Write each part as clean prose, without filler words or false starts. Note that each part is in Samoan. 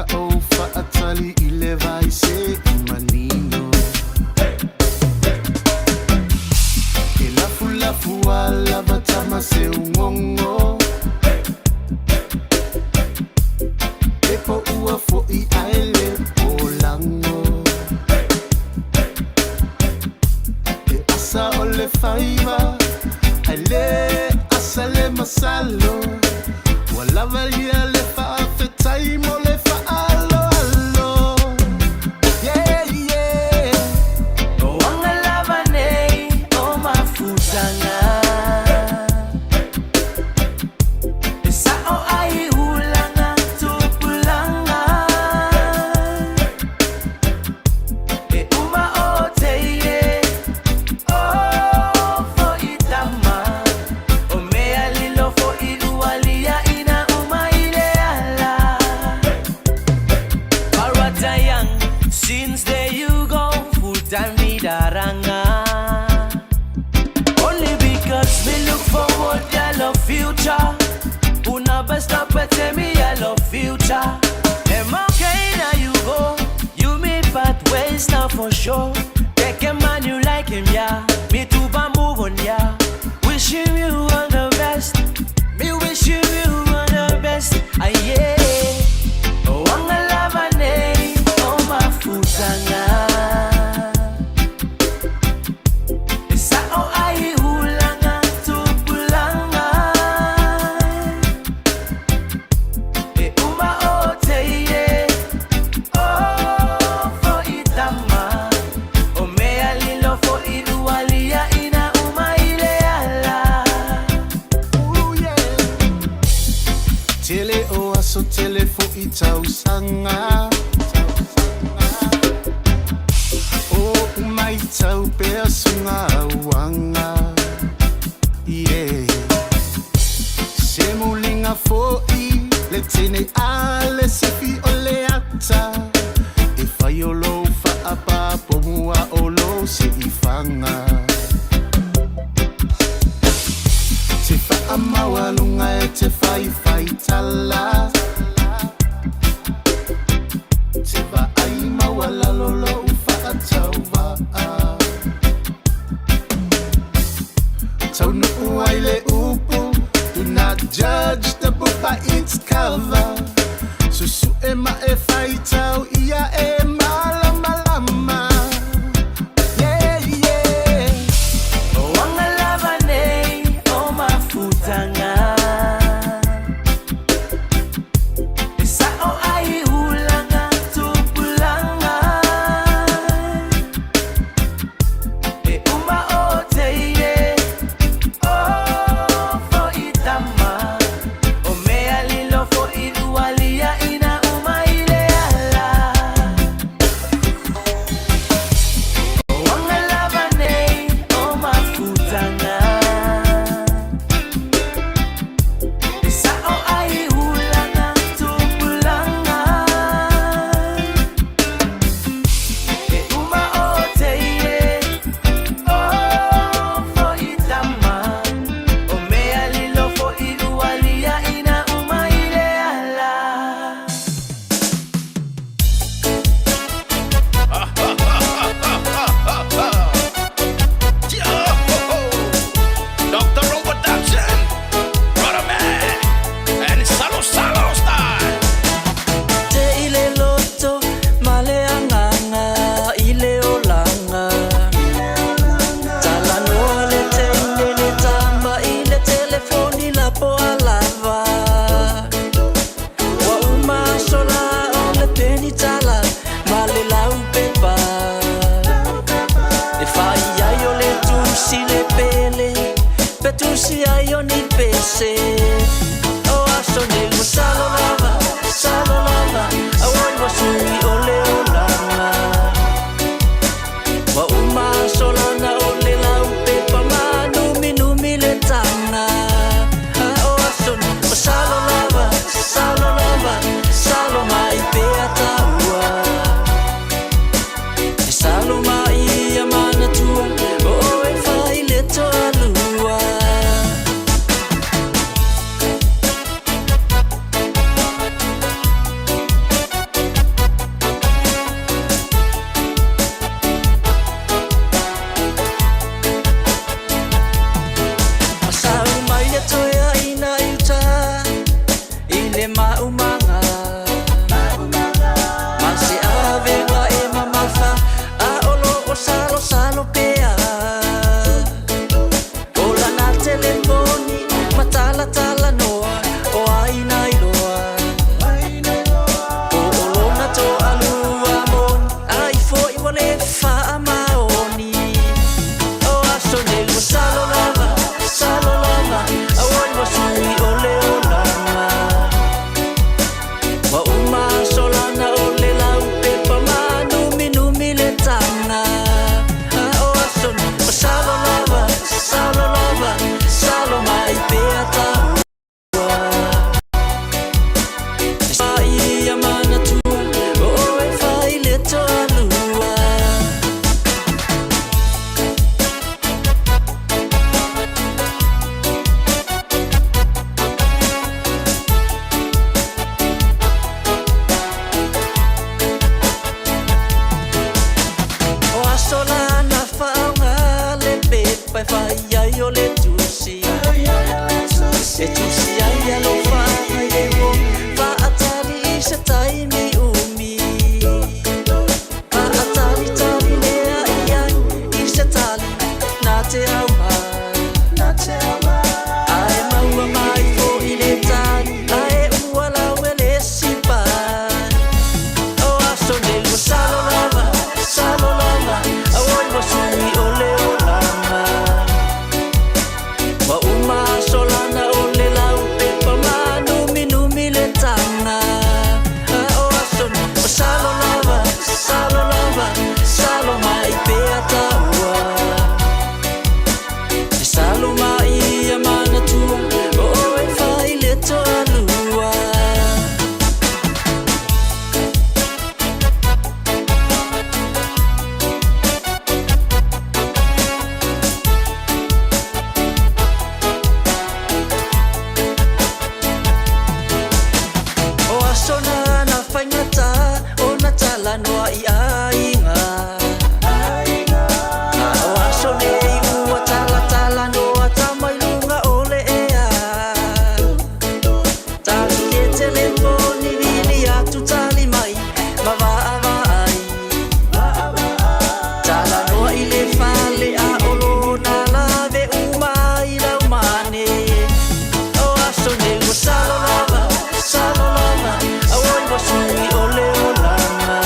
na ou faatali i le vai se i manino. E lafulafu a lava tama se ugongo. E po ua fo'i ae le polago. E asa o le faiva ae le asa le masalo. Ua lava ia le faafetai mo le faaaloalo. Yeah, yeah. O anga lava nei o mafutanga. E sao ai ulanga tupulanga. E uma o teie o fo i tama. O mea lilo fo i ualia ina uma i le ala. Parata young, since there you go, full time ni daranga. Only because me look forward, I love future. Una best up at me, I love future. Am okay now you go, you meet bad ways now for sure. Take a man you like him, yeah. Me too, but move on, yeah. Wishing you all the best. Me wishing you all the best. Ah, yeah. Oh, anga lava nei, oh, mafutanga. E sao ai ulanga tupulanga. E uma o teie o fo i tama. O mea lilo fo i ualia ina uma i le ala. Ooh, yeah. Tele o aso tele fo i tausaga. O umai tau pea sunga uanga. Yeah. Se mulinga fo'i le tene a le sifi o le ata. E fai o lou faapapo mua o lou siifaga. Te faamaualuga e te faifaitala. Te vaai maualalo lou faatauvaa. Taunuu ai le upu, do not judge the book by its cover. Susu'e ma e faitau ia e malamalama. Yeah, yeah. O anga lava nei o mafutanga. E sao ai ulanga tupulanga. E uma o teie o fo i tama. O mea lilo fo i ualia ina uma i le ala. O anga lava nei o mafutanga. E sao ai ulanga tupulanga. E uma o teie o fo i tama. O mea lilo fo i ualia ina uma i le ala. Dr. Robot Action, Brother Man, and Salo Salo style. Te i le loto ma le agaga i le olaga. Talanoa le teine le tama i le telefoni lapo alava. Ua uma aso la o le penitala ma le laupepa. E fai ai o le tusi le pele, pe tusi ai o ni pese. O aso nei ua salo lava, salo lava, auai ua sui o le olaga. Ua uma aso lana o le laupepa ma numinumi le taga. O aso nei ua salo lava, salo lava, salo mai pea taua. E salo mai ia manatua, o oe fai le toalua. taimi umi. Faatalitali lea i ai i se tali na te aumai. Ae maua mai foʻi le tali ae ua lawe le sipai. O aso nei ua salo lava, salo lava, auoi ua sui o le olaga. Ua uma aso lana o le laupepa manuminumi le taga. O aso nei ua salo lava, salo lava, salo mai pea taua. E salo mai ia manatua o oe fai le toalua. O aso na na faigata ona talanoa i aiga. A o aso nei ua talatalanoa tama i luga o le ea. Tali le telefoni vili atu tali mai ma vaavaai. Talanoa i le fale a o lona lave uma ai laumane. O aso nei ua salo lava, salo lava, auoi ua sui o le olaga.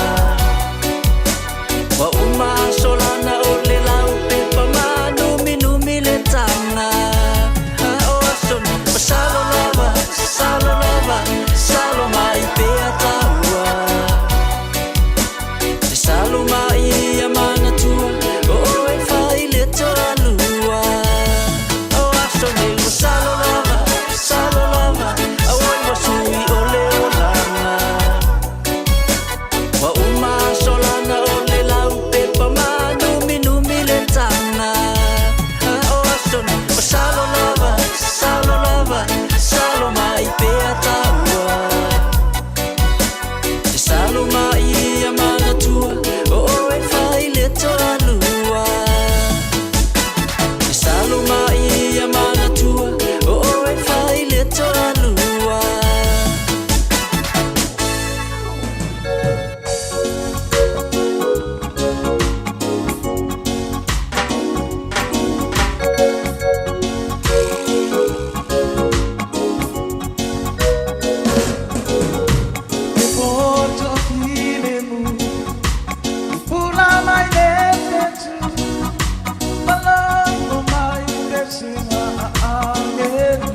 Ua uma aso lana o le laupepa manuminumi le taga. O aso nei ua salo lava, salo lava, salo mai pea taua. E salo mai ia manatua o oe fai le toalua. O aso nei ua salo lava, salo lava, auoi ua sui o le olaga. Ua uma aso lana o le laupepa manuminumi le taga. O aso nei ua salo lava, salo lava, salo mai pea taua. E salo mai ia manatua o oe fai le toalua. E salo mai ia manatua o oe fai le toalua. E poto filemu pula mai le fetu malongo mai le singa angelu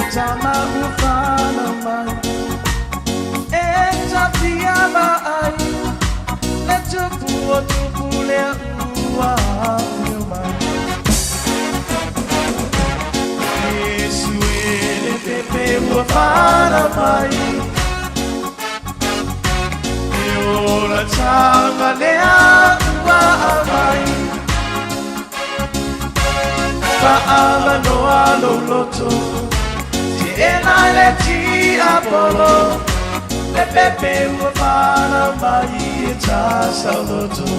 e tama ufana mai e tafia ai le tupu o tupu le ua mai Yesu ele pepe ua fana mai E ola tanga lea ua mai Fa'amanoa loloto Te ena le tiapolo Le pepe ua fana mai e tasauloto.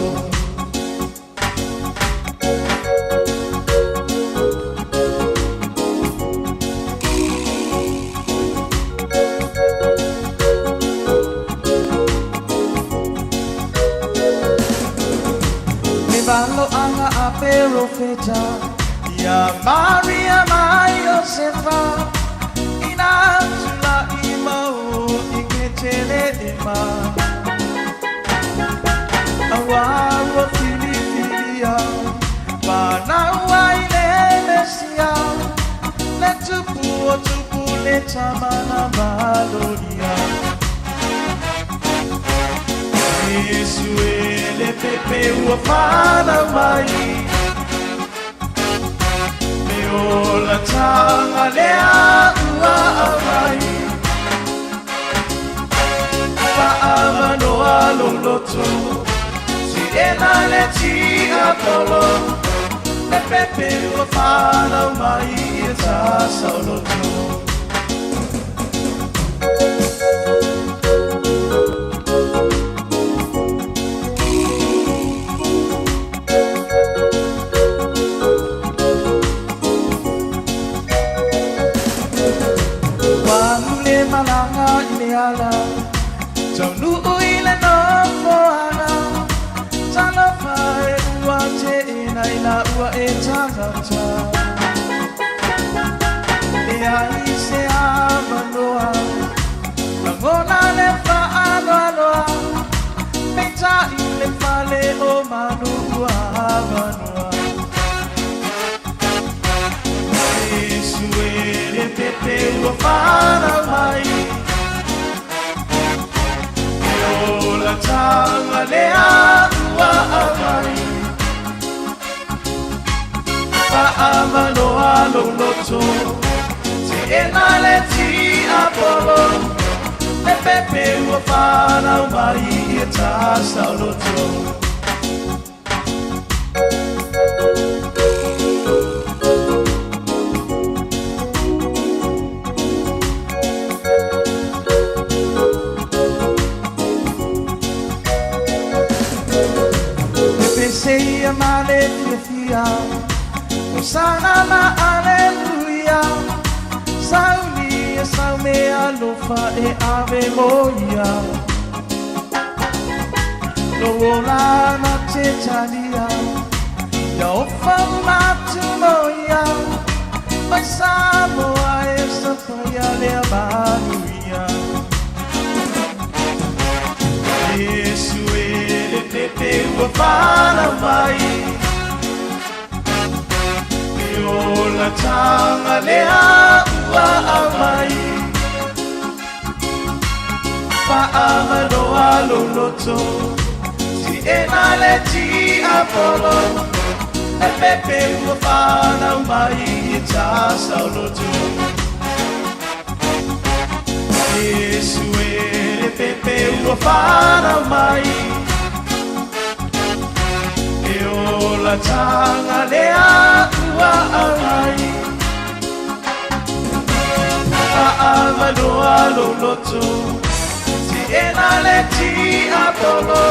Me valo anga a perofeta Ia Maria mai Josefa Ina tula i mau i ke tele e ma Awa ua filifilia Whanau ai le Mesia Le tupu o tupu le tamana maloria Yesu e le pepe ua whanau mai Me ola tanga lea ua mai Fa'amanoa loloto Si ena le tiapolo Le pepe ua whanau mai e tasauloto. Ua le malanga i le ala Taunuu i le nofoaga Talofa e ua teena i la ua e tagata Leai se avanoa Lagona le faaloaloa Peitai le fale o manu ua avanoa Iesu e le pepe ua fanau mai E ola tanga lea ua aumai Faamanoa lou loto Teena le tiapolo Le pepe ua fanau mai ia tasaoloto. Pepeseia ma le fiafia, Hosana ma Aleluia, Saunia sau mea alofa e ave mo ia. Lou ola na te talia, Ia ofa uma atu mo ia, Mai Samoa e sapaia lea manuia. Iesu e le pepe ua fanau mai, E ola tanga lea ua aumai. Faamanoa lou loto, Teena le tiapolo, Le pepe ua fanau mai i tasaoloto. Iesu e le pepe ua fanau mai, E ola tanga lea ua aumai. Faamanoa lou loto, Teena le tiapolo,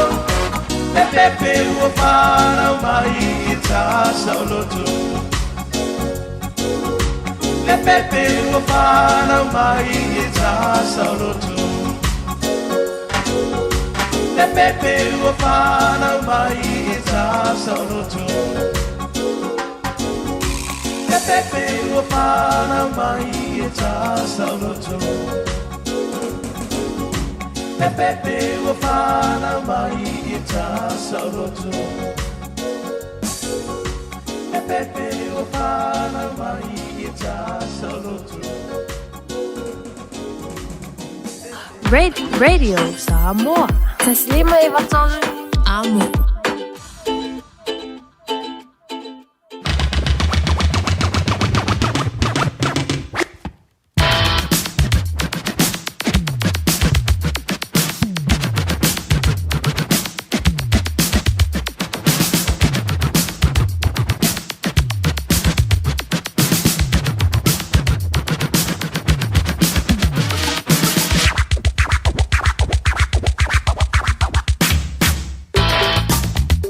Le pepe ua fanau mai i tasaoloto. Le pepe ua fanau mai i tasaoloto. Le pepe ua fanau mai i tasaoloto. Le pepe ua fanau mai i tasaoloto. Le pepe ua fanau mai i tasaoloto. Le pepe ua fanau mai i tasaoloto. Radio Samoa. 1 5 3 Amo.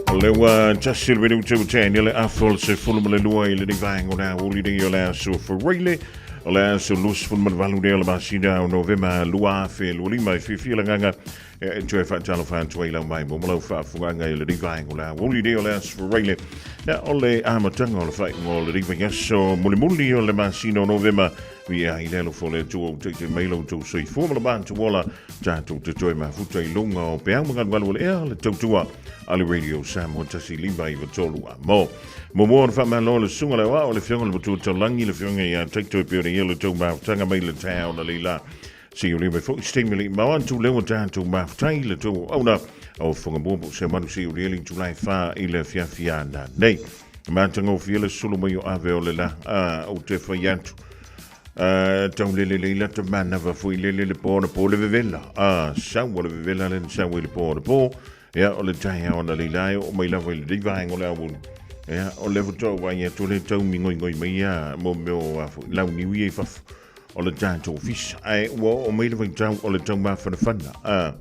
O lea ua tasi le minute ua tani le afa o le 12 i lenei vaega o le aoauli nei o le aso Faraile o le aso 28 nei o le masina o Novema 2025 e fiafia le agaga e toe faatalofa atu ai lau mai mo lau faafogaga i lenei vaega o le aoauli nei o le aso Faraile. Ia, o le amataga o le faaiuga o lenei vaiaso mulimuli o le masina o Novema Ia i le alofa o le Atua ua taitai mai lo outou soifua ma le matou ola, tatou te toe mafuta i luga o peau ma galugalu o le ea le tautua a le Radio Samoa 1 5 9 3 a mo. Muamua ona faamalo le susuga le aoao le afioga i le Matua Taulagi le afioga ia Taito e pei ona ia le tou mafutaga mai le taeao na leila. Se i o mai foi se taimi le mau atu lea ua tatou mafutai le tou auauna o Whangamua po o se manu se i o le Tulai 4 i le afiafi ana nei. Matagofie le sulu mai o ave o le la a ou te fai atu. Tau lele le ila te manawa fui lele le po na po le vevela. A sau o le vevela le sau i le po na po. Ia o le tae ona le ila e o mai lava i le diva o le awulu. Ia o le futo wa ia tole tau mi ngoi ngoi mai ia mo meo a fui lau niu i fafo o le tatou ofisa. Ae ua oo mai le vaitau o le taumafanafana. A,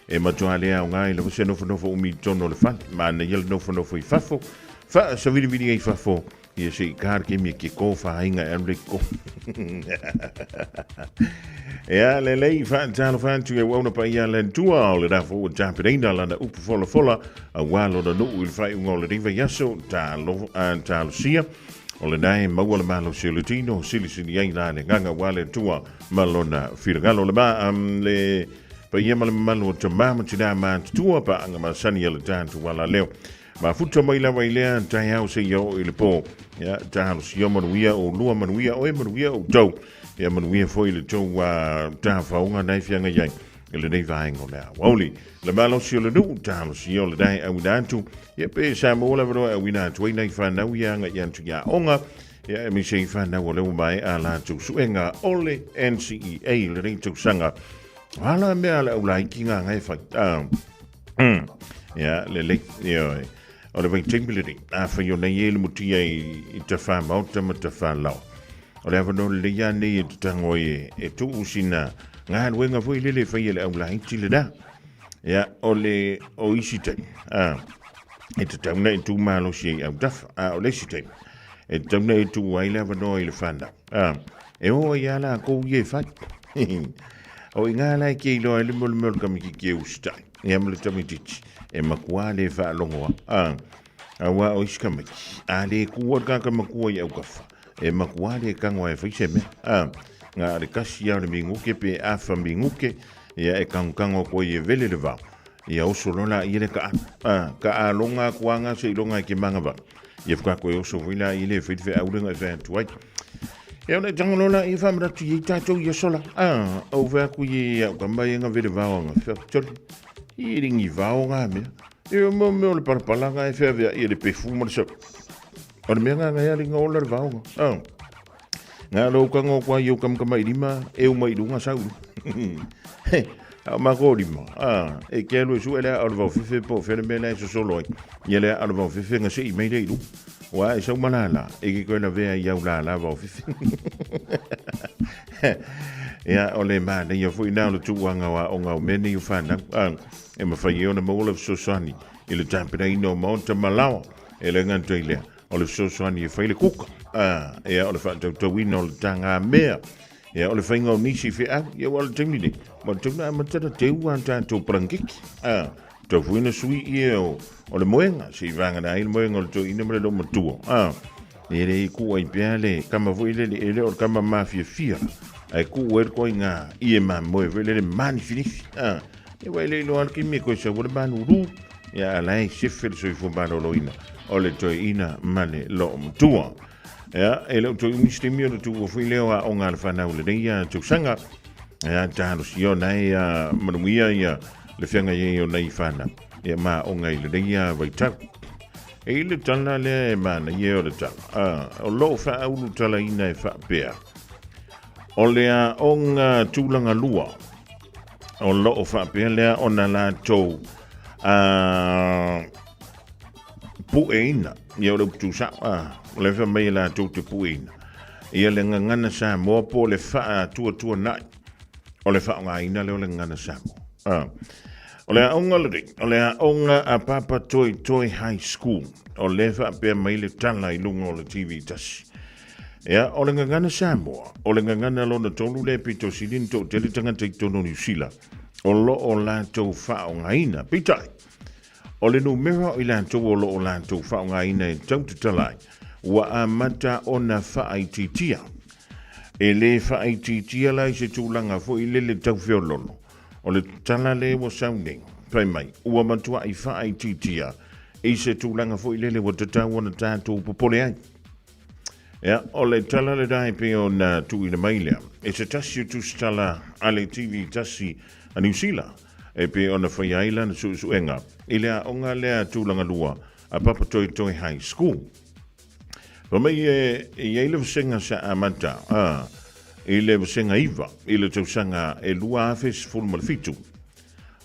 e matua le aoga i lava se nofonofo umi i totonu o le fale. Manaia le nofonofo i fafo, faasavilivili ai i fafo. Ia se i ka le taimi e ke kō whāinga e alu le kō. Ea, lelei, whaatalofa atu e uauna pa ia le tua o le rafo ua tapereina lana upu folafola auā lona nuu i le faaiuga o lenei vaiaso talosia o lena e maua le malosi o le tino silisili ai la le agaga auā le Atua ma lona finagalo. Le ma le paia ma le mamalu o tamā ma tinā matutua paaga masani a le tatou alaleo. Mafuta mai lava i lea taeao seia oo i le po. Ia, talosia manuia oulua, manuia oe, manuia outou. Ia, manuia foi le tou tafaoga na e feagai ai i lenei vaega o le aoauli. Le malosi o le nuu, talosia o le dae auina atu. Ia, pe sa maua le avanoa e auina atu ai nai fanau ia agai atu i aoga. Ia, aemaise i fanau o lea ua maea a latou suega o le NCEA i lenei tausaga. Ala mea a le aulaiti ngā ngai whai. Ia, lelei, ioe. O le vaitaimi lenei, afai o nei e le mutia i tawhā maota ma tawhā lao. O le avanoa lelei a nei e te tango ai e tuu sina galuega foi lele e fai e le au laiti lena. Ia, o le o isi taimi, a, e tatau na e tū malosi ai autafa, a o le isi taimi, e tatau na e tuu ai le avanoa i le whanau. A, e o ai a lākou ia e fai. O i ngā lai ke iloa ai le mea o le mea o le kamititi e usitai. Ia ma le tamaitiiti, e makuā le faalogo a. A, auā o isi tamaiti, a le kū a le tagata matua i aukafa, e makuā le tago a e fai se mea. A, na o le kasi lava o le minute pe afa minute, ia e tagotago atu ai e vele le vao. Ia oso loa laia le taalo. A, taaloga atu lava seiloga e te manava. Ia whakaako e oso foi la i le whai whe aurenga e whai atu ai. E ona tanga lola i whamaratu i tātou i asola. Ah, au whai aku i au ka mai nga vere vao nga whai toli. I ringi vao ngā mea. E o mea mea o le parapala ngā e whea whea i le pefu ma le sau. O le mea ngā ngā ringa ola le vao ngā. Ah. Ngā rau ka ngō kua i au kamkama i rima, e uma i runga sau. He, a ma kō rima. Ah, e ke alu e su ele a o le vao fefe po whele mea lea e sosolo ai. Ia lea a o le vao fefe nga se i mei le i runga. Wa e sau malala, e ke koe la vea i au la la vao fefe. Ia, o le mānaia foi nā o le tūanga wa o ngau mea nei o whānau. Ah, e mawhai e ona maua le fesoasoani i le tapenaina o maota malawa. E le nganta i lea. O le fesoasoani e fai le kuka, ā, ia, o le faatautauina o le tāngā mea, ia, o le whainga o nisi wheau, ia, ua o le taimi nei, ma le tauna amata na teu a tātou parangeki, ā, tau foi na sui ia o, o le moenga, se i vāngana ai le moenga o le toeaina ma le loomatua, ā, e le i kū ai pea le kama foi lele, e le o le kama mafiafia, ae kū ai le koinga ie mamoe foi lele mānifinifi, ā, e wai le iloa le kimi e koe sau o le malūlū, ia a lae sefe le soifua malōlōina o le toeaina ma le loomatua. Ia, e le o toe umi se taimi ona tuua foi lea o aoga a le whanau lenei ia tausaga. Ia, talosia ona e a manuia ia le feagai ai o nei whanau. Ia, ma aoga i lenei ia vaitau. E i le tala lea e manaia e o le tala. A, o loo whaaulu talaina e whaapea. O le aoga tulaga lua, o loo faapea lea ona latou a pueina ia o le upu tusao a o le fai mai e latou te pueina ia le gagana Samoa po o le faatuatuanai o le faaaogaina lea o le gagana Samoa a o le aoga lenei o le aoga a Papa Toetoe High School o le faapea mai le tala i luga o le TV tasi. Ea, o le gagana Samoa, o le gagana lona tolu lea pito sili na toatele tagata i totonu o Niu Sila, o lo o latou faaaogaina. Peitai, o le numera o i latou o lo o latou faaaogaina e tau tatala ai, ua amata ona faaitiitia. E le faaitiitia la i se tulaga foi lele tau feoloolo. O le tala lea ua sau nei, fai mai, ua matuai faaitiitia i se tulaga foi lele ua tatau ona tatou popole ai. Ia, o le tala lena e pei ona tuuina mai lea e se tasi o tusitala a le TV tasi a Niu Sila e pei ona faia ai lana suesuega i le aoga lea tulaga lua a Papatoetoe High School. Fai mai e i ai le vasega sa amata a i le vasega 9 i le tausaga e 2017.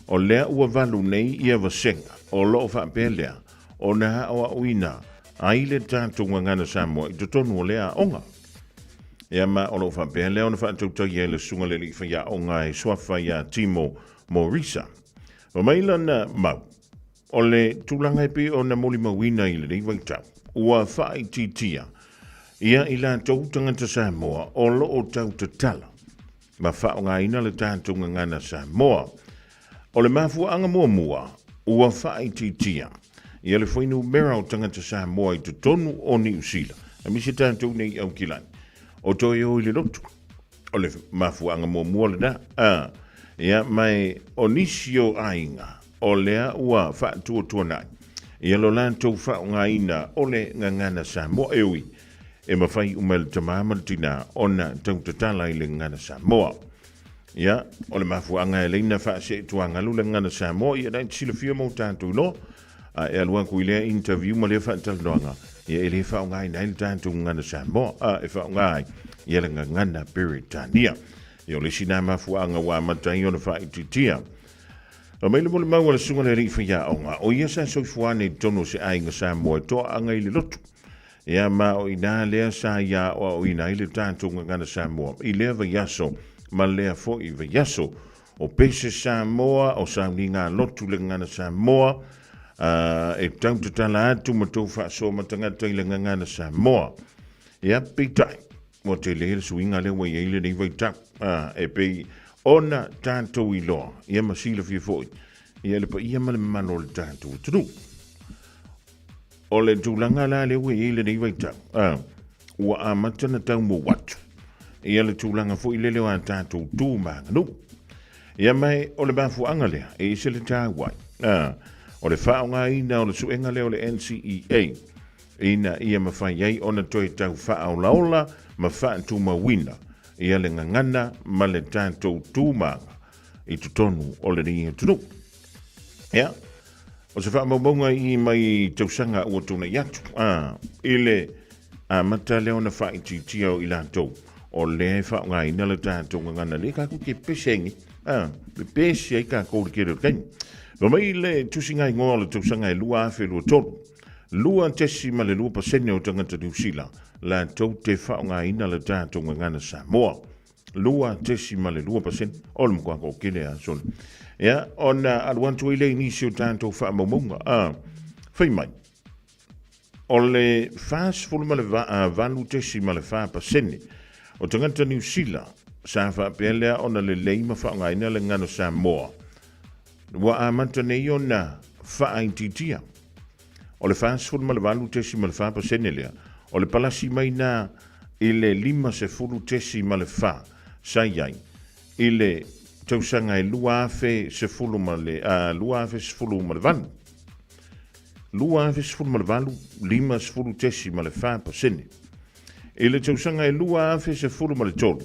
O lea ua valu nei ia vasega o lo o faapea lea ona aoaoina ai le tatou gagana Samoa i totonu o lea aoga. Ia ma o lo o faapea lea ona faatautai ai le susuga le alii faiaoga e suafa iā Timo Morisa. Fai mai lana mau, o le tulaga e pei ona molimauina i lenei vaitau, ua faaitiitia. Ia i latou tagata Samoa o lo o tau tatala ma faaaogaina le tatou gagana Samoa. O le mafuaaga muamua ua faaitiitia ia le fuainumera o tagata Samoa i totonu o Niu Sila, aemaise tatou nei i Aukilani, o toe o i le lotu. O le mafuaaga muamua lena. A, ia, ma o nisi o aiga o lea ua faatuatuanai ia lo latou faaaogaina o le gagana Samoa, e ui e mafai uma e le tama ma le tinā ona tautatala i le gagana Samoa. Ia, o le mafuaaga e laina faaseetuagalu le gagana Samoa, ia na e te silafia mo tatou iloa, a e alu atu i lea interview ma lea faatalanoaga, ia e le faaaogaina ai le tatou gagana Samoa, a e faaaoga ai ia le gagana Peretania. Ia, o le isi na mafuaaga ua amata ai ona faaitiitia. Fai mai le molimau a le Susuga i le Alii Faiaoga, o ia sa soifua ane i totonu o se aiga Samoa e toaaga i le lotu. Ia ma o inā lea sa ia aoaoina ai le tatou gagana Samoa i lea vaiaso ma lea foi vaiaso. O pese Samoa, o sauniga lotu le gagana Samoa, e tau tatala atu ma tou faasoa ma tagata i le gagana Samoa. Ia, peitai, Ua tele le suiga lea ua i ai lenei vaitau, a, e pei ona tatou iloa, ia ma silafia foi, ia le paia ma le mamalu o le tatou atunuu. O le tulaga la lea ua i ai lenei vaitau, a, ua amata na tau mou atu, ia le tulaga foi lele o a tatou tu ma aganuu. Ia ma o le mafuaaga lea, e ese le taua ai, a, o le faaaogaina o le suega lea o le NCEA, ina ia mafai ai ona toe tau faaolaola ma faatumauina ia le gagana ma le tatou tumaga i totonu o lenei atunuu. Ia, o se faamaumauga i mai tausaga ua tuanai atu, a, i le amata lea ona faaitiitia o i latou o lea e faaaogaina le tatou gagana lea tatou te pese ai nei, a, pepesi ai tatou i le tele o le taimi. Fai mai le tusiga igoa o le tausaga e 2023, 2.2% o tagata Niu Sila latou te faaaogaina le tatou gagana Samoa. 2.2% o le matua toatele lava sole. Ia, ona alu atu ai lea i nisi o tatou faamaumauga. A, fai mai, o le 48.4% o tagata Niu Sila sa faapea lea ona lelei ma faaaogaina le gagana Samoa Ua amata nei ona faaitiitia. O le 48.4% lea, o le palasi mai na i le 50.4 sa i ai i le tausaga e 2018. 2018, 50.4%. I le tausaga e 2013,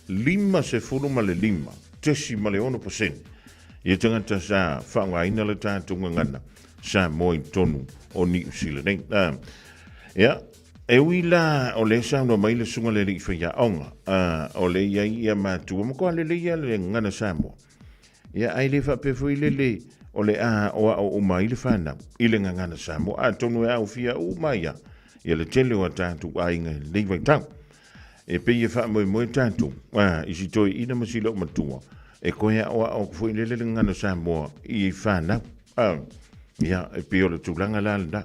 55.6% ia tagata sa faaaogaina le tatou gagana Samoa i totonu o Niu Sila nei. Ia, e ui la o lea saunoa mai le susuga i le alii faiaoga, o lea i ai ia matua, matua lelei lava le gagana Samoa. Ia, ae le faapea foi lele o le a aoao uma ai le fanau i le gagana Samoa. Atonu e aofia uma ai lava ia le tele o a tatou aiga i lenei vaitau. E pei e faamoemoe tatou a, i si toeaina ma si loomatua e toe aoao atu foi lele le gagana Samoa i fanau. A, ia, e pei o le tulaga la lena.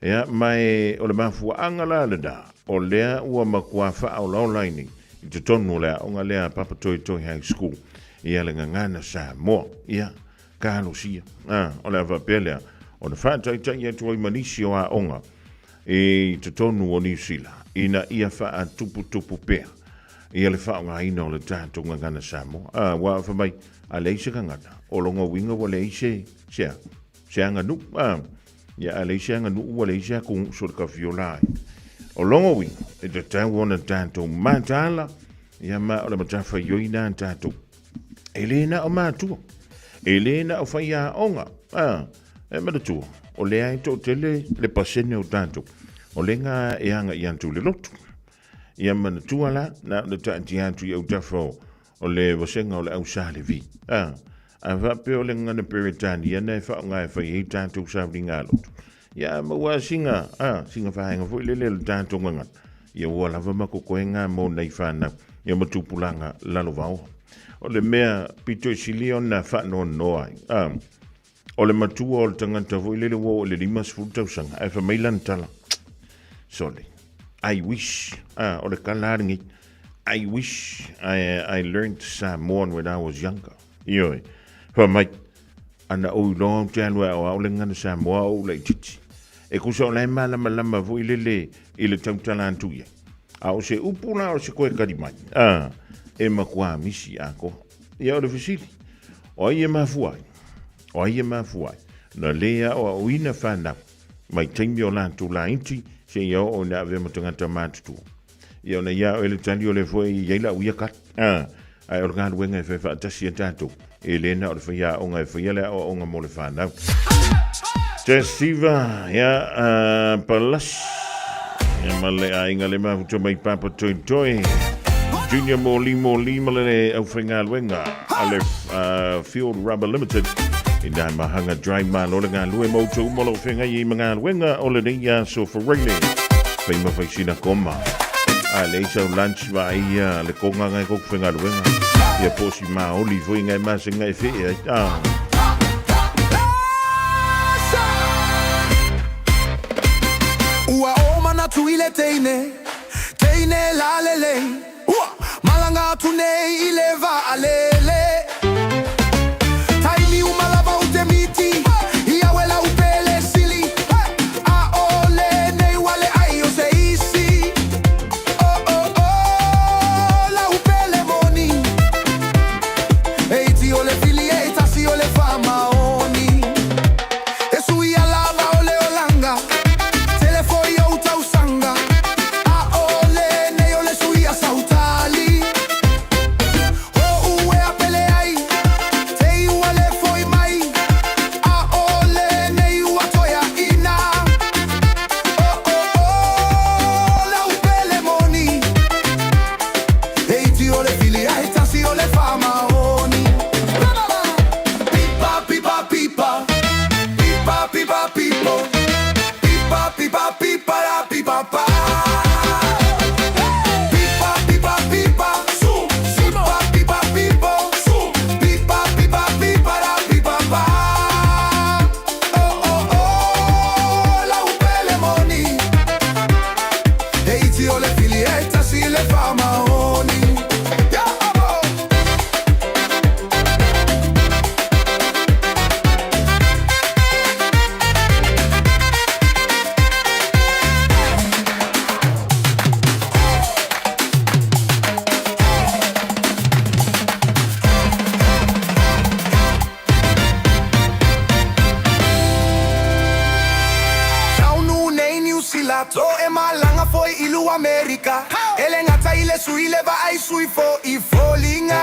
Ia, ma e, o le mafuaaga la lena, o lea ua matua faaolaola ai nei i totonu o le aoga lea a Papatoetoe High School, ia le gagana Samoa. Ia, talosia. A, o le a faapea lea, ona faataitai atu ai ma nisi o aoga i totonu o Niu Sila, ina ia faatuputupu pea ia le faaaogaina o le tatou gagana Samoa. A, ua fai mai, a leai se gagana, o lona uiga ua leai se, se a? Se aganuu. A, ia a leai se aganuu ua leai se atugusu o le tafiola ai. O lona uiga, e tatau ona tatou mataala, ia ma o le matafaioi lena a tatou. E le na o matua, e le na o faiaoga, a, e manatua, o lea e toatele le pasene o tatou, o lea e agai atu i le lotu. Ia manatua la, na ona taatia atu i autafa o le vasega o le au Sa Levi. A, a faapea o le gagana Peretania na e faaaoga e fai ai tatou sauniga lotu. Ia a maua singa, a, singa vaega foi lele o le tatou gagana. Ia ua lava ma totoega mo nai fanau, ia ma tupulaga lalovaoa. O le mea pito i sili ona faanoanoa ai, a, o le matua o le tagata foi lele ua oo i le 50 tausaga, ae fai mai lana tala, sole. I wish, a, o le tala lava lenei, I wish I, I learned Samoan when I was younger. Ioe, fai mai, ana ou iloa ou te alu e aoao le gagana Samoa o ou laitiiti. E tusa o la e malamalama foi lele i le tautala atu i ai. A o se upu la o se koe kali mai, a, e matua misi atoa. Ia o le fesili, o ai e mafua ai? O ai e mafua ai? Na lē aoaoina fanau mai taimi o latou laiti seia oo ina avea ma tagata matutua. Ia ona ia o le tali o le foi i ai lau ia kali. A, ae o le galuega e fai faatasi e tatou, e le na o le faiaoga e faia le aoaoga mo le fanau. Tesiva, ia, Palasi, ia ma le aiga le mafuta mai Papa Toitoi, Junior Moli Moli ma le aufaigaluega a le Field Rubber Limited, i nā mahanga dry malo le galue ma outou uma o lo o feagai ai ma galuega o lenei aso Friday. Fai ma fai sina koma. A leai sau lunch vaai ia le konga ngai koku faigaluega. Ia po o si maoli foi ngai masenga e fee ai. Ah. Ua o manatu i le teine, teine lalelei. Ua malanga atu nei i le vaalele. Taimi uma lava ou te miti, ia uela upele sili. A o lenei ua leai o se isi. Oh oh oh, la upele moni. E iti o le fili e tasi o le faamaoni. E sui a lava o le olaga, tele foi ou tausaga. A o lenei o le sui a sautali. O ue a pele ai, te i ua le foi mai. A o lenei ua toe ina. Oh oh oh, la upele moni. E iti o le fili ae tasi o le faamaoni. Pipa pipa pipa, pipa pipa pipo, pipa pipa pipa la pipa pa. Pipa pipa pipa, pipa pipa pipo, pipa pipa pipa la pipa pa. Oh oh oh, la upele moni. E iti o le fili e tasi le faamaoni. Yeah, oh. Taunuu nei Niu Sila to e malaga foi i lu Amerika. E le gata i le sui le vaai sui fo i foliga.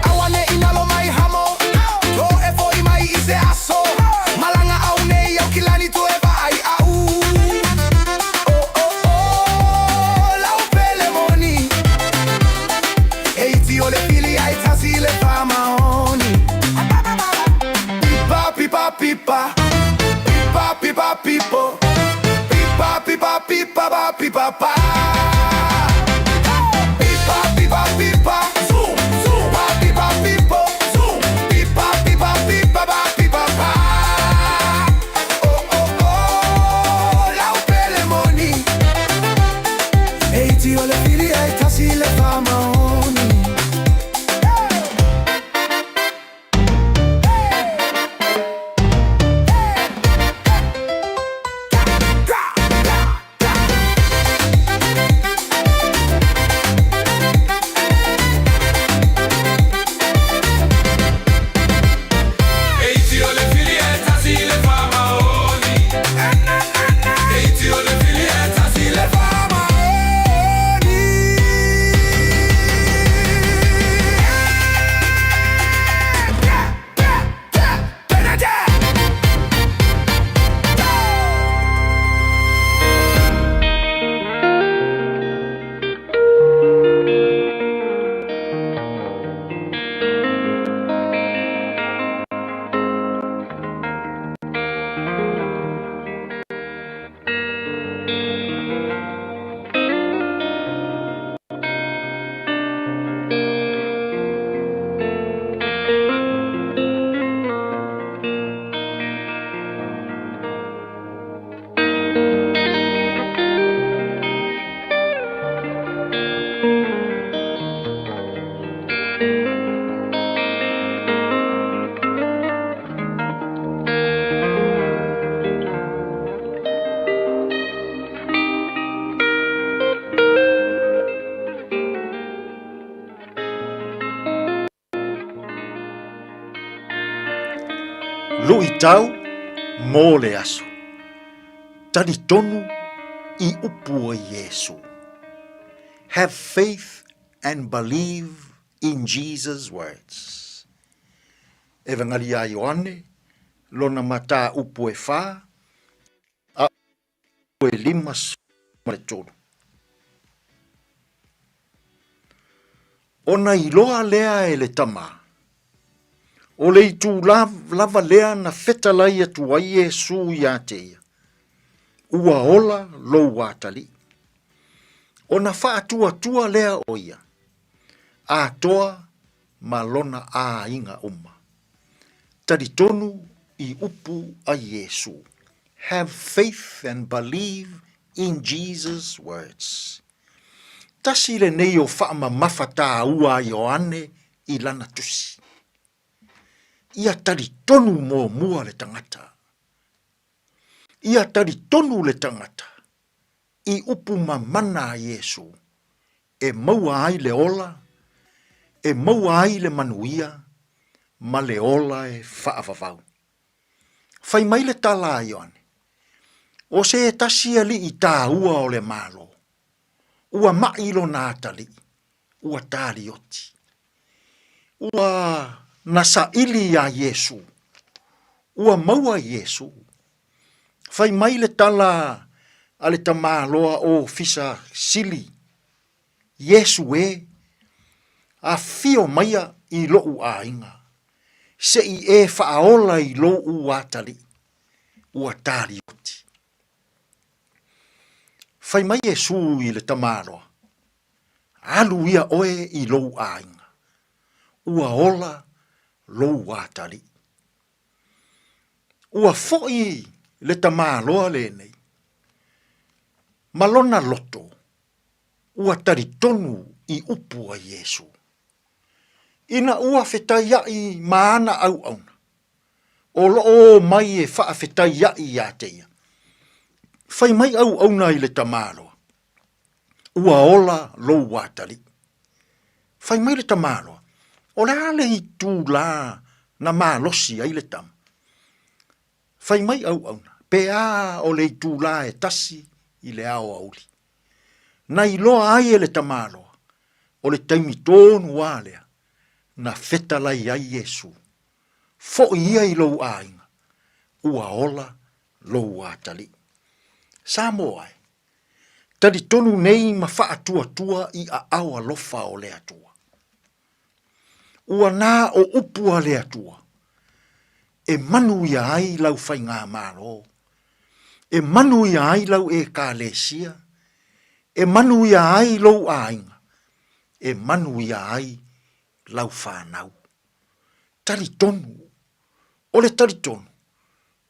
Aua ne i nalo mai hamo, to e foi mai i se aso. Malaga au nei au kilani to e vaai au. Oh oh oh, lau pele moni. E iti o le fili ai tasi le faamaoni. Pipa pipa pipa, pipa pipa pipo, pipa pipa pipa pa pipa pa. Pipa pipa pipa, Luitau mo le aso. Talitonu i upu a Iesu. Have faith and believe in Jesus words. Evangalia a Ioane, lona mataupu e whā, a e 53. Ona iloa lea e le tama, o le itulā lava lea na fetalai atu ai Iesū iā te ia, Ua ola lou atalii. Ona faatuatua lea o ia, atoa ma lona aiga uma. Talitonu i upu a Iesū. Have faith and believe in Jesus words. Tasi lenei o faamamafa tāua a Ioane i lana tusi. Ia talitonu muamua le tagata. Ia talitonu le tagata i upu mamana a Iesu e maua ai le ola, e maua ai le manuia ma le ola e faavavau. Fai mai le tala a Ioane, O se tasi alii tāua o le Malo, ua maʻi lona atalii, ua talioti. Ua na saili iā Iesū, ua maua Iesū. Fai mai le tala a le tamāloa ofisa sili, Iesu e, afio maia i loʻu aiga, se i e faaola i lou atalii, ua talioti. Fai mai Iesu i le tamaloa, Alu ia oe i lou aiga, ua ola lou atalii. Ua foi le tamaloa lenei, ma lona loto ua talitonu i upu a Iesu. Ina ua fetaiaʻi ma ana auauna, o loo o mai e faafetaiaʻi iā te ia. Fai mai auauna i le tamaloa, Ua ola lou atalii. Fai mai le tamaloa, O le a le itulā na malosi ai le tama? Fai mai auauna, pe a o le itulā e tasi i le aoauli. Na iloa ai e le tamaloa, o le taimi tonu a lea na fetalai ai Iesu, Foʻi ia i lou aiga, ua ola lou atalii. Samoa e, talitonu nei ma faatuatua i aao alofa o le Atua. Ua na o upu a le Atua e manuia ai lau faigamalo, e manuia ai lau Ekalesia, e manuia ai lou aiga, e manuia ai lau fanau. Talitonu, o le talitonu,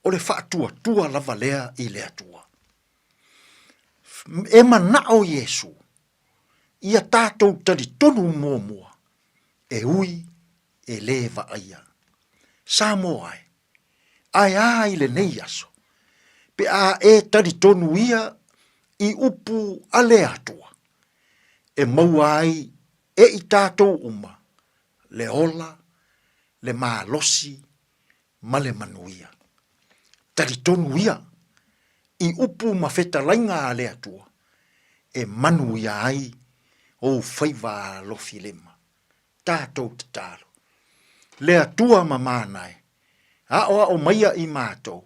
o le faatuatua lava lea i le Atua. E manao Iesu ia tatou talitonu muamua e ui e lē vaaia. Samoa e, ae a i lenei aso, pe a e talitonu ia i upu a le Atua, e maua ai e i tatou uma le ola, le malosi ma le manuia. Talitonu ia i upu ma fetalaiga a le Atua e manuia ai ou faiva alofilima. Tatou tatalo. Le Atua mamana e, aʻoaʻo maia i matou,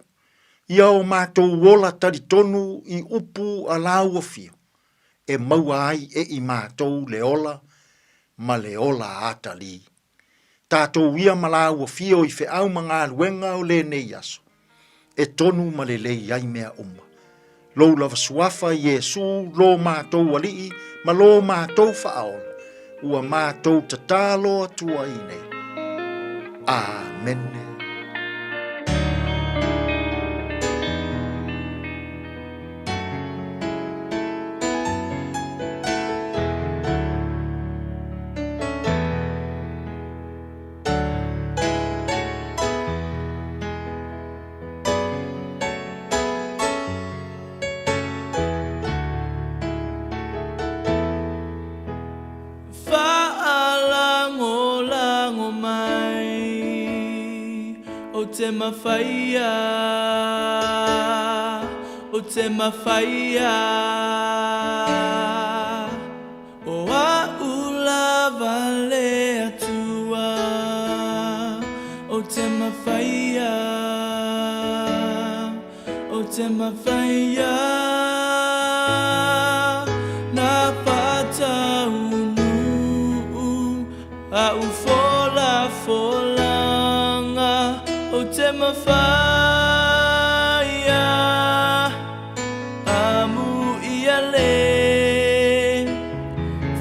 ia o matou ola talitonu i upu a lāua fio, e maua ai e i matou le ola ma le ola atalī. Tatou ia ma lāua fio i feau ma galuega o lenei aso, e tonu ma lelei ai mea uma. Lou lava suafa Iesū lo matou Alii ma lo matou Faaola, ua matou tatalo atu ai nei. Amene. Faalagolago mai. O te mawhaia, o te mawhaia. O a ula vale atua, o te mawhaia, o te mawhaia. Nā whataunu, a ufola folanga, o te mawhaia. Amu ia le,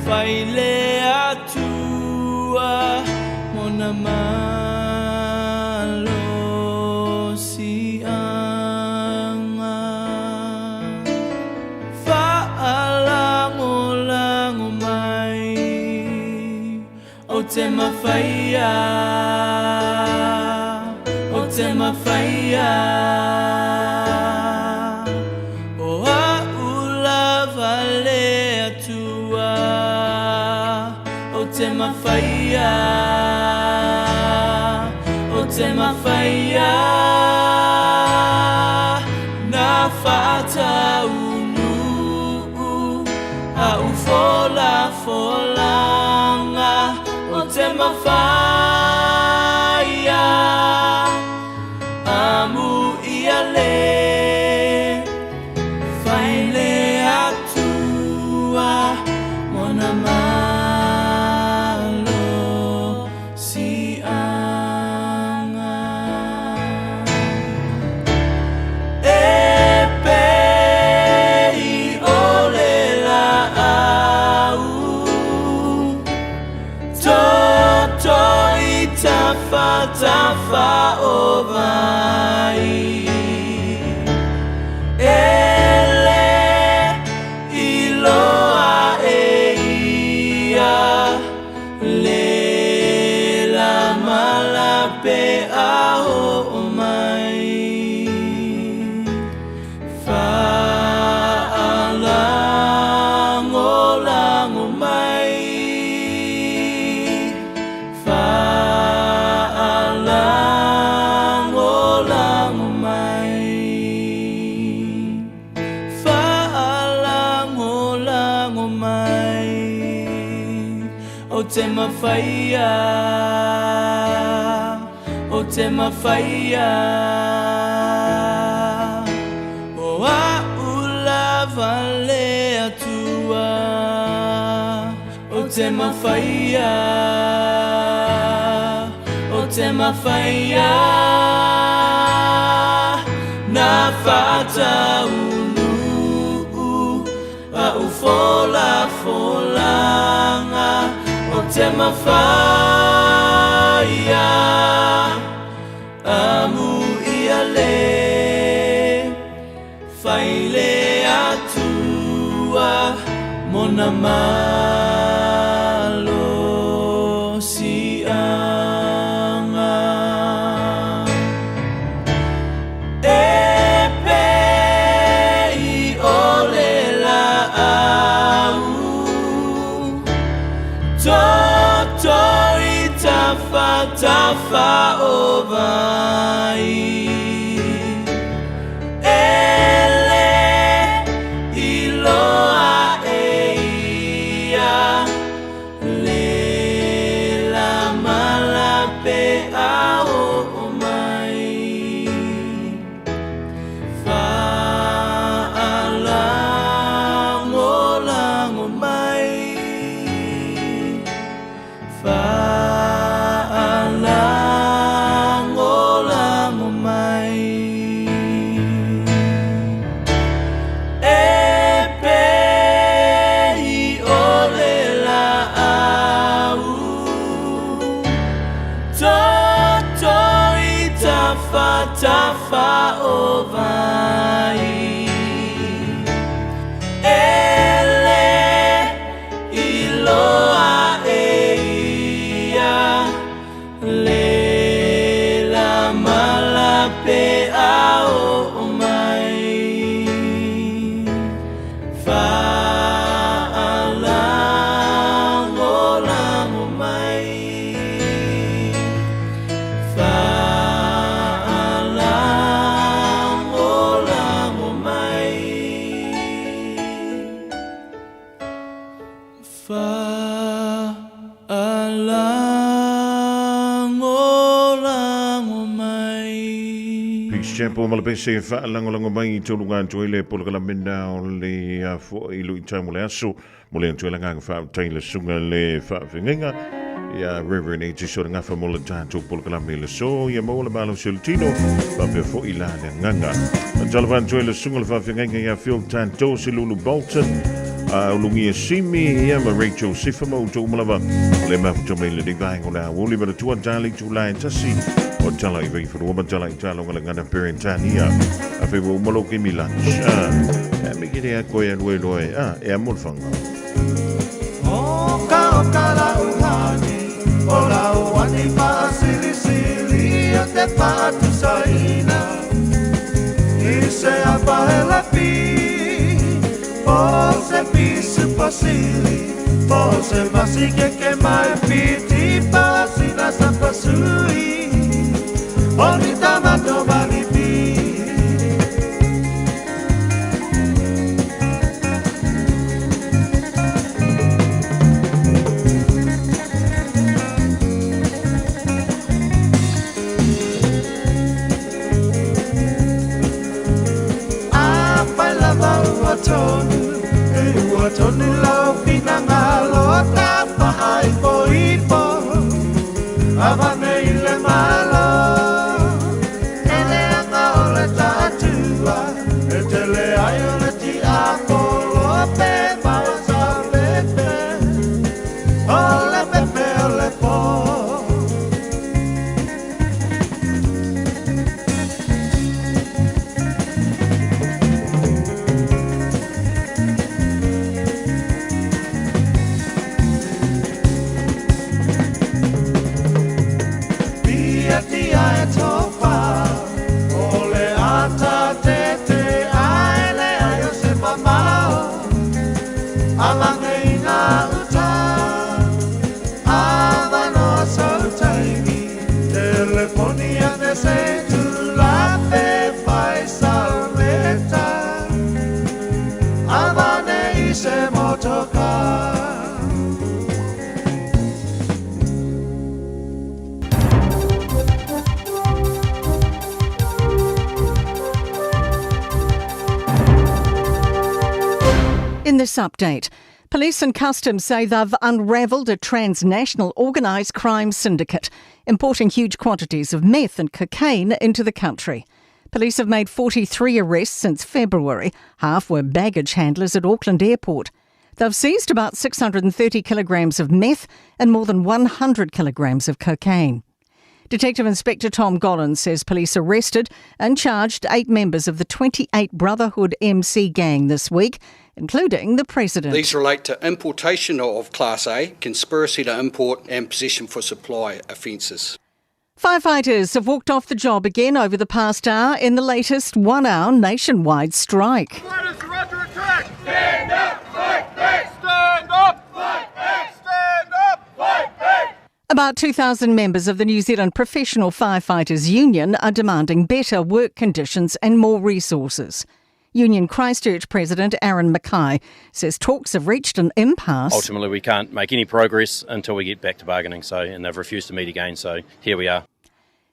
whaile atua, mona malo sianga. Whaalangolango mai, o te mawhaia, o te mawhaia. O a ula vale atua, o te mawhaia, o te mawhaia. Nā whataunu, a ufola folanga, o te mawhaia. Amu ia le, whaile atua, mona malo sianga. E pei o le la au, toto i tafa tafa o vai. E le iloa e ia, le la malape a ho mai. Whaalangolango mai, whaalangolango mai, whaalangolango mai, o te mawhaia, o te mawhaia. O a ula vale atua, o te mawhaia, o te mawhaia. Nā whataunu, a ufola folanga, o te mawhaia. Amu ia le, whaile atua, mona malo sianga. E pei o le la au, toto i tafa tafa o vai. E le iloa e ia, le la malape a ho mai. Whaalangolango mai, whaalangolango mai. E pei o le la au, toto i tafa tafa o vai. E le iloa e ia, le la malape a o mai. Whaalangolango mai, whaalangolango. Peace Chapel ma le pese e faalagolago mai i toluga atu ai le polokalame o le afoa i luitau mo le aso mo le atu ai le agaga faafetai i le susuga i le faafeagaiga ia Reverend Etiso le gafa mo le tatou polokalame i le aso ia maua le malosi o le tino faapea foi la le agaga. Faatalofa atu ai le susuga i le faafeagaiga ia Phil Tanto Silulu Bolton a Ulugia Simi ia ma Rachel Sifa ma outou uma lava o le mafuta mai lenei vaega o le aoauli ma le tua tali tula e tasi o tala i vaifanua ma tala i taloga le gana Peretania a fai ua uma lou taimi lunch a e me kere a koe alu e loa e a e a mo le whanga. O ka o ka la uhani, o la uani pa sili sili o te pa tu saina. I se a pa he la pi, o se pi su pa sili, po se masi ke ke mai pi ti pa sina sa pa sui. O ni tamato mani pi. A whai lava ua tonu, e ua tonu lau finangalo ta whaipo ipo, a vane i le malo. E le anga o le tatua, e tele ai o le tiapolo pe mai o sa pepe, o le pepe o le pō. Pia tia e tofa, o le ata te te ai le ai o se mamao, a mange i ngā uta, a manoa sau taimi, telefoni ane se tula pe whai sau leta, a vane i se motoka. In this update, police and customs say they've unravelled a transnational organised crime syndicate importing huge quantities of meth and cocaine into the country. Police have made 43 arrests since February. Half were baggage handlers at Auckland Airport. They've seized about 630 kilograms of meth and more than 100 kilograms of cocaine. Detective Inspector Tom Gollin says police arrested and charged 8 members of the 28 Brotherhood MC gang this week, including the president. These relate to importation of Class A, conspiracy to import and possession for supply offences. Firefighters have walked off the job again over the past hour in the latest 1-hour nationwide strike. Fighters are under attack! Stand up! Fight back! Stand up! Fight back! Stand up! Fight back! About 2,000 members of the New Zealand Professional Firefighters Union are demanding better work conditions and more resources. Union Christchurch President Aaron Mackay says talks have reached an impasse. Ultimately, we can't make any progress until we get back to bargaining, and they've refused to meet again, so here we are.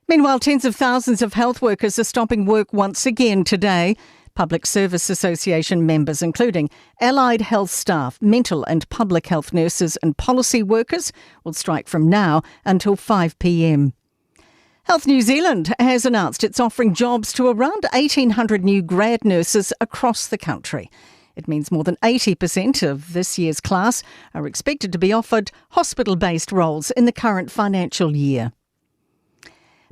Meanwhile, tens of thousands of health workers are stopping work once again today. Public Service Association members, including allied health staff, mental and public health nurses and policy workers, will strike from now until 5 p.m. Health New Zealand has announced it's offering jobs to around 1,800 new grad nurses across the country. It means more than 80% of this year's class are expected to be offered hospital-based roles in the current financial year.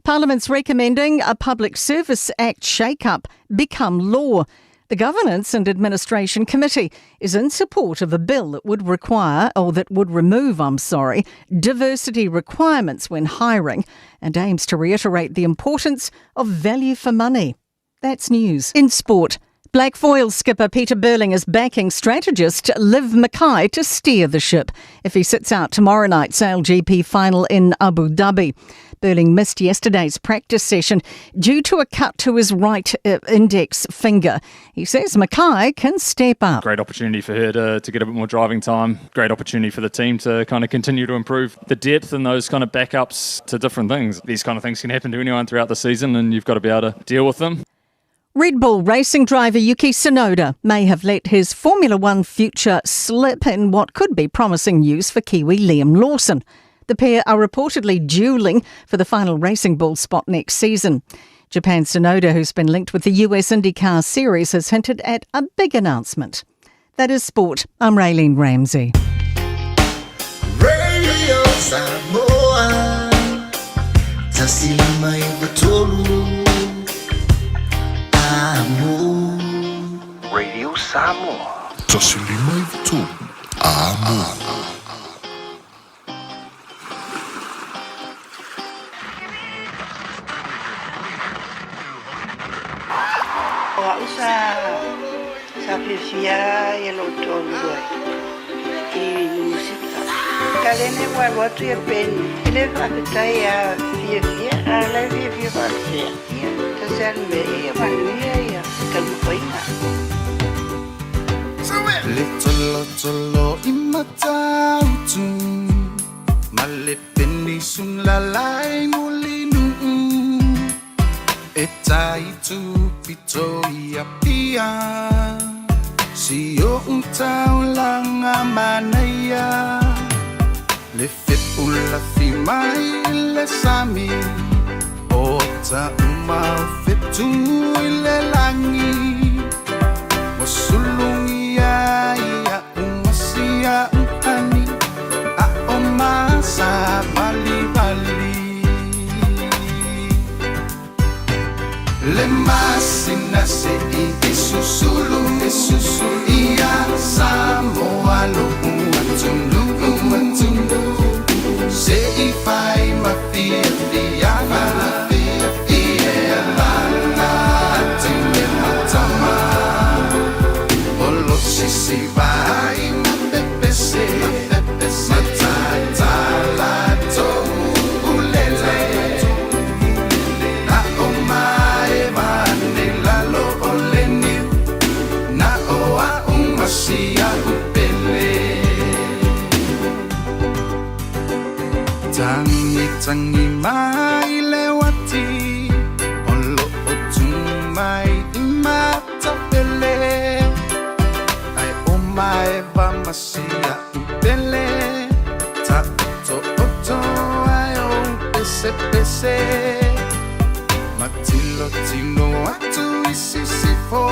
Parliament's recommending a Public Service Act shake-up become law. The Governance and Administration Committee is in support of a bill that would require, or that would remove, I'm sorry, diversity requirements when hiring and aims to reiterate the importance of value for money. That's news. In sport, Black Foil skipper Peter Burling is backing strategist Liv Mackay to steer the ship if he sits out tomorrow night's SailGP final in Abu Dhabi. Burling missed yesterday's practice session due to a cut to his right index finger. He says Mackay can step up. Great opportunity for her to, to get a bit more driving time. Great opportunity for the team to kind of continue to improve the depth and those kind of backups to different things. These kind of things can happen to anyone throughout the season, and you've got to be able to deal with them. Red Bull racing driver Yuki Tsunoda may have let his Formula One future slip in what could be promising news for Kiwi Liam Lawson. The pair are reportedly dueling for the final Racing Bull spot next season. Japan's Tsunoda, who's been linked with the US IndyCar Series, has hinted at a big announcement. That is sport. I'm Raylene Ramsey. Radio Samoa Amo Radio Samoa 153 Amo. O au sa sa fiafia ia lou toalua i musika. Kalene ua alu atu ia Peni, e le faafetai ia fiafia, a o la e fiafia faapea. Ia, tasi lava le mea, ia manuia ia taumafaiga. Le tolotolo i Matautu ma le penisulala i Mulinuu e tai tupito i Apia si o'u taulaga manaia le fepulafi mai le sami o ata uma o fetu i le lagi ua sulugia ia umasia uhani a o masa valivali le masina se'i e susulu e susulu ia Samoa lo'u atunuu atunuu se'i fai ma fiafiaga ia lana tele matama o lo sisi vai ma pepese matatala toulele na o mae vane lalo o le niu na o a'u masia upele tagi tagi mai le uati o lo'o tu mai i matapele ae o maeva masia upele ta'oto'oto ae o pesepese matilotilo atu i sisifo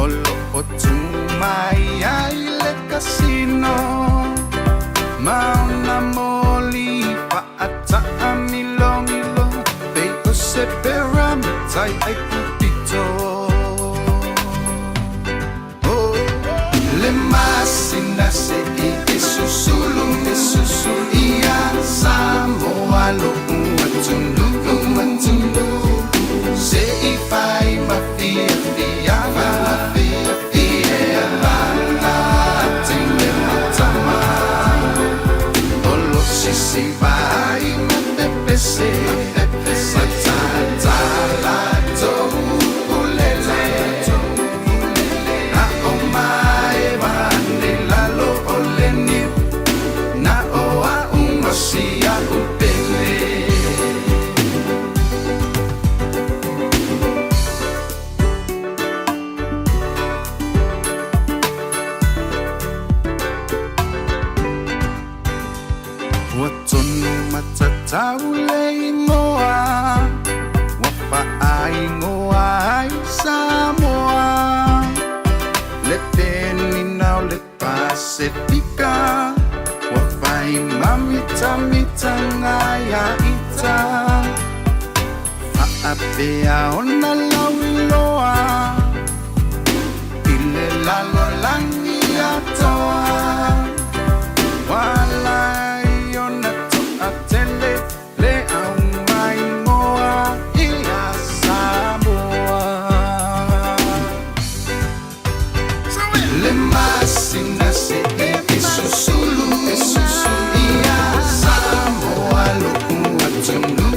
o lo'o tu mai ai le kasino ma ona moli fa'ata'amilomilo pei o se pyramitai ai pupito Oh, le masina se'i e susulu e susulu ia Samoa lo'u atunuu atunuu se'i fai ma fiafiaga ia lana tele matama o lo sisi vai ma pepese matatala toulele na o mae vane lalo o le niu na o a'u masia upele. Ua tonu matatau le igoa ua fa'aingoa ai Samoa le penina o le Pasefika ua fai mamitamitaga ia ita fa'apea ona lauiloa i le lalolagi atoa Walai ona to'atele le aumaingoa ia Samoa le masina se'i e susulu e susulu ia Samoa lo'u atunuu.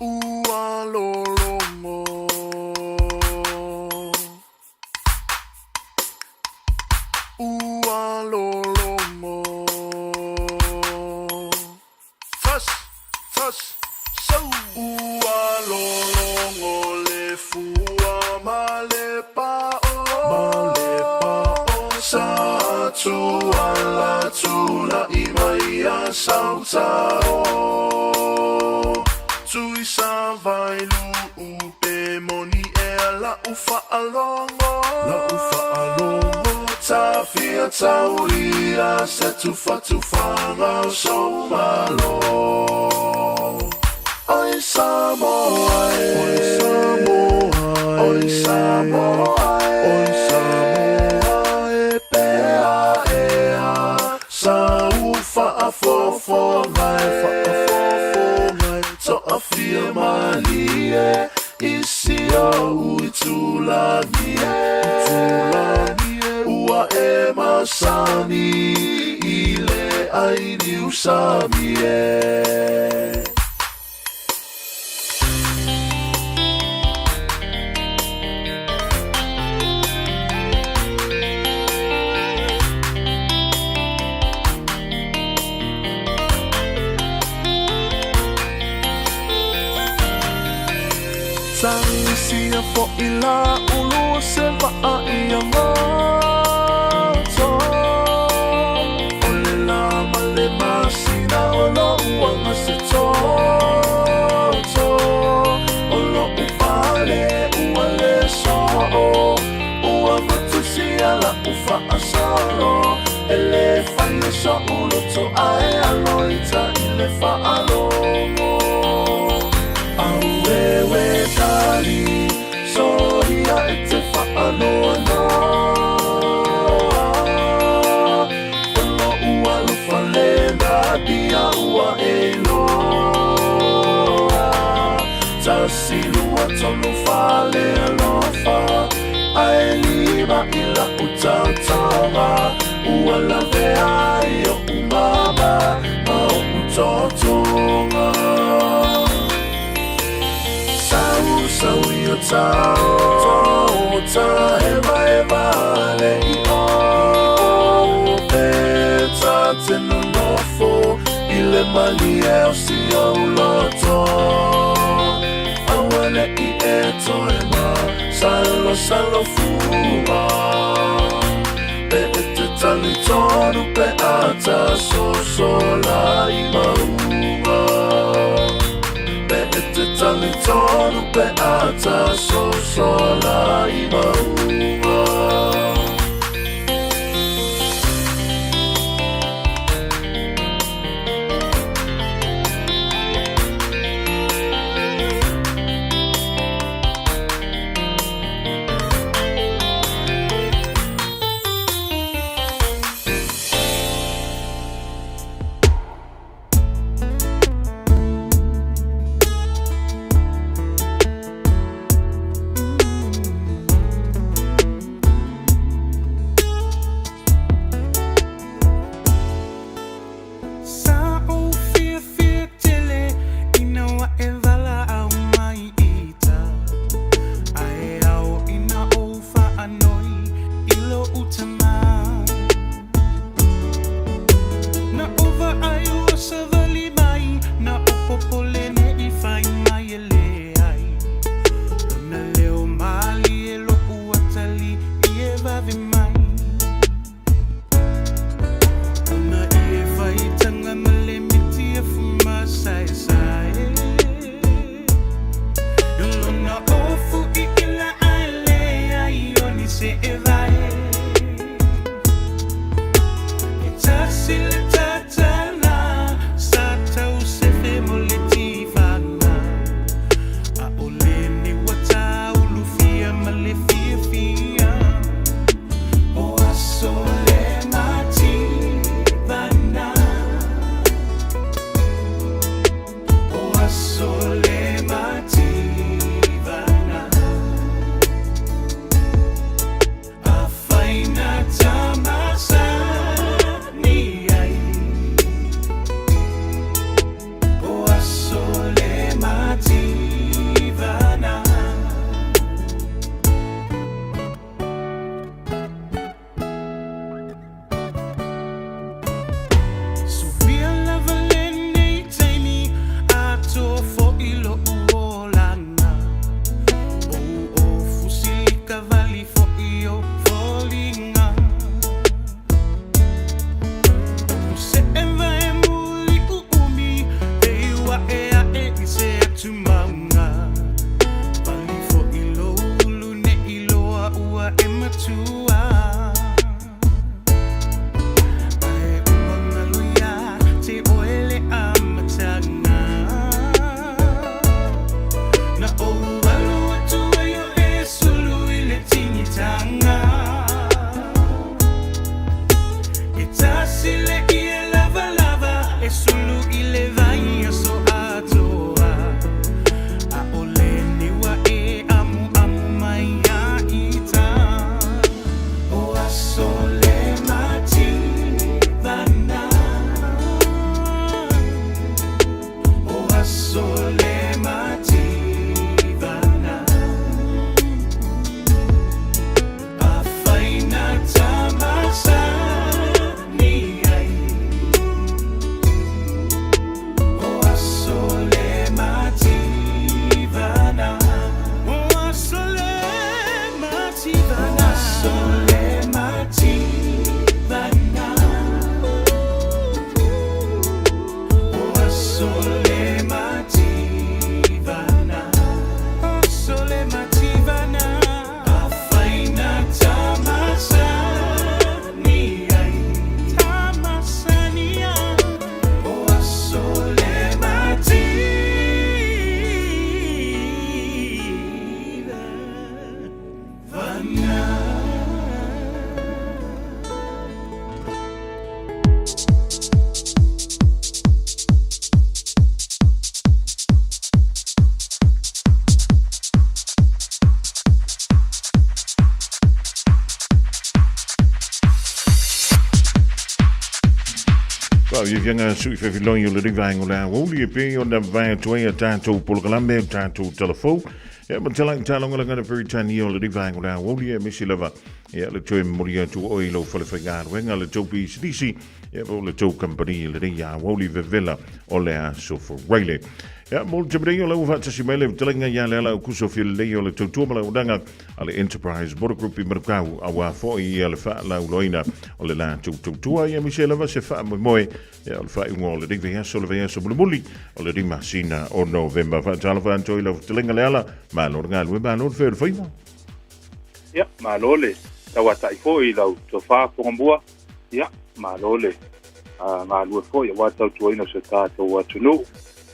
Ua lologo. Ua lologo. Tas, tas, sau. Ua lologo le fua ma le pa'o. Ma le pa'o. Sa tuala tula'i mai a sautao. Tui sa vailuu pe moni ea la'u fa'alogo. La'u fa'alogo. Tafia taulia se tufatufaga o sou malo. Oi Samoa e. Oi Samoa e. Oi Samoa e. Oi Samoa e pea ea. Sa u faafofoga e faafofoga e toafia malie i si ou itulagi e itulagi e ua e masani i le ai niusami e. Tagisia fo'i la ulu o se va'a i Agoto. O le la ma le masina o lo'u aga se toto. O lo'u fale ua le so'o. Ua matusia la'u fa'asolo. E lē faia so'u loto ae alo ita i le fa'alogo. Auewe tali soia e te fa'anoanoa. O lo'u alofa le natia ua e iloa. Tasi lua tolu fale alofa. Ae lima i la'u taotaoga. Ua lavea ai o'u mama ma o'u totoga. Sau sau i o tao ta hevaheva le i'o. Pe ta te nonofo i le malie o si ou loto. Aua ne'i e toe masalosalo fua. Pe e te talitonu pe a ta sosola i mauga. Pe e te talitonu pe a ta sosola i mauga. Fiafiaga sui fefiloi o le vaega o le aoauli e pei ona vae atu ai a tatou polokalame o tatou talafou. Ia ma talai talogalaga le Peritania o le vaega o le aoauli e misi lava. Ia le toe momoli atu oe i lou falefaigaluega le tou pisinisi ia po o le tou kamupani i lenei aoauli vevela o le Aso Faraile. Ia mo le taimi nei o lea ua faatasi mai le fetalaiga ia Leala Aukuso Fialelei o le tautua ma le auaunaga a le Enterprise Motor Group i Manukau aua foi ia le faalauiloaina o le latou tautua ia aemaise lava se faamoemoe ia o le faaiuga o lenei vaiaso le vaiaso mulimuli o lenei masina o Novema. Faatalofa atu i lau fetalaiga Leala, malo le galue, malo le fai o le faiva. Ia, malo le tauatai foi i lau tofa Fogamua. Ia, malo le galue foi aua le tautuaina o si o tatou atunuu.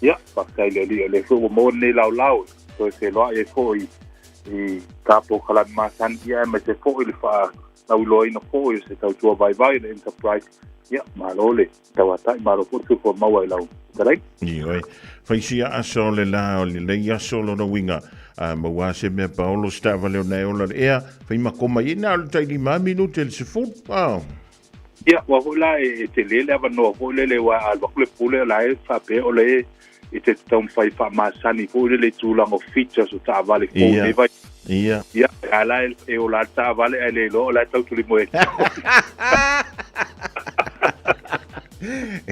Ia, faafetai i le Alii o lea foi ua maua lenei laolao e toe feiloai ai foi i ta polokalame masani, ia aemaise foi le faalauiloaina foi o se tautua vaivai o le Enterprise. Ia, malo le tauatai, malo foi le soifua maua i lau fetalaiga. Ioe, faisia aso o le la o lenei aso lona uiga, a maua se mea paolo se taavale ona e ola le ea, fai makoma i na o le tai 5 minute le 10. Ah. Ia, ua foi la e tele le avanoa foi lele ua alu atu le pule o la e faapea o le e te taumafai faamasani foi lele i tulaga o features o taavale fou nei vai. Ia. Ia, a la e ola le taavale ae le iloa o la e tautulimo e.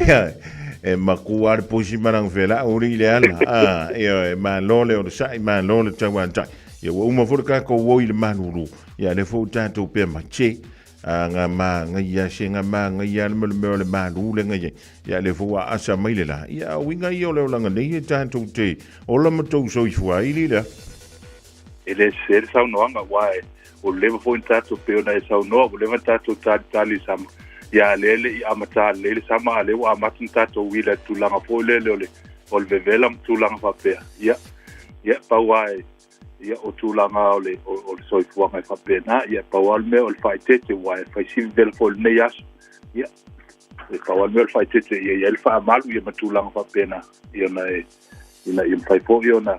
Ia, e makua le pusi maranga fela uri le ala. Ah, ia, e malo le o sa'i, malo le tauatai. Ia, ua uma foi le kākou oi le malulu. Ia, le foi tātou pea mache. A ngā mā ngai ia se ngā mā ngai ia le mea o le malu le ngai ia le fua asa mai le la ia au inga ia o le olanga nei e tātou te ola ma tou soifua ai li lea. E le se le saunoaga aua e ua leva foi ona tatou pei ona e saunoa ua leva ona tatou talitali i sama ia lea le i amata lelei le sama a lea ua amata ona tatou uila i le tulaga foi lele o le o le vevela ma tulaga faapea ia ia pau lava e Ia, o tulaga o le, o, o le soifuaga e faapena, ia, pau lava le mea o le faaeteete, aua e fai sili vela foi i lenei aso. Ia, e pau lava le mea o le faaeteete, ia i ai le faamalu ia ma tulaga faapena, ia ona e, ina ia mafai foi ona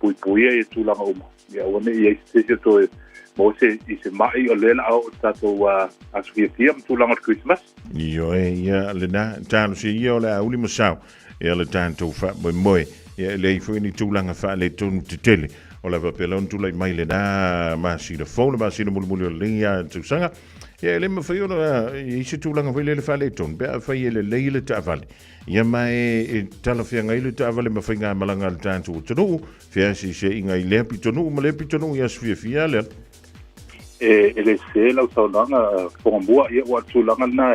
puipuia ia tulaga uma. Ia aua ne i i ai se isi o toe maua se, i se ma'i o lea o le a oo i le tatou aso fiafia ma tulaga o le Kerisimasi. Ioe, ia lena, talosia ia o le a uli ma sao. Ia le tatou faamoemoe, ia e leai foi ni tulaga faaletonu tetele. O le a faapea la ona tulai mai lena masina fou, le masina mulimuli o lenei tausaga. Ia e le mafai ona i ai se tulaga foi lele faaletonu pe afai e lelei le taavale. Ia ma e talafeagai le taavale ma faigamalaga a le tatou atunuu, feasiasiaiga i lea pitonuu ma lea pitonuu i aso fiafia lea. E le sese lau saunoaga Fogamua, ia ua o le tulaga lena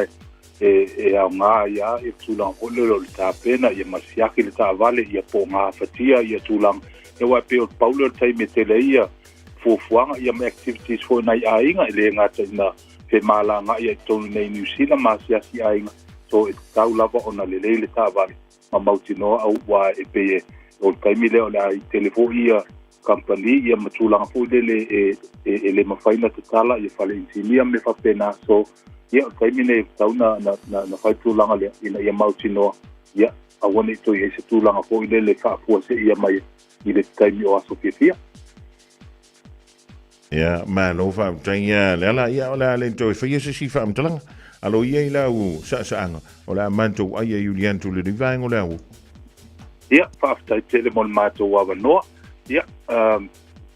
e e aoga ai lava le tulaga foi lele o le tapena ia ma siaki le taavale ia po o gafatia ia tulaga. Ia aua e pei o le pau lea o le taimi e tele ai ia fuafuaga ia ma activities foi nai aiga e le gata ina femalagaai ai i totonu nei i Niu Sila ma asiasi aiga. So e tatau lava ona lelei le taavale ma mautinoa aua e pei e o le taimi lea o le a tele foi ia kamupani ia ma tulaga foi lele e, e, e le mafai ona tatala ia fale inisinia ma mea faapena. So, ia, o le taimi nei e tatau na, na, na, na fai tulaga lea ina ia mautinoa, ia, aua ne i toe i ai se tulaga foi lele e faafuaseia mai i le taimi o aso fiafia. Ia, malo faafetai ia Leala. Ia, o le a le toe faia se isi faamatalaga. Alo ia i lau saasaaga, o le a matou ai e iuli atu lenei vaega o le aoauli. Ia, faafetai tele mo le matou avanoa. Ia, um,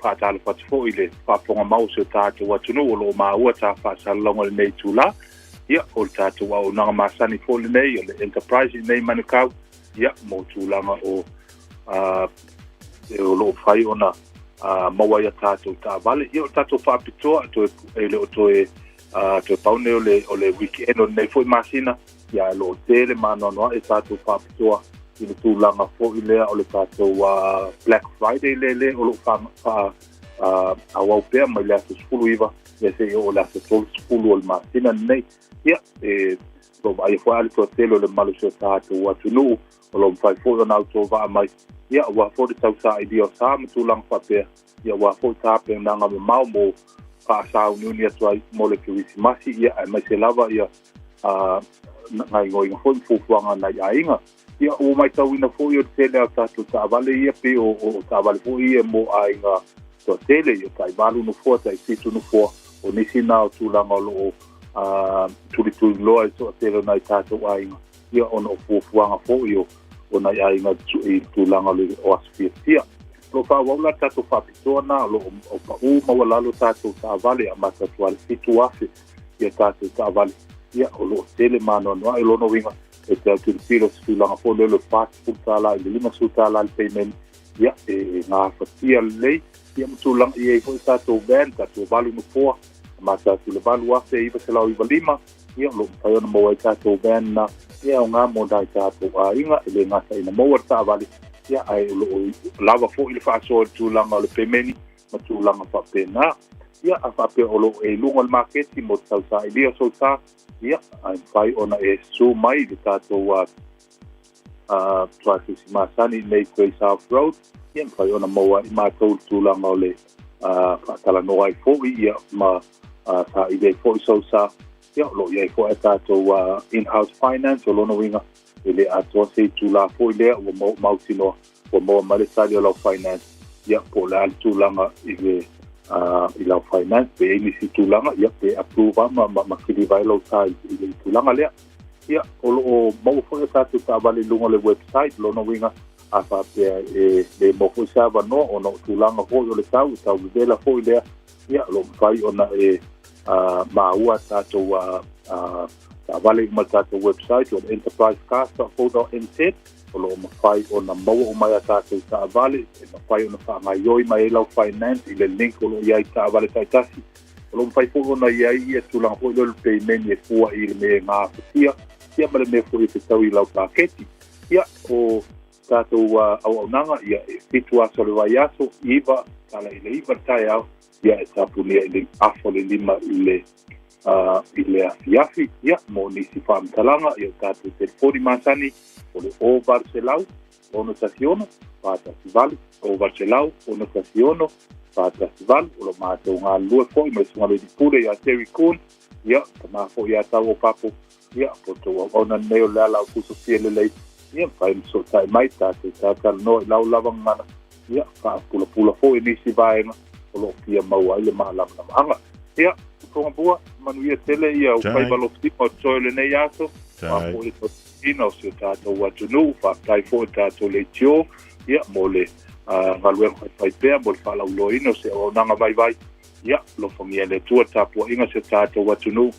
faatalofa atu foi i le faafofoga mau o si o tatou atunuu o lo o maua ta faasalalauga i lenei itula. Ia, o le tatou auaunaga masani foi lenei, o le Enterprise i nei Manukau, ia, mo tulaga o uh, o lo o fai ona uh, maua ai a tatou taavale. Ia, o le tatou faapitoa, toe, e le o toe, uh, toe pau nei o le, o le weekend o lenei foi masina, ia, o lo o tele ma anoanoai tatou faapitoa i le tulaga foi lea o le tatou uh, Black Friday lele o lo o fa, fa, uh, auau pea mai le aso 19 ia seia oo i le aso 30 o le masina lenei. Ia, e lo vaaia foi a le toatele o le mamalu o si o tatou atunuu o lo o mafai foi ona autovaa mai, ia, aua foi le tausailia o sa ma tulaga faapea, ia aua foi tapenaga mamao mo faasauniuni atu ai mo le Kerisimasi, ia, aemaise lava ia a gaoioiga foi ma fuafuaga a nai aiga. Ia, ua matauina foi o le tele o tatou taavale ia pei o, o taavale foi ia mo aiga toatele, ia tai valu nofoa, tai fitu nofoa, o nisi na o tulaga o lo o tulituliloa i toatele o nai tatou aiga. Ia, ona o fuafuaga foi o o nai aiga i le tulaga o le o aso fiafia. O lo o faaauau la le tatou faapitoa lena, o lo o paʻu maualalo tatou taavale e amata atu lava i le $7,000 ia tatou taavale. Ia, o lo o tele ma anoanoai. O lona uiga, e te autilotilo i se tulaga foi lele o le $40 i le $50 le payment, ia, e gafatia lelei, ia ma tulaga e i ai foi tatou van, tatou valu nofoa, amata atu i le $8,995, ia, o lo o mafai ona maua ai tatou van na, e aoga mo nai tatou aiga, e le gata ina maua le taavale, ia, ae o lo o lava foi le faasoa i le tulaga o le pemeni ma tulaga faapena. Ia, a faapea o lo o e i luga o le maketi mo te tausailia o sou sa, ia, ae mafai ona e susu mai i le tatou tuasiusi masani i nei Grey South Road, ia, mafai ona maua ai matou le tulaga o le faatalanoa ai foi, ia, ma saili ai foi sou sa. Ia, o lo o i ai foi a tatou in-house finance, o lona uiga e le atoa se itulā foi lea ua mautinoa ua maua mai le tali o lau finance, ia, po o le a le tulaga i le i lau finance, pe i ai nisi tulaga, ia, pe approve lava ma kiliva ai lou sa i le tulaga lea. Ia, o lo o maua foi a tatou taavale i luga o le website, lona uiga a faapea e le maua foi se avanoa ona o tulaga foi o le tau, e tau vevela foi lea, ia, o lo o mafai ona e maua tatou taavale uma i le tatou website o le enterprisecars.co.nz. O lo o mafai ona maua uma ai a tatou taavale, e mafai ona faagaoioi mai ai lau finance i le link o lo o i ai i taavale taitasi. O lo o mafai foi ona i ai ia tulaga foi lea o le payment e fua i le mea e gafatia, ia, ma le mea foi e fetaui i lau paketi. Ia, o tatou auaunaga, ia, e 7 aso o le vaiaso, 9 tala i le 9 le taeao, ia, e tapunia i le afa o le 5 i le afiafi. Ia, mo nisi faamatalaga, ia, o tatou telefoni masani o le 0800 616 418, 0800 616 418. O lo matou galulue foi ma le susuga i le Pule ia Terry Kuhn, ia, tama foi ia Tau o Papo, ia, po tou auauna lenei o le ala o Kusofia lelei, ia, mafai ona fesootai mai tatou talatalanoa i lau lava gagana, ia, faapulapula foi nisi vaega o lo o fia maua ai le malamalamaaga. Ia, Fofoga manuia tele ia o faiva lofilima o totoe o lenei aso, faapea le tautuaina o si o tatou atunuu. Faafetai foi tatou leitio, ia, mo le galuega faifaipea mo le faalauiloaina o se auaunaga vaivai. Ia, alofagia e le Atua le tapuaiga o si o tatou atunuu.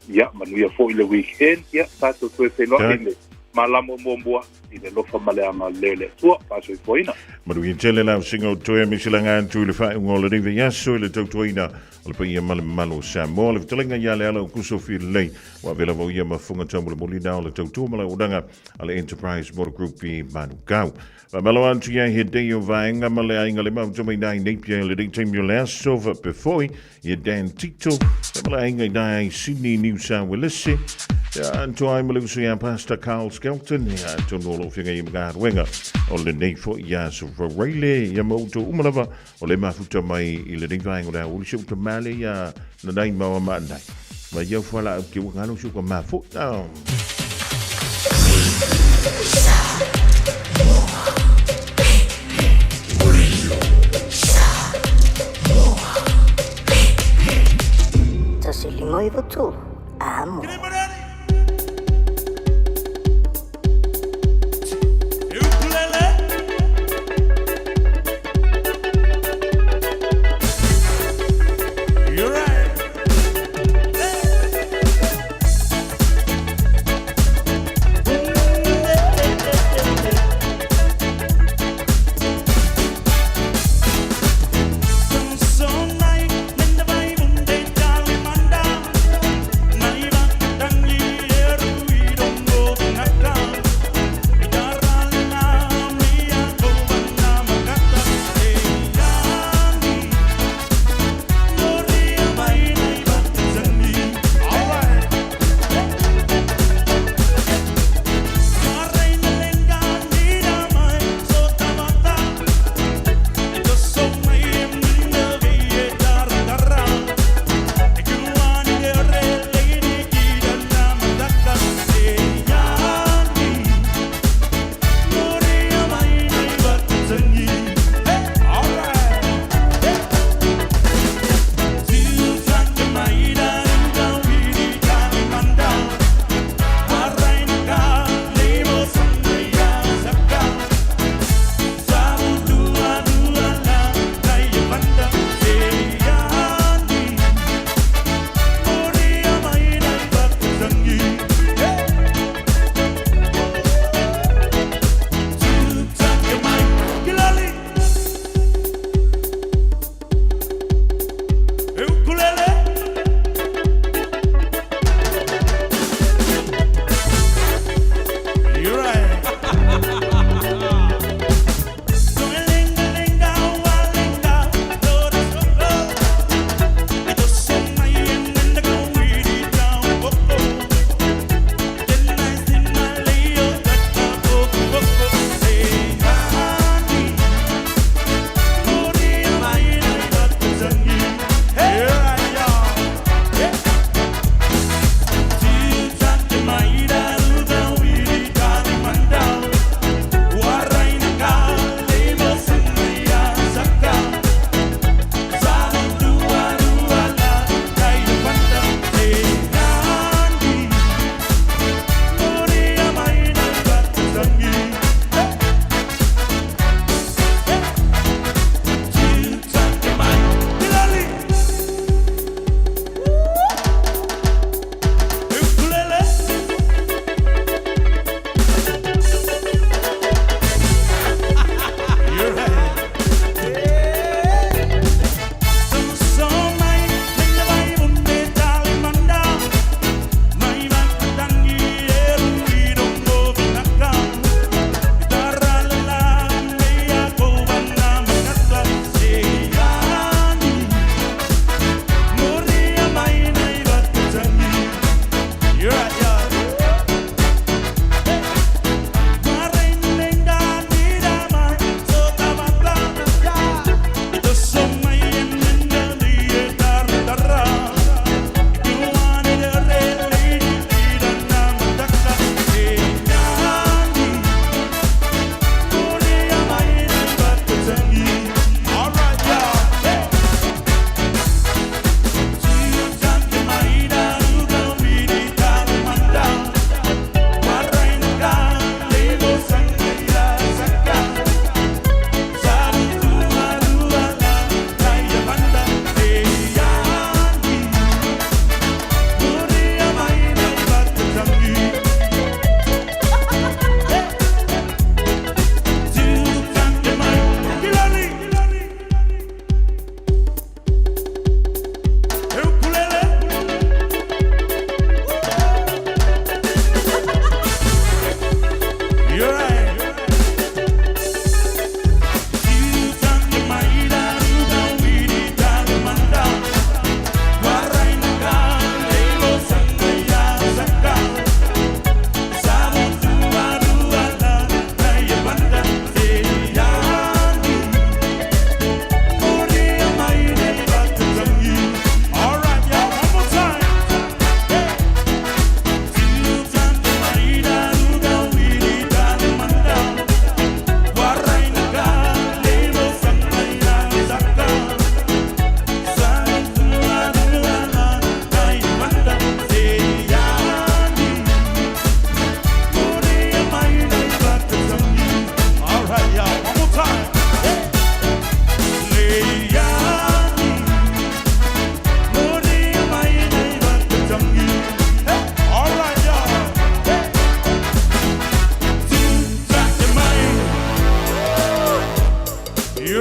Ia, manuia foi le weekend. Ia, tatou toe feiloai i le malama o muamua i le alofa ma le agalelei o le Atua. Faasoifuaina. Manuia tele lau susuga o toe aemaise laga atu i le faaiuga o lenei vaiaso i le tautuaina o le paia ma le mamalu o Samoa. Le fetalaiga ia Leala o Kuso Filei, ua ave lava o ia mafuga taumolimoli na o le tautua ma le auaunaga a le Enterprise Motor Group i Manukau. Faamalo atu ia he day o vaenga ma le aiga le mau mai nai nei pia le nei taimi o le aso faapea foi ia Dan Tito ma le aiga i nai Sydney New South Wales. Ia anto ai ma le uso ia Pastor Carl Skelton ia atonu o lo o feagai ai ma galuega o lenei foi aso Faraile ia ma outou uma lava o le mafuta mai i lenei vaega o le aoauli se uta male ia nanai maua maanai ma ia fuala au ke ua ngalo se uka mafo. 159 amo.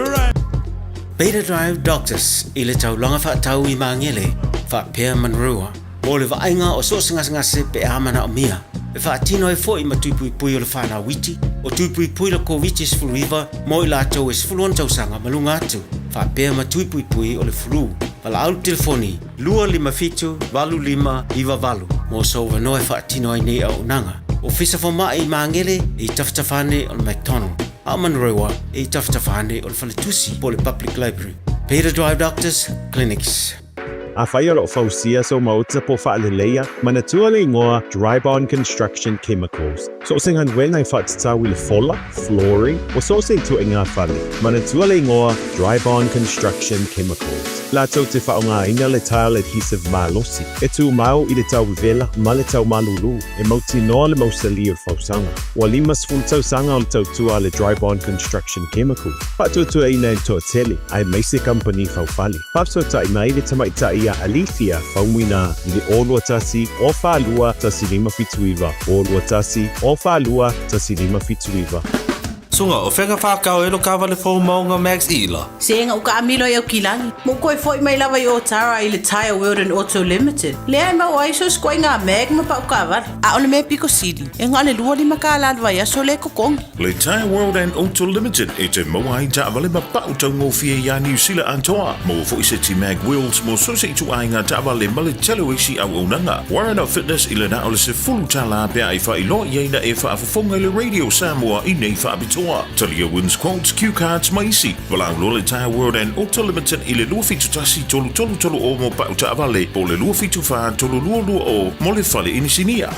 You're right. Beta Drive Doctors i le taulaga faatau i Magele faapea Manurewa mo le vaaiga o so o se gasegase pe a manaomia e faatino ai foi ma tui puipui o le fanau iti, o tui puipui le Koviti-19 mo i latou e 16 tausaga ma luga atu, faapea ma tui puipui o le flu. Valaau le telefoni 257 8598 mo sou avanoa e faatino ai nei auaunaga. Ofisa Fomai i Magele e i tafatafa ane o le McDonald, a o Manurewa e i tafatafa ane o le Faletusi po o le Public Library. Beta Drive Doctors Clinics. Afai o lo o fausia sou maota po o faaleleia, manatua le igoa Drybond Construction Chemicals. So o se galuega e faatatau i le fola, flooring, ua so o se ituaiga fale, manatua le igoa Drybond Construction Chemicals. Latou te faaaogaina le tile adhesive malosi, e tumau i le tau vevela ma le tau malulu, e mautinoa le mausali o le fausaga. Ua 50 tausaga o le tautua a le Drybond Construction Chemicals, faatuatuaina e le toatele, aemaise kamupani faufale. Faafesootai mai le tamaitai ia Alethea Faumuina i le 0 21 0 42 1579, 0 21 0 42 1579. Suga, o fea ka whākau e lo kāwale fou maunga Max Ila? Sega uka amilo i Aukilani. Mo koe foi mai lava i Otara i le Tyre World and Auto Limited. Lea e mau ai so sikoa i ngā mag ma pau kāwale. A o le mea piko sili, e ngā le 25 kālā le vaiaso le kokongi. Le Tyre World and Auto Limited e te maua ai taavale ma pau taugofie iā Niu Sila atoa. Maua foi se ti mag wheels mo so se ituaiga taavale ma le tele o isi auaunaga. Warren of Fitness i le na o le $10 pe a e faailoa i ai na e faafofoga i le Radio Samoa i nei faapitoa. Talia wins quotes, cue cards ma isi. Valaau loa le Tyre World and Auto Limited i le 271 3330 mo pau taavale po o le 274 3220 mo le fale inisinia.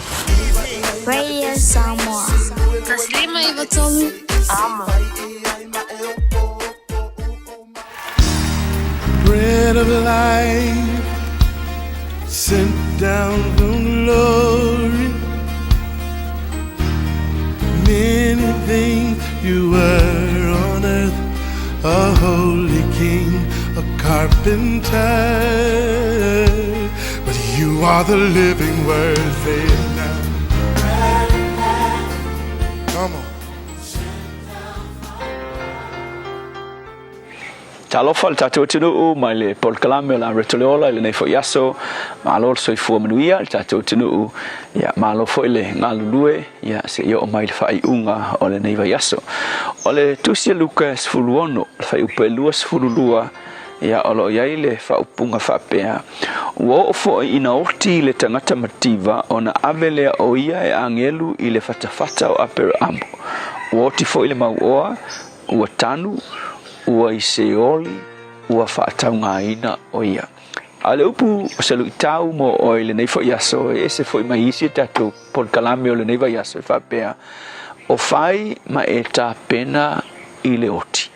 Radio Samoa. 153 Amo. Bread of life sent down from glory. Many things you were on earth, a holy king, a carpenter. But you are the living word, say it now. Come on. Talofa le tatou atunuu mai le polokalame o le Reto le Ola i lenei foi aso. Malo le soifua manuia le tatou atunuu. Ia, malo foi le galulue, ia, seia oo mai le faaiuga o lenei vaiaso. O le tusi a Luka e 16, le fuaiupu e 22, ia, o lo o i ai le faaupuga faapea, Ua oo foi ina oti le tagata mativa ona ave lea o ia e agelu i le fatafata o Aperamo. Ua oti foi le mauoa, ua tanu, ua i Seoli, ua faataugaina o ia. A o le upu o se luitau mo oe i lenei foi aso, e ese foi mai isi a tatou polokalame o lenei vaiaso e faapea, o fai ma e tapena i le oti.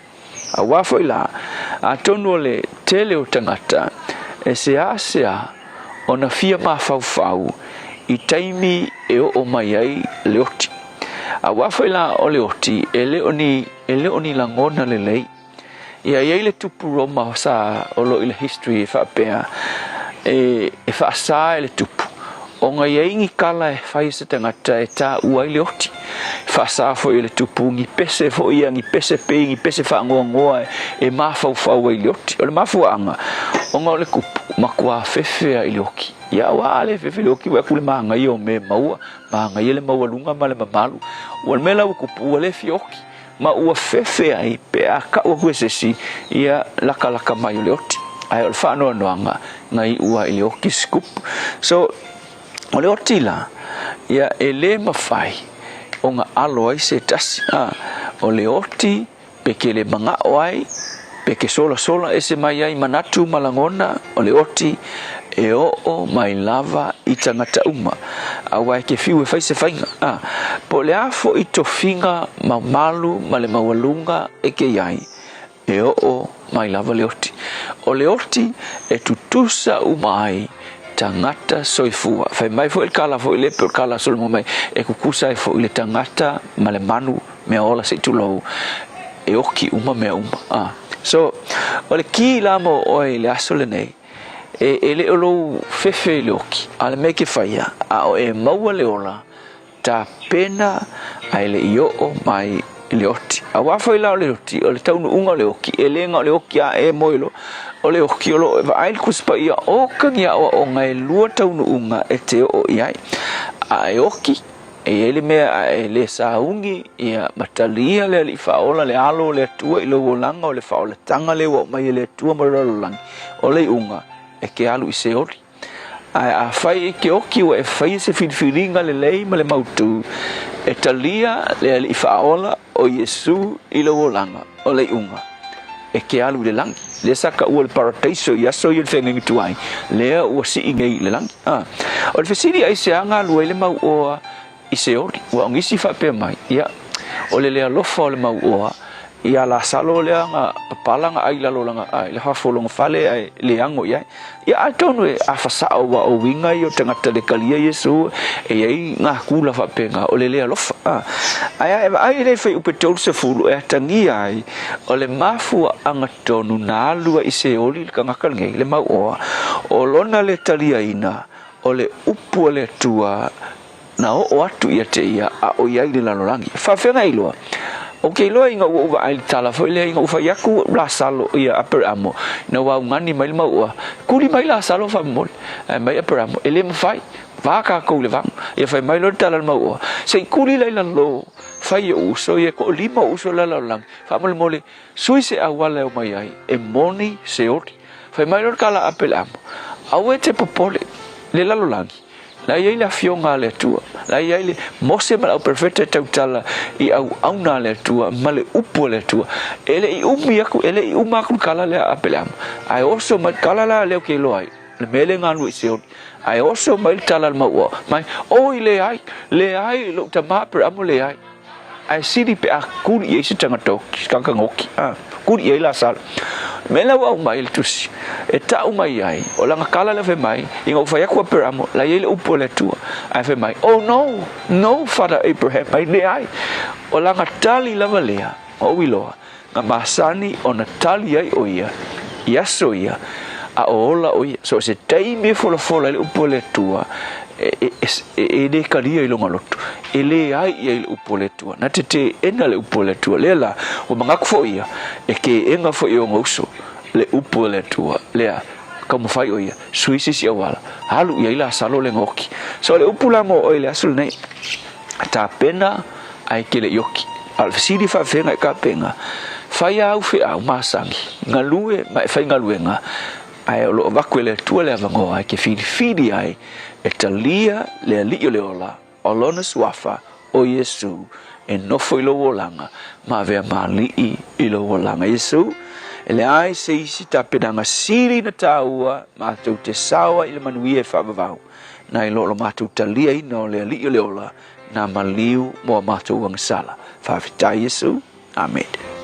Auā foi la, atonu o le tele o tagata e seasea ona fia mafaufau i taimi e oo mai ai le oti. Auā foi la o le oti e le o ni, e le o ni lagona lelei. Ia i ai le tupu Roma sa o lo i le history e faapea, e, e faasā e le tupu, ona i ai ni kala e fai e se tagata e tāua ai le oti. E faasā foi e le tupu ni pese foi ia, ni pese pei, ni pese faanoanoa e, e mafaufau ai i le oti. O le mafuaaga, ona o le kupu, matua fefea i le oki. Ia auā a le fefe i le oki, ua aku le mānaia o mea e maua, mānaia le maualuga ma le mamalu. Ua le mea la ua kupu, ua le fia oki. Ma ua fefe ai pe a kau aku e se isi, ia lakalaka mai o le oti. Ae o le faanoanoaga, na iu ai i le oki se kupu. So, o le oti la, ia e le mafai ona alo ai se tasi. A, o le oti pe ke le manao ai, pe ke solasola ese mai ai manatu ma lagona, o le oti e oo mai lava i tagata uma, aua e ke fiu e fai se faiga. A, po o le a foi tofiga mamalu ma le maualuga e ke i ai, e oo mai lava le oti. O le oti e tutusa uma ai tagata soifua. Fai mai foi le kala foi le pe o le kala a Solomon mai, e kukusa ai foi le tagata ma le manu mea ola se i tulou, e oki uma mea uma. A, so, o le ki la mo oe i le aso lenei, e, e le o lou fefe i le oki, a o le mea e ke faia, a o e maua le ola, tapena ae le i oo mai i le oti. Auā foi la o le oti, o le taunuuga o le oki, e le na o le oki a e moe loa. O le oki o lo o e vaai le Tusi Paia, oka ni aoaoga e lua taunuuga e te oo i ai. A e oki, e i ai le mea a e le sauni, ia, ma talia le Alii Faaola, le Alo o le Atua i lou olaga, o le faaolataga lea ua aumai e le Atua mo le lalolagi, o le iuga, e ke alu i Seoli. Ae afai e ke oki ua e faia se filifiliga lelei ma le mautū, e talia le Alii Faaola o Iesu i lou olaga, o le iuga, e ke alu i le lagi. Lea sa taua le parataiso i aso ia o le feagaiga tuai, lea ua sii nei i le lagi. A. O le fesili aisea galue ai le mauoa i Seoli. Ua o nisi faapea mai, ia, o le le alofa o le mauoa ia Lasalo lea na papala na ai lalo lana ai le fafo lona fale ae le ano i ai. Ia atonu e afa sao ua o uiga ia o tagata le talia Iesu e iai nga kula faapena o le le alofa. A. Ae a e vaai i le fuaiupu 30 e atagia ai o le mafuaaga tonu na alu ai i Seoli le tagata lenei, le mauoa, o lona le taliaina o le upu a le Atua Na oo atu ia te ia a o i ai le lalolagi. E faafeagai loa. Ou te iloa ina ua ou vaai i le tala foi lea ina ua fai atu Lasalo ia Aperamo ina ua augani mai le mau oa. Kuli mai Lasalo faamolemole. Ae mai Aperamo, e le mafai. Va tatou i le vaga. Ia fai mai loa le tala a le mau oa, Se i kuli la i lalo, fai i ou uso ia e toalima ou uso i le lalolagi. Faamolemole, sui se auala e omai ai, e moni se oli. Fai mai loa le tala a Aperamo, Aua e te popole, le lalolagi. La i ai le Afioga a le Atua, la i ai le Mose ma le auperofeta e tautala i auauna a le Atua ma le upu a le Atua. E le i umi aku, e le i uma aku le kala lea a Apeleama, ae oso mai le tala la lea ou te iloa ai, le mea lea e galulue i Seoli, ae oso mai le tala a le mauoa, mai, Oi, leai, leai, lou tama Aperamo, leai. Ae sili pe a kuli i ai se tagata oki, se tagata goki, a, kuli i ai Lasalo. Me la ua aumai le tusi, e tau mai ai, o lana kala lea fai mai, ina ua fai atu Aperamo, la i ai le upu a le Atua, ae fai mai, Oh no, no, Father Abraham, ai leai. O lana tali lava lea, na ou iloa, na masani ona tali ai o ia i aso ia, a o ola o ia. So o se taimi e folafola ai le upu a le Atua, e, e, e, e le kalia i lona loto, e leai ia i le upu a le Atua. Na te teena le upu a le Atua. Lea la, ua manatu foi ia, e keena foi e ona uso le upu a le Atua. Lea, taumafai o ia, sui se isi auala, alu i ai Lasalo le goki. So o le upu la mo oe i le aso lenei, tapena ae ke le i oki. A o le fesili faafeaga i kapena, fai āu feau masani, galue ma e faigaluega, ae o lo o avatu e le Atua le avanoa e te filifili ai e talia le Alii o le ola, o Lona Suafa, o Iesu, e nofo i lou olaga ma avea ma Alii i lou olaga. Iesu, e leai se isi tapenaga sili na tāua matou te saoa i le manuia e faavavau, nai lo lo matou taliaina o le Alii o le ola, na maliu mo a matou agasala. Faafetai Iesu. Amene.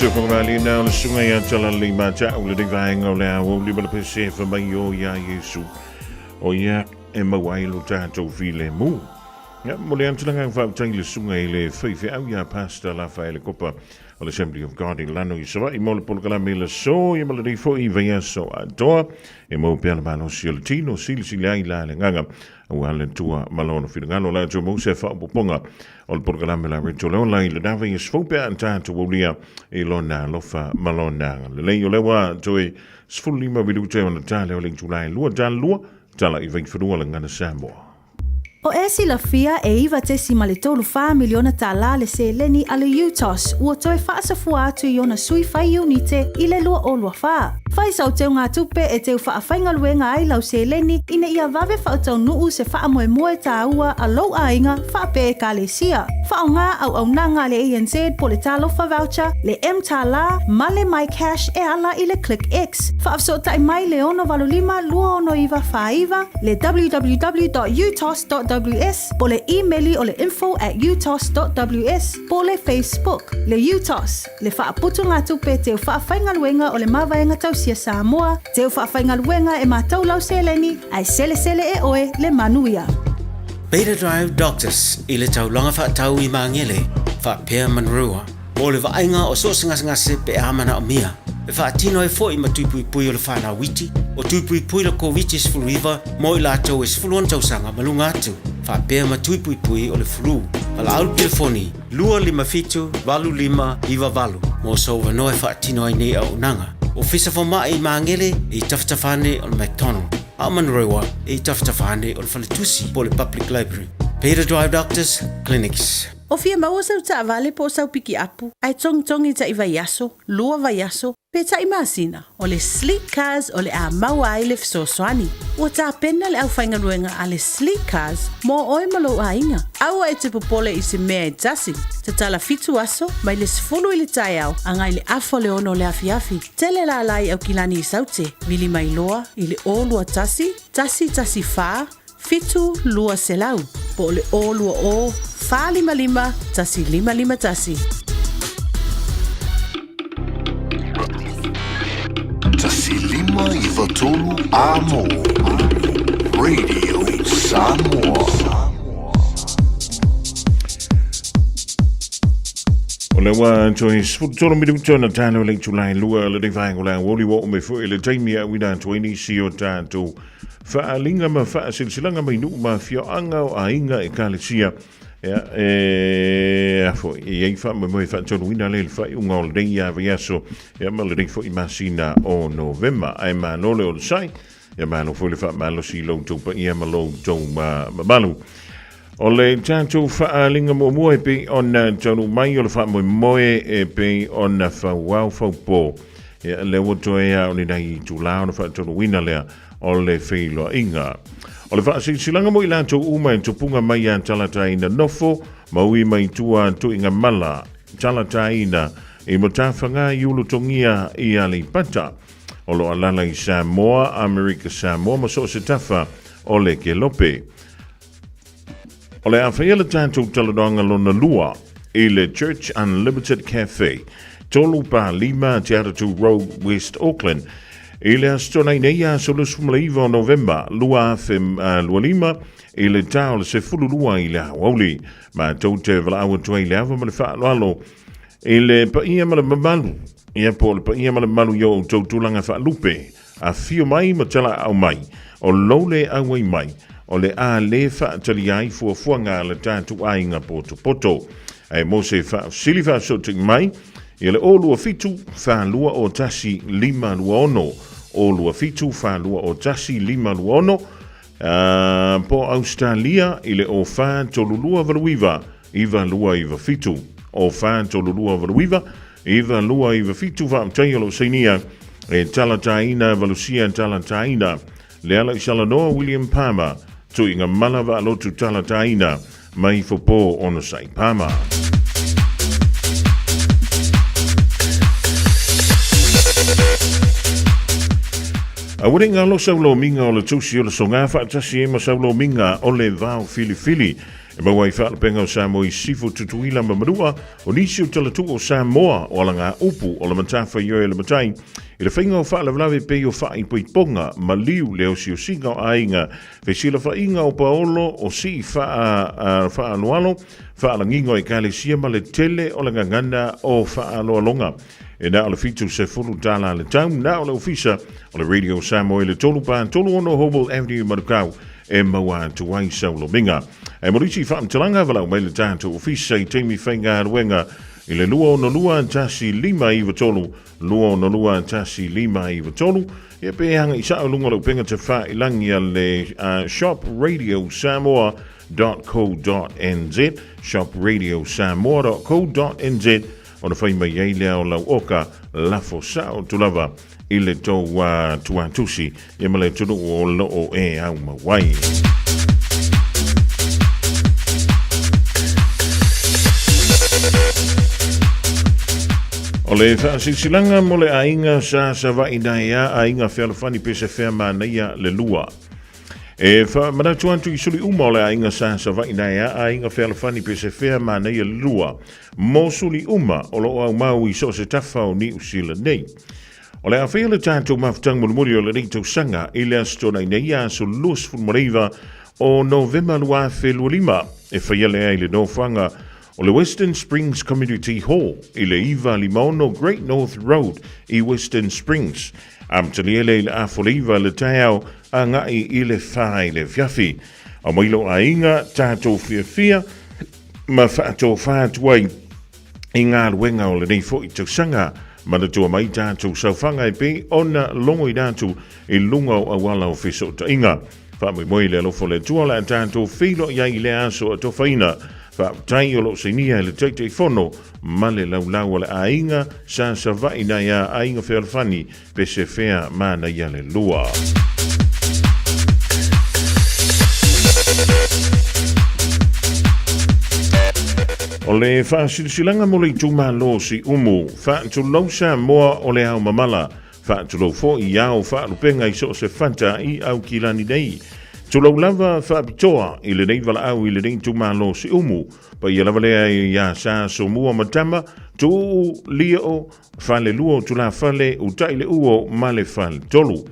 Se whakamālina o le sunga ia talalei mā tāu le nei vaenga o le aoauli ma le pese e whamai o ia Iesu. O ia e maua ai lo tātou filemu. Ia, mo le antunaga ang whautang le sunga i le whaiwheau ia Pastor Lafaele Kopa o le Assembly of God i lano i Savaii mo le polokalame le aso ia ma le nei foi vaiaso atoa e mau pea le malosi o le tino silisili ai la le agaga aua le Atua ma lona finagalo la atu mau se faaopoopoga o le polokalame la Reto le Ola i lena vaiaso fou pe a tatou aulia i lona alofa ma lona agalelei. O lea ua toe 15 minute ona tale o le itula e 2 tala 2 tala i Vaifanua le Gagana Samoa. O e silafia e $9.34 miliona tālā le seleni a le UTOS ua toe faasafua atu i ona sui fai iunite i le 2024. Fai sau teugatupe e teu faafaigaluega ai lau seleni ina ia vave faataunuu se faamoemoe tāua a lou aiga faapea Ekalesia. Faaaoga auaunaga a le ANZ po le Talofa Voucher, le mTālā ma le MyCash e ala i le ClickX. Faafesootai mai le 685 269 49, le www.utos.ws po le imeli o le info@utos.ws po le Facebook. Le UTOS, le faaputugatupe teu faafaigaluega o le Mavaega Tausia Samoa, teu faafaigaluega e matou lau seleni, ae selesele e oe le manuia. Beta Drive Doctors i le taulaga faatau i Magele, faapea Manurewa, mo le vaaiga o so o se gasegase pe a manaomia, e faatino ai foi ma tuipuipui o le fanau iti, o tuipuipui le Koviti-19 mo i latou e 16 tausaga ma luga atu, faapea ma tuipuipui o le flu. Valaau le telefoni 257 8598 mo sou avanoa e faatino ai nei auaunaga. Ofisa Fomai i Magele i tafatafa ane o le McDonald, a o Manurewa i tafatafa ane o le Faletusi po o le Public Library. Beta Drive Doctors Clinics. O fia maua sau taavale po o sau pikiapu, ae togitogi taʻi vaiaso, lua vaiaso, pe taʻi masina, o le Sleek Cars o le a maua ai le fesoasoani. Ua tapena le aufaigaluega a le Sleek Cars mo oe ma lou aiga. Aua e te popole i se mea e tasi. Tatala fitu aso, mai le 10 i le taeao agai le afa o le ono o le afiafi. Tele lala i Aukilani i Saute, vili mai loa i le 0 21 114 7 200 po o le 0 20 455 1551. 1593 Amo Radio Samoa. O le ua toe 13 minuta na tāleo le itula e lua le nei vaenga o le aoauli ua oo mai foi i le taimi a uina atu ai nisi o tatou faaaliga ma faasilasilaga mai nuu ma afioaga o aiga Ekalesia. Ia, e a foi, e i ai faamoemoe e faataunuuina lea i le faaiuga o lenei vaiaso, ia ma lenei foi masina o Novema. Ae malo le onosai, ia malo foi le faamalosi i lo outou paia ma lo outou mamalu. O le tatou faaaliga muamua e pei ona taunuu mai o le faamoemoe e pei ona fauao faupo. Ia, lea ua toe ao ni nai itula ona faataunuuina lea o le feiloaiga. O le faasilasilaga mo i latou uma e tupuga mai ia Talataina nofo ma ui mai tua tuiga mala Talataina i Matafaga i Ulutogia i Aleipata. O lo alala i Samoa, Amerika Samoa ma so o se tafa o le Kelope. O le a faia le tatou talanoaga lona lua i le Church Unlimited Cafe, 3 pa 5 Te Atatu Road, West Auckland, i le Aso Toonai nei, aso 29 o Novema 2025, i le ta o le 12 i le aoauli. Matou te valaau atu ai i le ava ma le faaaloalo i le paia ma le mamalu, ia po o le paia ma le mamalu i o outou tulaga faalupe. Afio mai ma talaau mai, o lou le auai mai, o le a le faatalia ai fuafuaga a le tatou aiga potopoto. Ae mo se faafesili faafesootai mai, ia le 0 27 4 2 0 1 5 2 6, 0 2 7 4 2 0 1 5 2 6, po o Ausetalia i le 0 4 3 2 8 9 9 2 9 7, 0 4 3 2 8 9 9 2 9 7. Faafetai o lou sainia e talataina valusia talataina le ala i Salanoa William Palmer tuiga mala vaalotu talataina mai fopō onosai Palmer. Aua ne i ngalo sau lomiga o le tusi o le soga faatasi ai ma sau lomiga o le vao filifili. E maua ai faalupega o Samoa i Sisifo, Tutuila ma Manua, o nisi o talatuu o Samoa, o alagaupu o le matafaioi a le matai i le faiga o faalavelave pei o faaipoipoga, maliu, le osiosiga o aiga, fesilafaiga o paolo, o sii faaaloalo, faalagiga o ekalesia ma le tele o le gagana o faaaloaloga. E na o le $70 le tau, na o le ofisa o le Radio Samoa i le 3 4 3 6 Hobble Avenue i Manukau e maua atu ai sau lomiga. E molisi faamatalaga valaau mai le tatou ofisa i taimi faigaluega i le 262 1593, 262 1593, ia pe agai sao i luga o le upega tafailagi a le shopradiosamoa.co.nz, shopradiosamoa.co.nz, ona fai mai ai lea o lau oka lafo sao atu lava i le tou tuatusi ia ma le atunuu o lo o e aumau ai. O le faasilasilaga mo le aiga sa Savaii naea aiga fealofani pe se fea manaia le lua. E faamanatu atu i suli uma o le aiga sa Savaii naea aiga fealofani pe se fea manaia le lua mo suli uma o lo o aumau i so o se tafa o Niu Sila nei. O le a faia le tatou mafutaga mulimuli o lenei tausaga i le Aso Toonai nei, aso 29 o Novema 2025, e faia lea i le nofoaga o le Western Springs Community Hall i le 956 Great North Road i Western Springs. Amatalia lea i le 8:30 i le taeao agai i le 4 i le afiafi. Aumai lou aiga, tatou fiafia ma faatofā atu ai i galuega o lenei foi tausaga. Manatua mai tatou saofaga e pei ona logoina atu i luga o auala o fesootaiga. Faamoemoe i le alofa o le Atua o le a tatou feiloai ai i lea aso atofaina. Faafetai o lo o sainia e le Taitaifono ma le Laulau a le Aiga sa Savaii nai a Aiga Fealofani Pesefea Manaia le Lua. O le faasilasilaga mo le itumalo o Siumu, faatulou Samoa o le ao mamala, faatulou foi i ao faalupega i so o se fata i Aukilani nei. Tulou lava faapitoa i lenei valaau i lenei itumalo o Siumu, paia lava lea ia Sa Somua ma Tama, Tuuu, Lio, Falelua o Tulafale, Utai le Uo ma le Faletolu.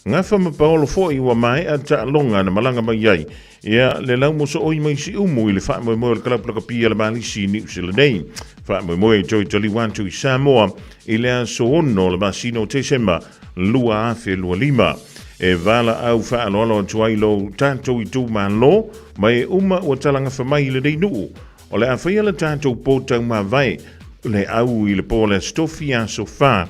Gafa ma Paolo foi ua maea taaloga na malaga mai ai ia le laumosooi mai Siumu i le faamoemoe o le kalapu lakapi a le Malisi i Niu Sila nei. Faamoemoe e toe taliu atu i Samoa i le aso 6 o le masina o Tesema 2025. E valaau faaaloalo atu ai lo tatou itumalo ma e uma ua talagafa mai i lenei nuu. O le a faia le tatou pō taumavae le au i le pō o le Aso Tofi aso 4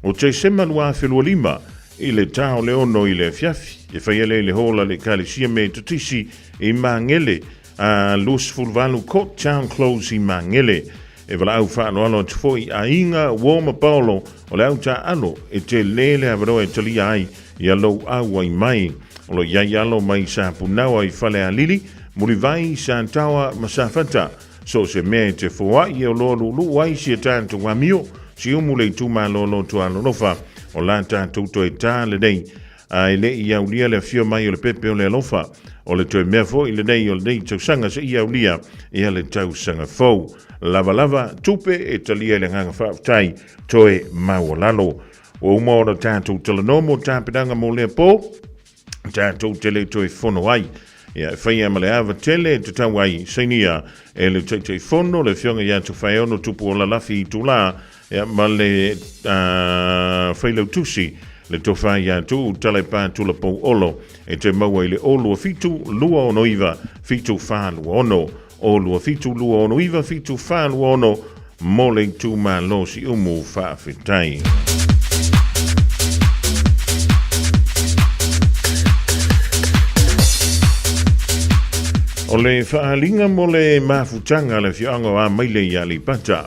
o Tesema 2025 i le ta o le 6 i le afiafi. E faia lea i le hall a le Ekalesia Metotisi i Magele, a 28 Court Town Close i Magele. E valaau faaaloalo atu foi i aiga uo ma paolo o le au taaalo e tele le avanoa e talia ai ia lou auai mai. O lo o i ai alo mai Sapunaoa i Falealili, Mulivai, Sataoa ma Safata. So o se mea e te foai e oloa luuluu ai si a tatou amio, siumu le itumalo loto alolofa o la tatou toe tā lenei a e le i aulia le afio mai o le pepe o le alofa. O le toe mea foi lenei o lenei tausaga seia aulia ia le tausaga fou. Lavalava tupe e talia i le agaga faafetai toe maualalo. Ua uma ona tatou talanoa mo tapenaga mo lea pō, tatou te le toe fono ai. Ia, e faia ma le ava tele e tatau ai sainia e le Taitaifono, le Afioga ia Tofaeono Tupuola Lafi Itulā, ia, ma le Failautusi, le Tofa ia Tuuu Talepa Tulapou Olo, e toe maua i le 027 269 7426, 027 269 7426 mo le itumalo Siumu. Faafetai. O le faaaliga mo le mafutaga a le afioaga o Amaile i Aleipata.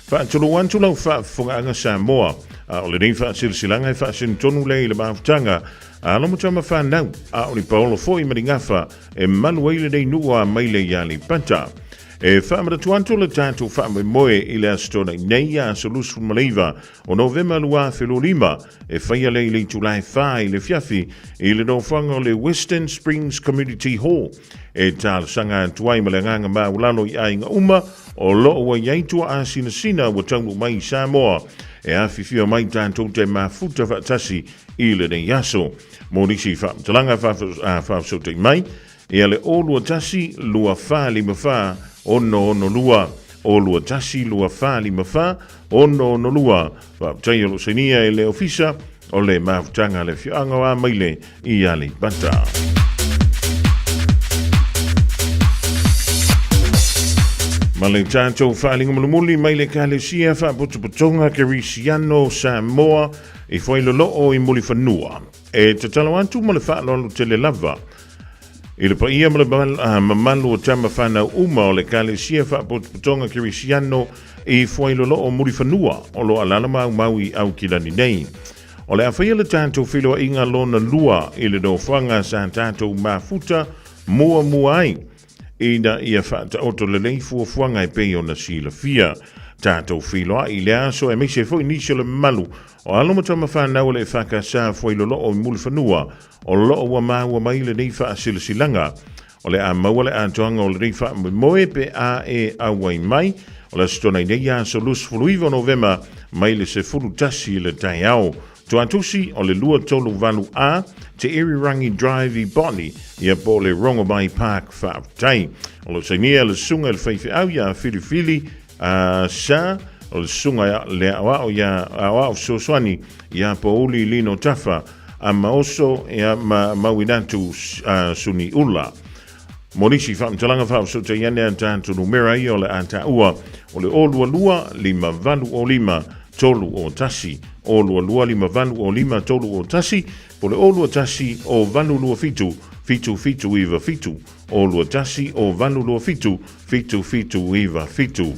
Faatulou atu lau faafofogaaga Samoa, a o lenei faasilasilaga e faasinotonu lea i le mafutaga a alo ma tama fanau, a o ni paolo foi ma ni gafa e malu ai lenei nuu o Amaile i Aleipata. E faamanatu atu le tatou faamoemoe i le Aso Toonai nei aso 29 o Novema 2025, e faia lea i le itula e 4 i le afiafi i le nofoaga o le Western Springs Community Hall. E talosaga atu ai ma le agaga maualalo i aiga uma o lo o ua i ai tuaa sinasina ua taunuu mai i Samoa e afifio mai tatou te mafuta faatasi i lenei aso. Mo nisi faamatalaga faafesootai mai, ia le 021 2454 662, 021 2454 662. Faafetai o lo o sainia e le Ofisa o le Mafutaga a le Afioaga o Amaile i Aleipata. Ma le tatou faaaliga mulimuli mai le Ekalesia Faapotopotoga Kerisiano Samoa i Fuailoloo i Mulifanua. E tatalo atu ma le faaaloalo tele lava i le paia ma le mamalu o tama fanau uma o le Ekalesia Faapotopotoga Kerisiano i Fuailoloo Mulifanua o lo o alaala maumau i Aukilani nei. O le a faia le tatou feiloaiga lona lua i le nofoaga sa tatou mafuta muamua ai ina ia faataoto lelei fuafuaga e pei ona silafia. Tatou feiloai i le aso aemaise foi nisi o le mamalu o alo ma tama fanau o le EFKS Fuailoloo i Mulifanua o lo o ua maua mai lenei faasilasilaga. O le a maua le atoaga o lenei faamoemoe pe a e auai mai. O le Aso Toonai nei aso 29 o Novema mai le 11 i le taeao. Tuatusi o le 238A Te Irirangi Drive i Botany, ia po o le Rongomai Park. Faafetai. O lo o sainia le susuga i le faifeau ia Filifili Sa, o le susuga le aoao ia aoao fesoasoani ia Pouli Lino Tafa a Maoso ia ma Mauinatu Suniula. Mo nisi faamatalaga faafesootai ane a tatou numera ia o le a taua o le 022 5 8 0 5 3 0 1, 022 5 8 0 5 3 0 1, po o le 021 0 8 2 7 7 7 9 7, 021 0 8 2 7 7 7 9 7.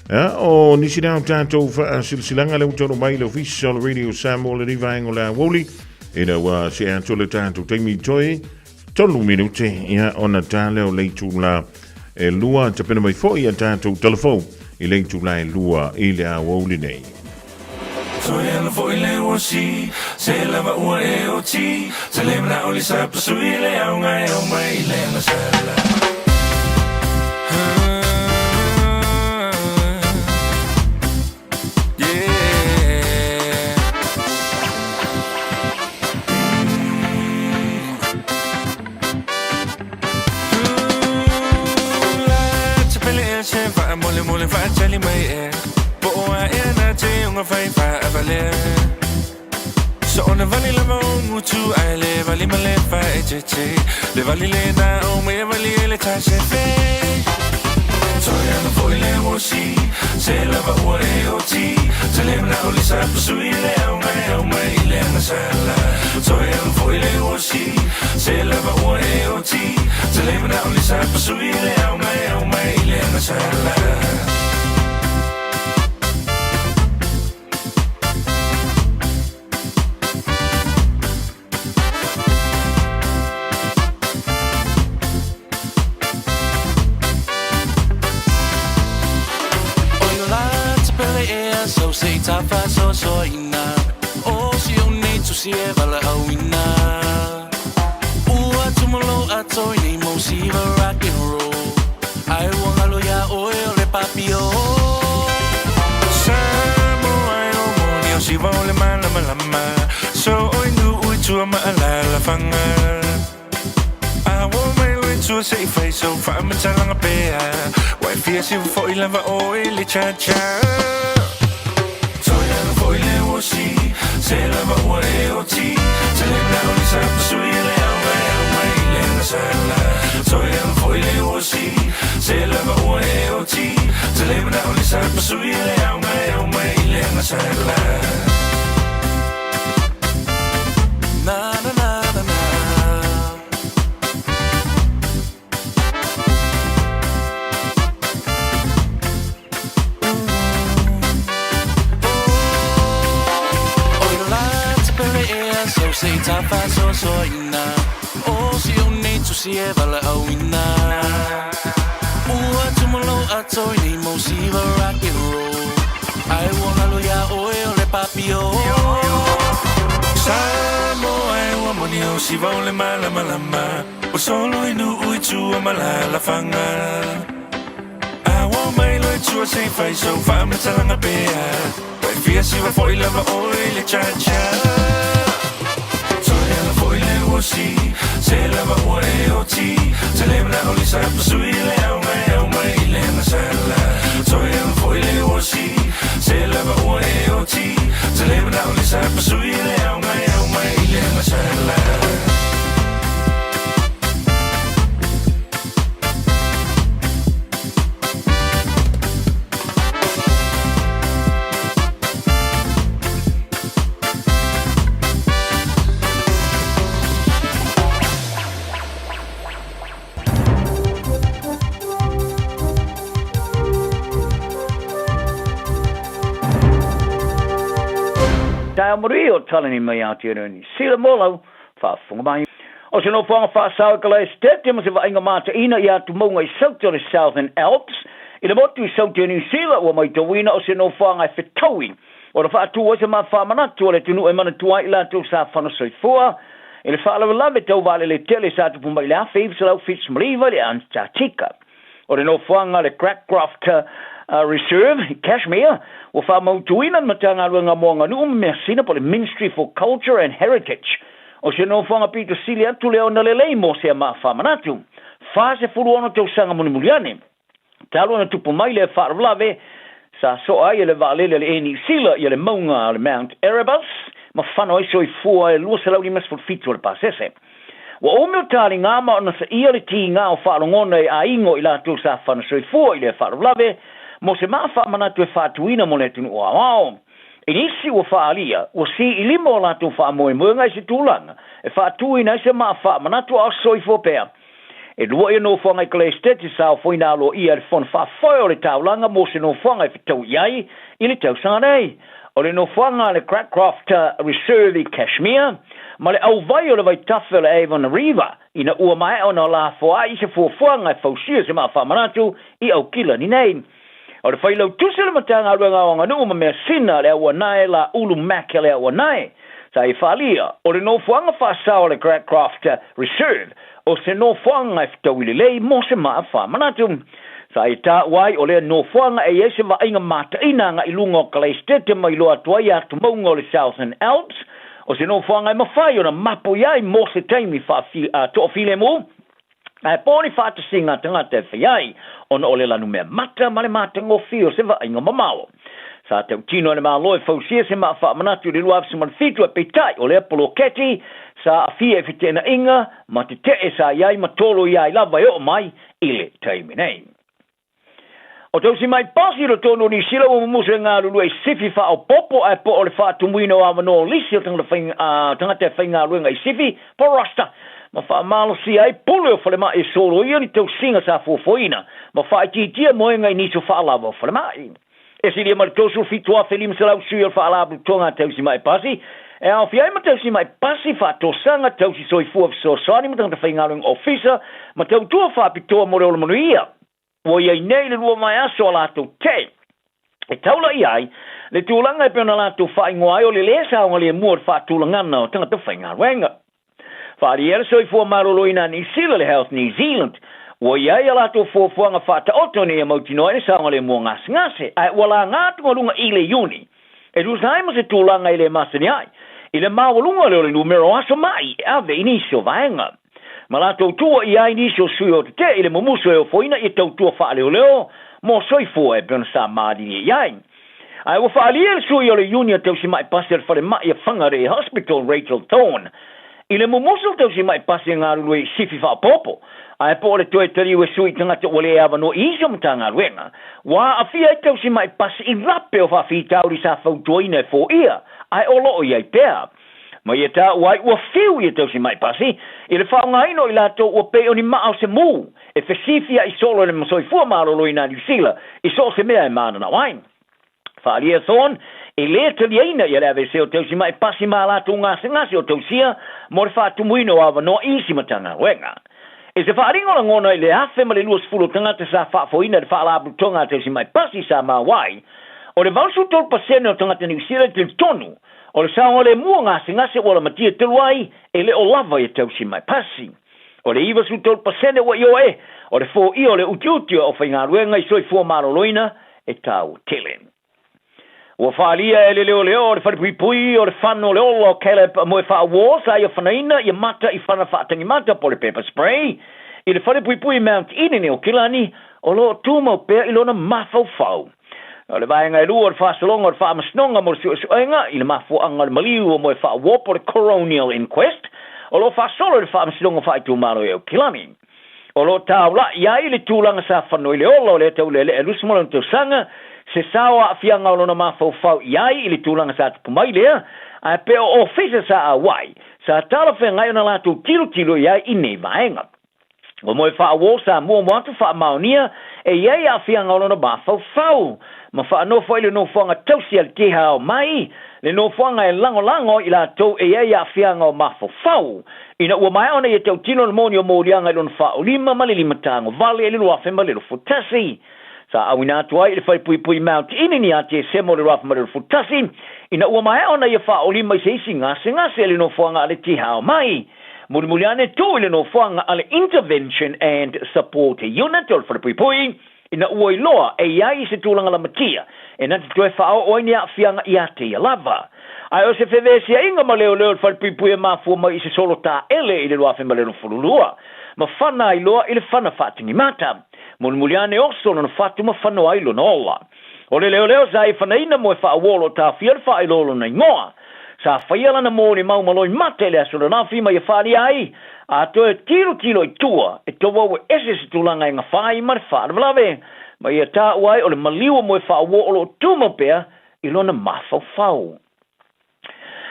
Ia, o nisi lea o tatou faasilasilaga lea ua taunuu mai i le Ofisa o le Radio Samoa lenei vaega o le aoauli, ina ua see atu le tatou taimi toe 3 minute, ia, ona ta lea o le itula e 2, tapena mai foi a tatou talafou i le itula e 2 i le aoauli nei. Toe ala foi le uasi, se lava ua e oti, se le manao le sa pasui le auga e au mai le agasala. lava rock and roll Ai ua galo iā ʻoe o le papio Samoa e ua moni au siva o le malamalama Ua solo i nuu i tua ma alaalafaga A ua mai loa i tua se i fai sau faamatalaga pea Ua e fia siva foi lava ʻoe i le cha-cha Toe ala foi le uasi Se lava ua e oti Te le manao lisa pasui le au mai au mai i le agasala Toe ala foi le uasi Se lava ua e oti Te le manao lisa pasui le au mai au mai i le agasala. Taeao manuia o Talani mai Aotearoa Niu Sila mo lau faafofoga mai. O se nofoaga faasao i Kalaesetete ma se vaaiga mataina i atumauga i Sauti o le Southern Alps i le motu i Sauti o Niu Sila ua maitauina o se nofoaga e fetaui ona faatu ai se mafaamanatu o le atunuu e manatua ai i latou sa fano soifua i le faalavelave tau vaalele tele sa tupu mai i le 1979 i le Antarctica. O le nofoaga le Cracroft Reserve i Cashmere, ua faamautuina le Matagaluega mo Aganuu ma Measina po o le Ministry for Culture and Heritage. O se nofoaga pito sili atu lea ona lelei mo sea mafaamanatu. 46 tausaga mulimuli ane, talu ona tupu mai lea faalavelave, sa soa ai e le vaalele a le Air Niu Sila ia le mauga o le Mount Erebus ma fano ai soifua e 257 o le pasese. Ua umi o taligā ma ona saia le tīgā o faalogona e aiga o i latou sa fano soifua i lea faalavelave mo se maa faamanatu e faatuina mo le atunuu aoao. I nisi ua faaalia, ua sī i lima o latou faamoemoega i se tulaga e faatuina ai se maa faamanatu a o soifua pea. E lua ia nofoaga i Kalaesetete sa ofoina aloaia e le Fono Faafoe o le Taulaga mo se nofoaga e fetaui i ai i le tausaga nei. O le nofoaga a le Cracroft Reserve i Cashmere ma le auvai o le vaitafe o le Avon River ina ua maea ona lafoai i se fuafuaga e fausia se maa faamanatu i Aukilani nei. O le Failautusi o le Matagaluega o Aganuu ma Measina le Auanae La Ulu Mac le Auanae sa i faalia, o le nofoaga faasao o le Cracroft Reserve o se nofoaga e fetaui lelei mo se maa faamanatu. Sa i taua ai o lea nofoaga e i ai se vaaiga mataina agai i luga o Kalaesetete ma iloa atu ai atumauga o le Southern Alps, o se nofoaga e mafai ona mapo i ai mo se taimi toafilemu. Ae po ni faatasiga a tagata e fai ai, ona o le lanumea mata ma le matagofie o se vaaiga mamao. Sa tautino e le Malo e fausia se maa faamanatu i le 2017 ae peitai o lea poloketi sa aafia i feteenaiga ma tetee sa i ai ma tolo i ai lava e oo mai i le taimi nei. O Tausimai Pasi i totonu o Niu Sila ua mumusu e galulue i sifi faaopoopo ae po o le faatumuina o avanoa o lisi o tagata e faigaluega i sifi po o roster ma faamalosia ai pule o falemai e soloia ni tausiga sa fuafuaina ma faaitiitia moega i nisi o faalava o falemai. E silia mai le 37,500 sui o le Faalapotopotoga a Tausimai Pasi e aofia ai ma Tausimai Pasi, Faatosaga, Tausi Soifua Fesoasoani ma Tagata Faigaluega Ofisa ma Tautua Faapitoa mo le Ola Manuia. Ua i ai nei le lua vaiaso a latou te e taula i ai le tulaga e pei ona latou faaigoa ai o le lē saogalemu o le faatulagana o tagata faigaluega. Faaalia le soifua maloloina a Niu Sila, le Health New Zealand, ua i ai a latou fuafuaga faataoto ina ia mautinoa ai le saogalemu o gasegase, ae ua laga atugaluga i le Iuni e tusa ai ma se tulaga e le masani ai i le maualuga lea o le numera o aso ma'i e ave i nisi o vaega. Ma latou tua i ai nisi o sui o tetee i le mumusu e ofoina ia tautua faaleoleo mo soifua e pei ona sa malilie i ai. Ae ua faaalia le sui o le Iuni o Tausimai Pasi a le Falemai a Whangarei Hospital, Rachel Thorne, i le mumusu o Tausimai Pasi e galulue i sifi faaopoopo, ae po o le toe taliu e sui tagata ua le avanoa i isi o Matagaluega, ua aafia ai Tausimai Pasi i lape o faafitauli sa fautuaina e foia, ae o lo o i ai pea. Ma ia taua ai ua fiu ia Tausimai Pasi i le faaaogaina o i latou ua pei o ni maa o se mū e fesifiaʻi solo i le soifua maloloina a Niu Sila i so o se mea e mananao ai. Faaalia Thorne, e lē taliaina ia le aveesea o Tausimai Pasi ma a latou gasegase o tausia mo le faatumuina o avanoa i isi Matagaluega. I se faaaliga o lagona i le 1,020 o tagata sa faafoeina i le Faalapotopotoga a Tausi Mai Pasi sa maua ai, o le 83% o tagata Niu Sila e talitonu o le saogalemu o gasegase ua lamatia talu ai e le o lava ia tausi mai pasi. O le 93% ua ioe o le foia o le utiuti o aufaigaluega i soifua maloloina e taua tele. Ua faaalia e le leoleo o le falepuipui o le fano o le ola o Caleb Moefaauo sa ia fanaina ia mata i fana faatagimata po o le pepper spray i le falepuipui Mount Eden i Okilani o lo o tumau pea i lona mafaufau. O le vaega e lua o le faasologa o le Faamasinoga mo le Suesuega i le mafuaaga o le maliu o Moefaauo po o le Coronial Inquest o lo o faasolo i le Faamasinoga Faaitumalo i Aukilani. O lo o taula'i ai le tulaga sa fano i le ola o lea taulealea 26 tausaga, se sao aafiaga o lona mafaufau i ai i le tulaga sa tupu mai lea, ae pe o ofisa sa auai, sa talafeagai ona latou tilotilo i ai i nei vaega. Ua moe faauo sa muamua atu faamaonia e i ai aafiaga o lona mafaufau, ma faanofo ai le nofoaga tausi a le Kihao mai le nofoaga e lagolago i latou e i ai aafiaga o mafaufau, ina ua maea ona ia tautino le moni o moliaga i lona faaolima ma le limatagovale i le 2021. Sa auina atu ai i le Falepuipui Mount Eden ia Tesema o le 2021, ina ua maea ona ia faaolima i se isi gasegase i le nofoaga a le Tihao mai. Mulimuli ane tuu i le nofoaga a le Intervention and Support Unit o le Falepuipui, ina ua iloa e i ai se tulaga lamatia e na te toe faaoo ai ni aafiaga ia te ia lava. Ae o se fevesiaiga ma leoleo i le falepuipui e mafua mai i se solo taele i le 2022, ma fana ai loa i le fana faatigimata. Mulimuli ane oso lona fatu ma fano ai lona ola. O le leoleo sa e fanaina mo e faauo o lo o taofia le faailoa o lona igoa. Sa faia lana molimau ma loimata i le aso ananafi ma ia faaalia ai, a toe tilotilo i tua, e tou e ese se tulaga e gafa ai ma le faalavelave, ma ia taua ai o le maliu o moe faauo o lo o tumau pea i lona mafaufau.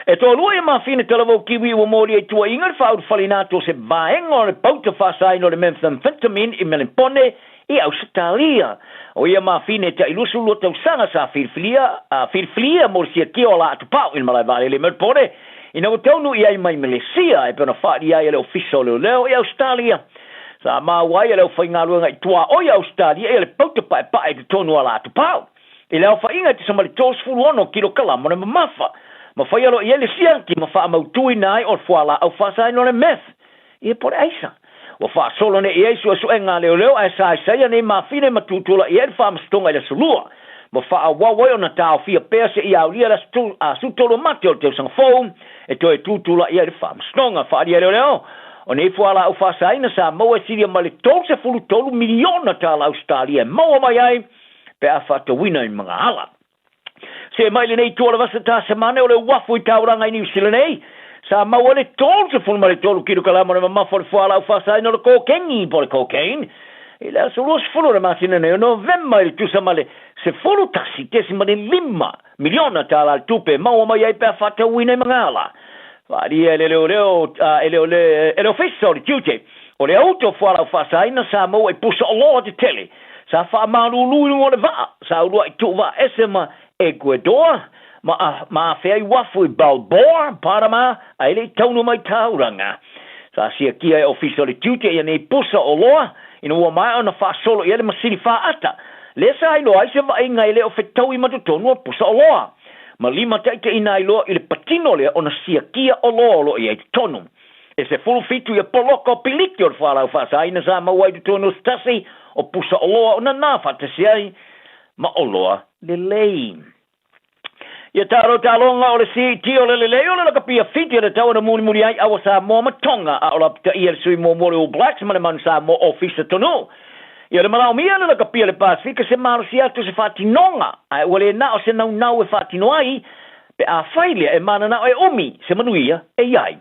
E toalua ia mafine talavou kiwi ua molia i tuuaiga le faaulufaleina atu o se vaega o le pauta faasaina o le methamphetamine i Melempone i Ausetalia. O ia mafine e tai 22 tausaga sa filifilia, a filifilia mo le siakia o la atupau i le malae vaalele i Melbourne ina ua taunuu i ai mai Melesia e pei ona faaalia ai e le Ofisa o Leoleo i Ausetalia. Sa maua ai e le aufaigaluega i tuaoi a Ausetalia ia le pauta paepae i totonu o ala atupau. I le aofaiga e tusa ma le 36 kilokalama o le mamafa, ma faia loa i ai le siaki ma faamautuina ai o le fualaau faasaina o le meth, ia po o le aisa. Ua faasolo nei i ai suesuega a leoleo ae saesaia nei mafine ma tutula'i ai le faamasitoga i le aso Lua, ma faaauau ai ona taofia pea seia aulia le aso 13 o Mati o le tausaga fou e toe tutula'i ai le faamasinoga. Faaalia e leoleo, o nei fualaau faasaina sa maua e silia ma le 33 miliona tala Ausetalia e maua mai ai pe a faatauina i Magaala. See mai lenei itu o le vasa Tasamane o le uafu i taulaga i Niu Sila nei, sa maua le 33 kilokalama o le mamafa o le fualaau faasaina o le kokengi po o le cocaine i le aso 20 o le masina nei o Novema i le tusa ma le 11.5 miliona tala le tupe e maua mai ai pe a faatauina i Magaala. Faaalia e le leoleo, e le, e le ofisa o le tiute o le auto fualaau faasaina sa maua i pusa oloa tetele sa faamalulu i luga o le vaa sa uluai tuuvaaese ma Ecuador ma ma afea i uafu i Balboa, Panama, ae le i taunuu mai taulaga. Sa siakia e Ofisa o le Tiute ia nei pusa oloa ina ua maea ona faasolo i ai le masini faata lea sa iloa ai se vaaiga e le o fetaui ma totonu o pusa oloa ma limataitaiina ai loa i le patino lea ona siakia oloa o lo o i ai totonu. E 17 ia poloka o piliki o le fualaau faasaina sa maua ai totonu o se tasi o pusa oloa o nanā faatasi ai ma oloa lelei. Ia talo taloga o le siiti o le lelei o le lakapia Fiti o le tau ona mulimuli ai aua Samoa ma Tonga a o lapitaia le sui muamua o le All Blacks ma le Manu Samoa Ofisa tonu. Ia le manaomia le lakapia le Pasefika se malosi atu se faatinoga ae ua le na o se naunau e faatino ai pe afai lea e mananao e umi se manuia e i ai.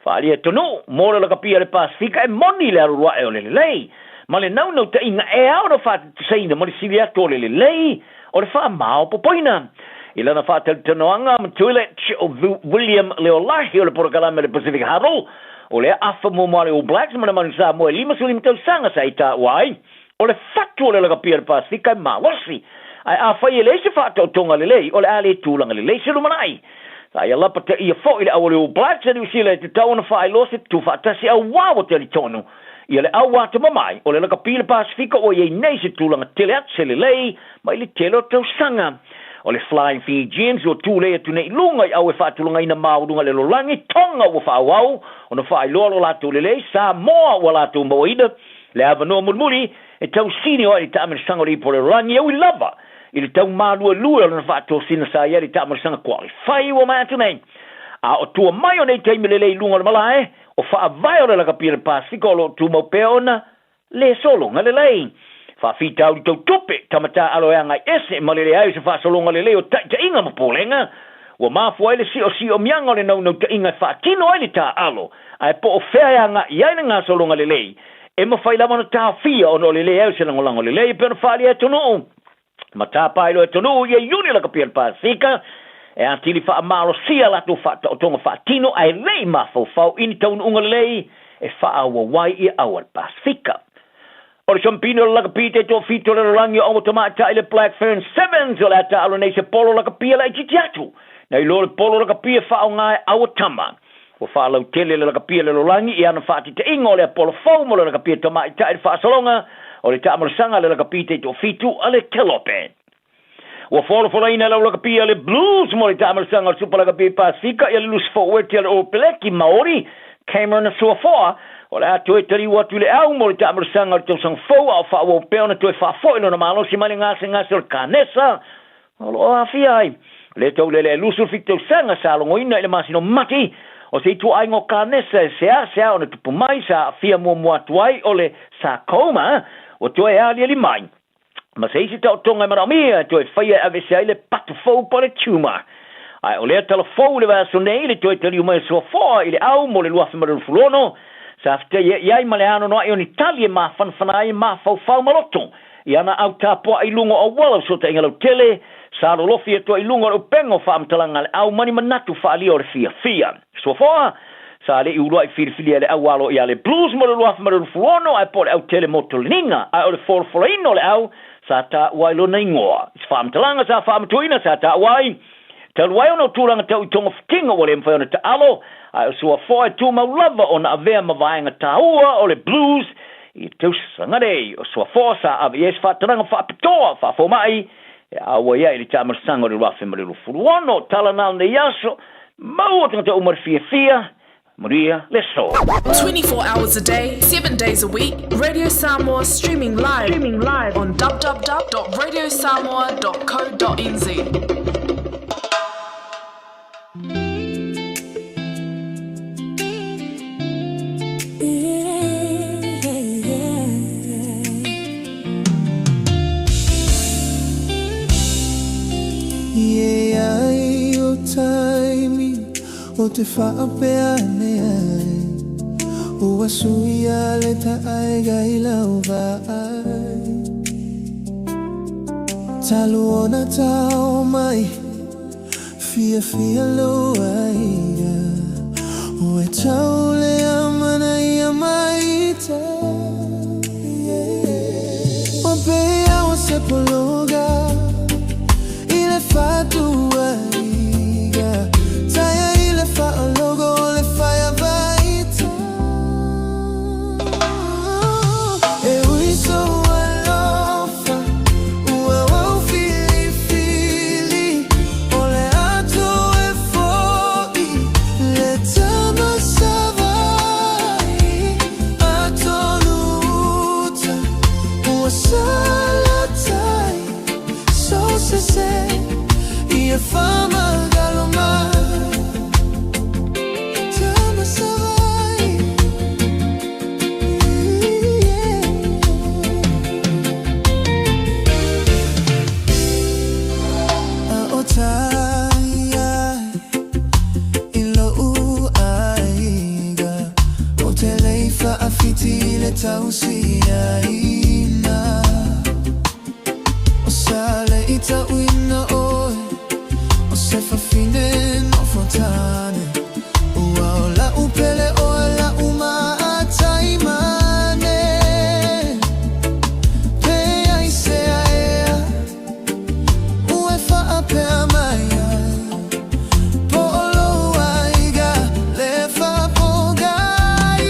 Faaalia tonu mo le lakapia le Pasefika e moni le alu ae o le lelei ma le naunautaiga e ao ona faatutusaina ma le sili atu o le lelei o le faamaopoopoina. I lana faatalatalanoaga ma Toilet o William Leolahi o le polokalame o le Pacific Huddle, o lea afa muamua a le All Blacks ma le Manu Samoa e 55 tausaga sa i taua ai, o le fatu o le lakapia o le Pasefika e malosi. Ae afai e leai se faataotoga lelei, o le a le tulaga lelei se lumanai. Sa ia lapataia foi le au o le All Blacks a Niu Sila e tatau ona faailoa se tutufaatasi auā ua talitonu. Ia le au atamamai o le lakapi i le Pasefika ua i ai nei se tulaga tele atu se lelei mai le tele o tausaga. O le Flying Fijians ua tulei atu nei i luga i au e faatulagaina maualuga le lolagi, Tonga ua faaauau ona faailoa lo latou lelei, Samoa ua latou mauaina le avanoa mulimuli e tausini o ai i le taamilosaga o le ipu o le lalolagi e ui lava i le tau maluelue o lana faatosina sa i ai le taamilosaga qualify ua maea atu nei. A o tua mai o nei taimi lelei i luga o le malae, o faavae o le lakapi o le Pasefika o lo o tumau pea ona le sologa lelei. Faafitauli tau tupe, tama taaalo e agai ese ma le leai o se faasologa lelei o taitaiga ma pulega, ua mafua ai le siosiomiaga o le naunautaiga e faatino ai le taaalo, ae po o fea e agai i ai le gasologa lelei, e mafai lava ona taofia ona o le leai o se lagolago lelei e pei ona faaalia e atunuu ma tapa ai loa e atunuu ia Iuni lakapi o le Pasefika e atili faamalosia latou faataotoga faatino ae le i mafaufau i ni taunuuga lelei e faaauau ai ia au a le Pasefika. O le siampini o le lakapi te toafitu o le lalolagi o aua tamaitai le Black Fern Sevens o le a taalo nei se polo lakapi a laitiiti atu nai lo le polo lakapi e faaaoga e aua tama. Ua faalautele le lakapi a le lalolagi i ana faatitaiga o lea polo fou mo le lakapi a tamaitai le faasologa o le taamalosaga a le lakapi te toafitu a le Kelope. Ua folafolaina e le au lakapi a le Blues mo le taamalosaga o le Supa Lakapi Pasefika ia le lusi foueti a le All Peleki Maori Cameron Suafoa o le a toe taliu atu i le au mo le taamalosaga o le tausaga fou a o faaauau pea ona toe faafoi lona malosi mai le gasegase o le kanesa o lo o aafia ai le taulele e 27 tausaga sa logoina i le masina o Mati o se ituaiga o kanesa e seasea ona tupu mai sa aafia muamua atu ai o le sarcoma ua toe aliali mai ma se isi taotoga e manaomia e toe faia e aveese ai le patu fou po o le tumor. Ae o lea tala fou i le vaiaso nei le toe taliu mai o Suafoa i le au mo le 2026, sa fetaia'i ai ma le anoanoa'i o ni tali e mafanafana ai e mafaufau ma loto i ana au tapua'i i luga o auala o fesootaiga lautele, sa lolofi atu ai i luga o le upega o faamatalaga a le au ma ni manatu faaalia o le fiafia. Suafoa, sa le i ulua'i filifilia e le au alo ia le Blues mo le 2026 ae po o le au tele mo Toleniga, ae o le folafolaina o le au sa taua ai lona igoa. I se faamatalaga sa faamatuaina sa taua ai, talu ai ona o tulaga tau i togafitiga ua le mafai ona taalo, ae o Suafoa e tumau lava ona avea ma vaega taua o le Blues i le tausaga nei. O Suafoa sa ave i ai se faatanaga faapitoa faafoma'i e auai ai i le taamalosaga o le 2026. Tala na o lenei aso, maua tagata uma le fiafia, manuia le aso. 24 hours a day, 7 days a week, Radio Samoa streaming live, streaming live on www.radiosamoa.co.nz. I ai o taimi o te faapea ane ai, Ua suia le taaiga i lau vaai. Talu ona tao mai, Fiafia lou aiga, Ua tau le amana ia mai ta, yeah. O pei au se pologa i le fatuaiga, Taia i le faalogo o le faia vaita. E ui sou alofa, ua ou filifili, O le atu e fo'i le tama Savaii, Atonu uta ua salatai, So sese ia whamagalo mai. Tama Savaii, yeah. A o tai ai i lou aiga, O te lei faafiti i le tausiaina. O sa le i tauina oe, O se fafine nofo tane, Ua o la'u pele oe la'u maataimane. Pe ai sea ea, Ua e faapea mai ai, Po o lou aiga le faapogai.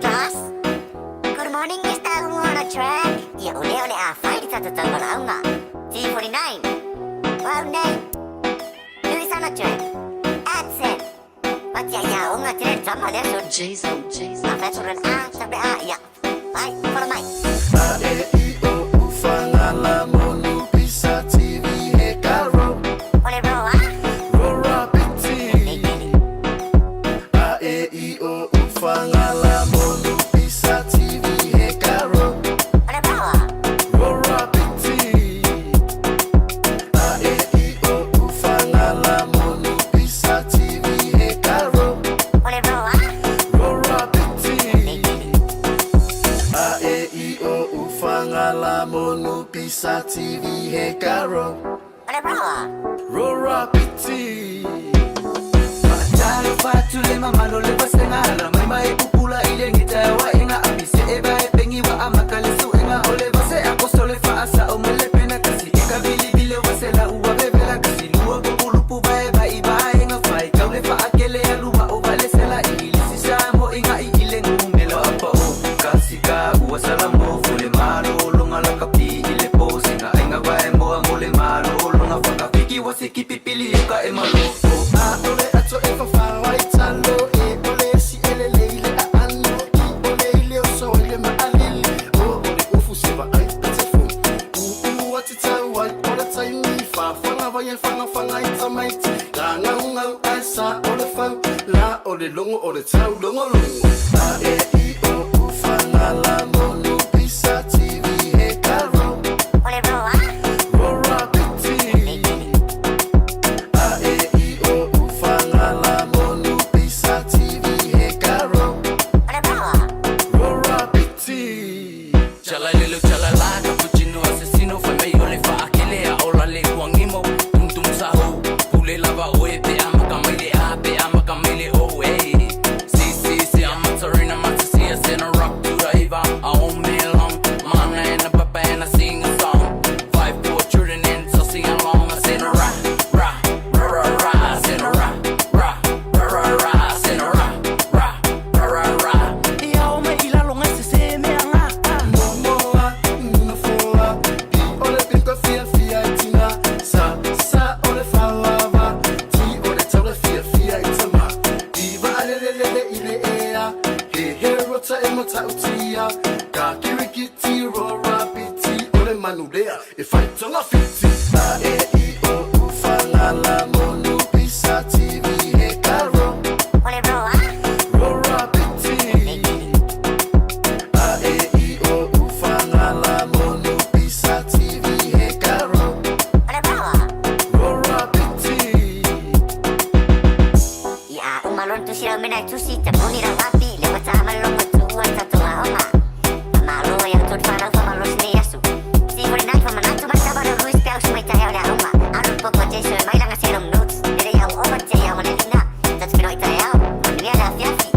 Class. Good morning, Mr. On a track. Ia o lea o le a fai le tatou tauvalaauga. T49. Wow name. Louis on a track. Accent. Watia ia onga tere tama lea so. Jason, Jason. A fatu a, tabe a, ia. Ai, follow mai. A E I O U fangala monu pisa TV he karo. Ole roa. Rora piti. A E I O U fangala monu pisa TV he karo. Ole roa. Rora piti. A E I O U fangala monu pisa TV he karo. Ole roa. Rora piti. A E I O U fangala monu pisa TV he karo. Ole roa. Rora piti. Talo fatu le mamalo le vasengala mai mai pupula ile ngita wa inga apise e ba e pengi wa amaka le suenga ole vase akosole fa asa o mele pena kasi e ka bili bile wasela ua bebela kasi lua populupu ba e ba i ba inga fai kaule fa akele aluwa o vale sela i sisa mo inga i ile ngumelo apa o kasi ka ua salamo fule malo longa la kapi ile po singa inga va e moa mole malo longa whakawhiki wa se kipipili o ka e malo A ole ato e whawhao ai talo E ole si ele leile a ano I ole ile o so ile ma alili O ole ufu se va ai pete fu U u ati tau ai ole taimi Wha whanga vai e whanga whanga i tamaiti La ngau ngau ai sa ole whau La ole longo ole tau longo longo A E I O U whangala monu pisa TV he karo Ole roa. Rora piti. A E I O U fangala monu pisa TV he karo. Ole roa. Rora piti. Chala lelo chala la cappuccino assassino fai mai ole fa akele a ola le uangimo tum tum saho pule lava oe pe ama kamele a pe ama kamele o e si si si I'm a tarina matasi a sena rock to the eva a own me long mana and a papa and I sing a song 5 4 children and so sing along I sing a ra ra ra ra ra I sing a ra ra ra ra ra I sing a ra ra ra ra ra Ia o mai ilalo ngai se se mea ngā Momoa, nufoa, pi ole pinto fia fia i tina. Sa sa ole fawava, ti ole taule fia fia i tama. Iwa alelelele ile ea, he he rota e mata utia. Ka kirikiti rora piti ole manulea, e whaitonga fiti. A E I O U fangala monu pisa TV he karo. Ole roa. Rora piti. A E I O U fangala monu pisa TV he karo. Ole roa. Rora piti. Ia umalon tu sira mena tusi te moni ra wapi le wata malongo tu ai tato aonga. Malo ia tu whanau wha malo sine yasu. Si hori nai wha manatu mai tabaro Luis Piau su mai tahe o le aonga. Aru poko Jason mai langa se rong notes. Lere iau oma te iau mana lina. Tatu peno i tae au. Manuia le afiafi.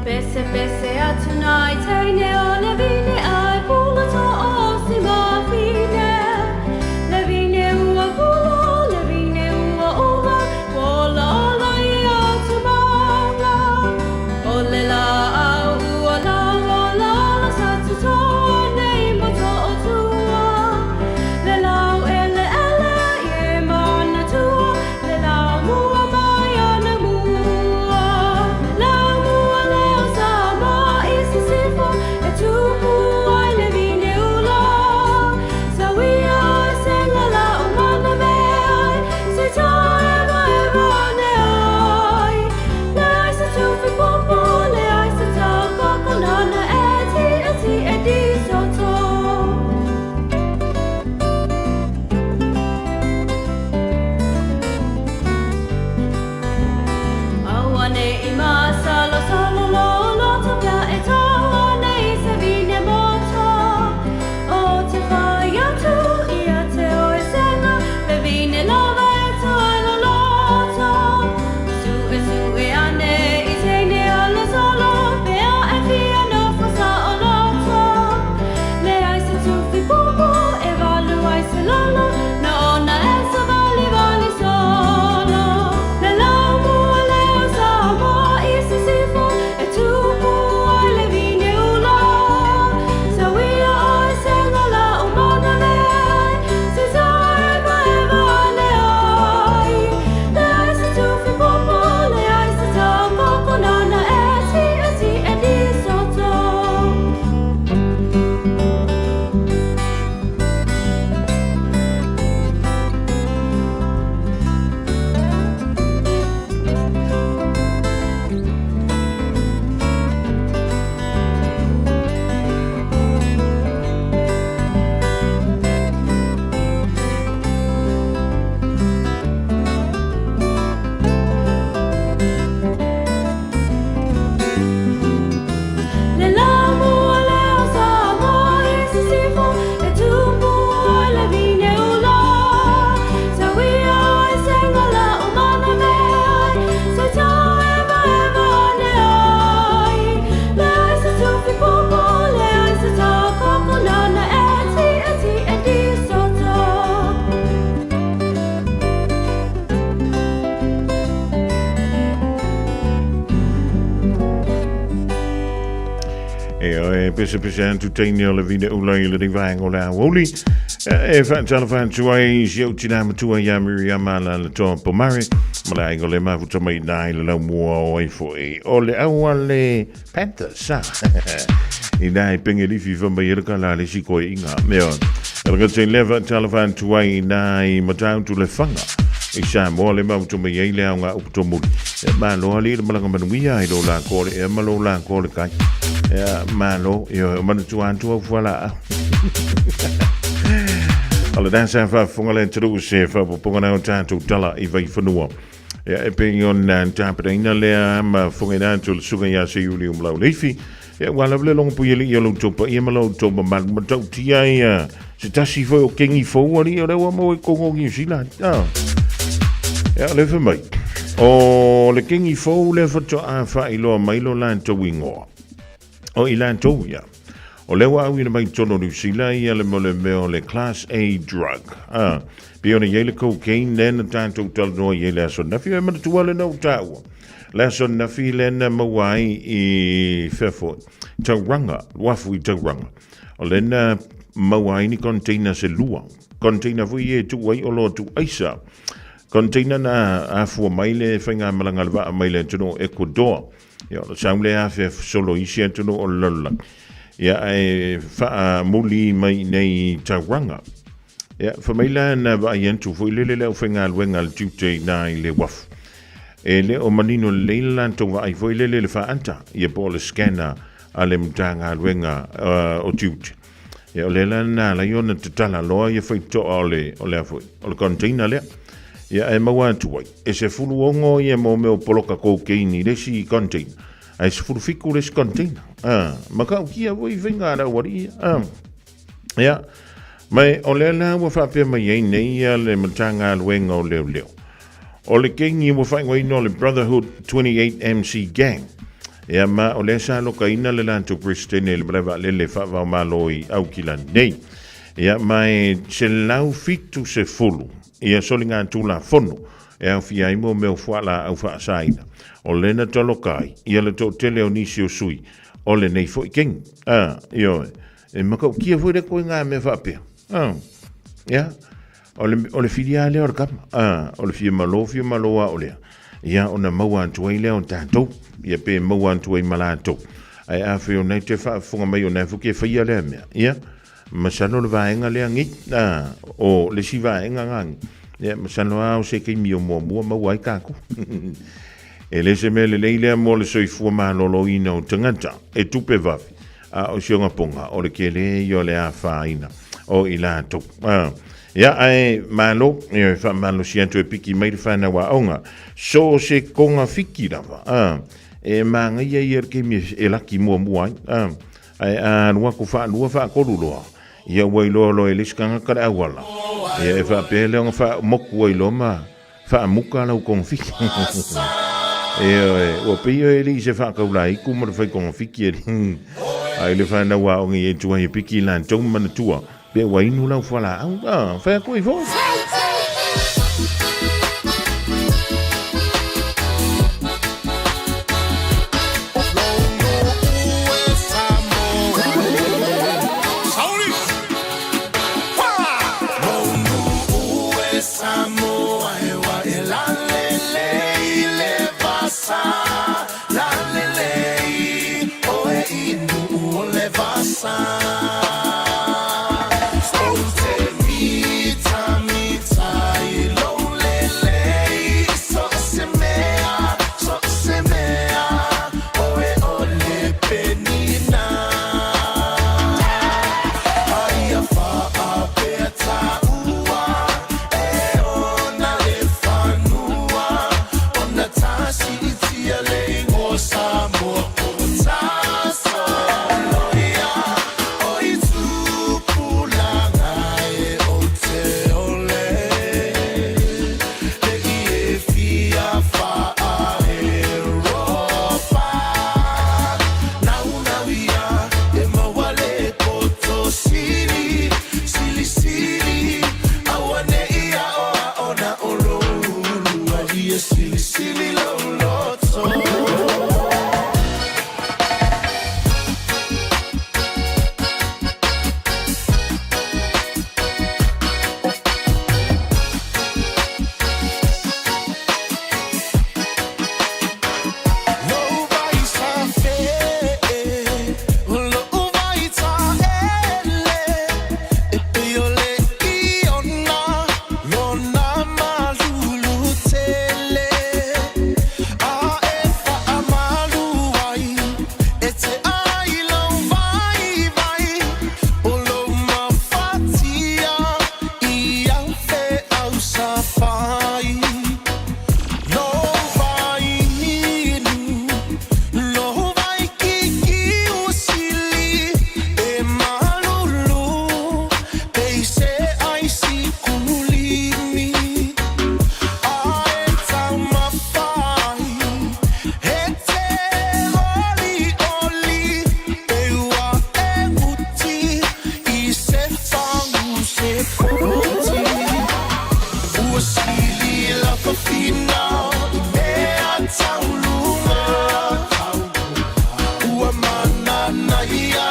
Pese pese atu nai teine o le vine ai pula to o si mafine. Le vine ua pula, le vine ua ola, ola ola i atu maunga. O le la au ua la ola ola sa tutoa nei mo to o tua. Le lau ele ele i e mana tua, le lau mua mai ana mua. Lau mua leo sa ma i sisifo, e tupu E oe pese pese atu teine o le vine ula i le vaenga o le aoauli. E whaatalofa atu ai si au tina matua ia Miriama la le toa Pomare. Ma le aiga o le mafuta mai nā i le lau mua o ai fo'i. O le au a le Panthers, sa. I nā i penge lifi fa mai ele ka la le si koe inga. Mea, e laka te le whaatalofa atu ai i nā i matau tu le whanga. I sa moa le mafuta mai ai le au ngā upu tomuli. E malo ali le malanga manuia i lo la kore e malo la kore kai. E malo, e o manu tu antu au fuala. O le dansa whaafunga le turu se whaapupunga nau tātou tala i vai whanua. E pe i ona tāperaina lea ma funga ina atu le suga ia se iuli umlau leifi. E ua lava le longo pui ali i o lau taupa ia ma lau taupa malu ma tau tia ia se tasi foi o kengi fou ali o lea mo e kongo New Zealand. Ah. E o le fa mai. O le kengi fou le whatoa a whailoa mai lo lantou ingoa. O i lantou ia. O lea ua auina mai tonu o New Zealand ia le mo le mea o le Class A drug. Ah. Pe ona iai le cocaine lea na tātou talanoa i ai le aso nafi e manatua le nau tāua. Le aso nafi lea na maua ai i whea foi. Tauranga, wafu i Tauranga. O le na maua ai ni container se lua. Container foi e tu ai o loa tu aisa. Container na afua mai le whainga malanga le waa mai le tino Ecuador. Ia, o le sau le afe solo isi atu o le lalolagi. Ia, e whaamuli mai nei Tauranga. Ia, fa mai la na vaai atu foi lele le aufaigaluega a le tiute i ina i le uafu. E le o manino lelei le latou vaai foi lele i le faaata, ia po o le scanner a le Matagaluega o Tiute. Ia, o lea la na ala ai ona tatala loa ia faitotoa o le, o le a foi, o le container lea. Ia, ae maua atu ai, e 16 ia mo mea o poloka cocaine i le isi container, ae 17 le isi container. Matautia foi faiga a le aualii ia. Ia, mai o lea la ua faapea mai ai nei ia le Matagaluega o Leoleo. O le kengi ua faaigoaina o le Brotherhood 28 MC Gang. Ia ma o lea sa lokaina le latou Peresetene i le malae vaalele faavaomalo i Aukilani nei. Ia ma e 170 ia soligatulafono e aofia ai mo mea o fualaau faasaina. O lea na taloka ai ia le toatele o nisi o sui o lenei foi kengi. A, ioe. E matautia foi le koe ngā mea faapea. A, ia, o le, o le whiria lea o le kama. A, o le fia malo, fia malo a o lea. Ia, ona maua atu ai lea o tātou. Ia, pe maua atu ai ma lātou. Ai a whio nei te whaafunga mai o nei fuke whaia lea mea. Ia, masalo le vaenga lea ngi. A, o le si vaenga ngā ngi. Ia, masalo a o se keimi o mua mua maua ai kākou. E le se mea lelei lea mo le soifua maloloina o tagata e tupe vave, a o si ona ponga o le kele ia o le afaina o i latou. Ia, ae malo, e faamalosi atu e piki mai le whanau aoga, so se konga fiki lava, e māngaia ia le keimi e laki muamua ai, ae a alu aku whaalua whaakolu loa, ia ua iloa loa e le isi kangaka le auala, ia e whaapea le ona whaamoku ai loa ma Faamuka lau kongofiki. Ioe, ua pei oe e lii se faakaulaiku ma le fai kongofiki e lii. Ai le whanau a ongi e tua he piki la tou manatua, pe ua inu lau fualaau, ah, whai aku i fo.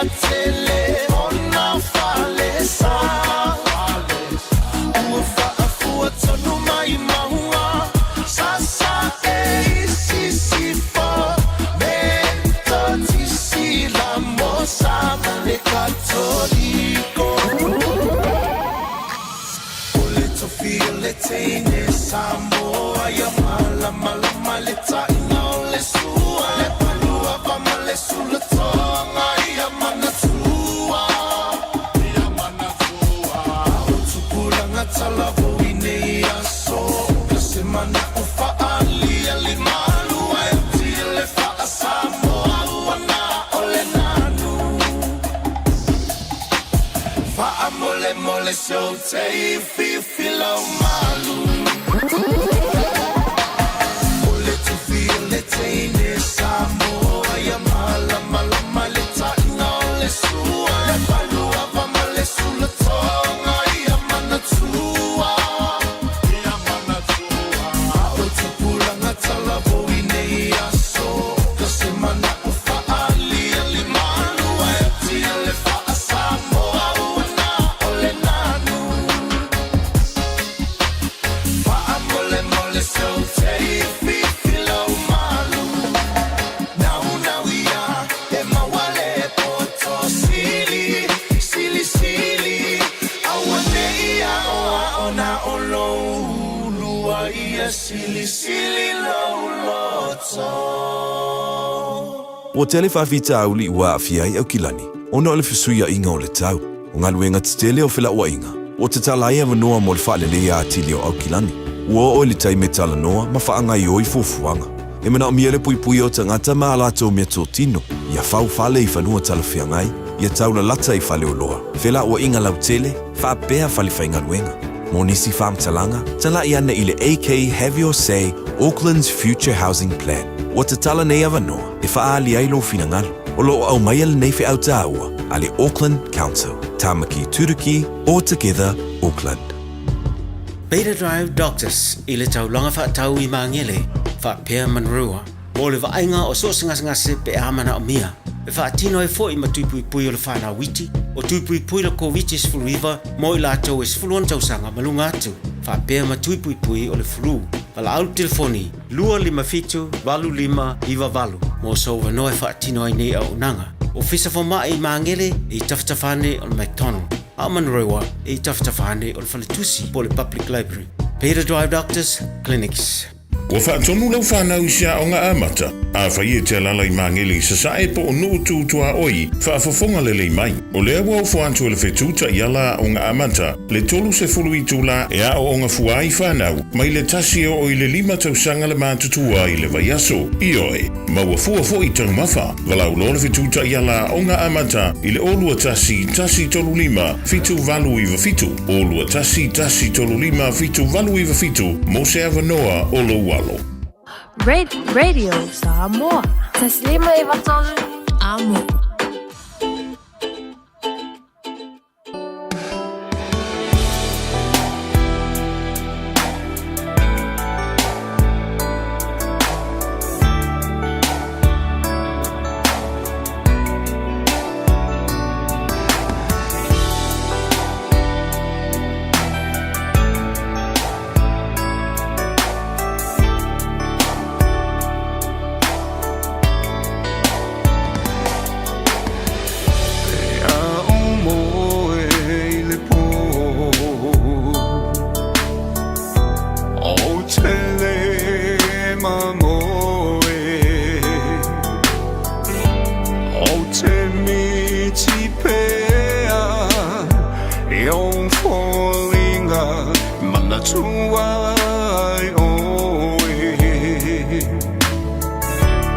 tele ona falesa. Ua faafua tonu mai mauga sasa e i sisifo Metotisi la mosa ma le Katoliko. O le tofi o le teine Samoa ia malamalama le taʻina o le sua. Le paluava ma le sulatoga ia manatua. Ia manatua. O tupulaga talavou i nei aso. Ka se mana'o faaliali malua e tile faa-Samoa ua na o le nanu. Faamolemole se ou te fifi lau malu. O le tofi o le teine Samoa ia malamalama le taʻina o le sua. Le paluava ma le sulatoga ia manatua. Ia manatua. O tupulaga talavou i nei aso. Ka se mana'o faaliali malua e tile faa-Samoa ua na o le nanu. Faamolemole se ou te fifi lau malu. Nau nau ia e maua le poto sili, sili sili. Aua nei ao ao na o lou ulua ia sili sili lou loto. Ua tele faafitauli ua aafia ai Aukilani ona o le fesuiaiga o le tau. O galuega tetele o felauaiga ua tatala ai avanoa mo le faaleleia atili o Aukilani. Ua oo i le taimi e talanoa ma faagaioi fuafuaga. E manaomia le puipuia o tagata ma a latou meatotino, ia fau fale i fanua talafeagai, ia taulalata i faleoloa, felauaiga lautele, faapea fale faigaluega. Mo nisi faamatalaga, talai ane i le AK Have Your Say Auckland's Future Housing Plan. Ua tatala nei avanoa e faaali ai lou finagalo. O lo o aumaia lenei feau taua a le Auckland Council. Tamaki Turuki All Together Auckland. Beta Drive Doctors i le taulaga faatau i Magele, faapea Manrua, mo le vaaiga o so o se gasegase pe a manaomia. E faatino ai foi ma tuipuipui o le fanau iti, o tuipuipui le Koviti-19 mo i latou e 16 tausaga ma luga atu, faapea ma tuipuipui o le flu. Valaau le telefoni 257 8598 mo sou avanoa e faatino ai nei auaunaga. Ofisa Fomai i Magele e i tafatafa ane o le McDonald, a o Manurewa e i tafatafa ane o le Faletusi po o le Public Library. Beta Drive Doctors Clinics. Ua faatonu lau fanau i se aoga amata. Afai e te alaala i Magele i Sasae po o Nuu Tu Tuaoi, faafofoga lelei mai. O lea ua ofo atu e le fetu taiala aoga amata le 30 itula e aooga fua ai fanau mai le tasi e oo i le lima tausaga le matutua i le vaiaso. Ioe, maua fua foi taumafa. Valaau loa le fetu taiala aoga amata i le 0 21 135 7897, 0 21 135 7897 mo se avanoa o lou alo. Radio Samoa. 1 5 3 Amo. Pe a ou moe i le pō Ou te le mamoe Ou te miti pea I ou foliga Manatua ai oe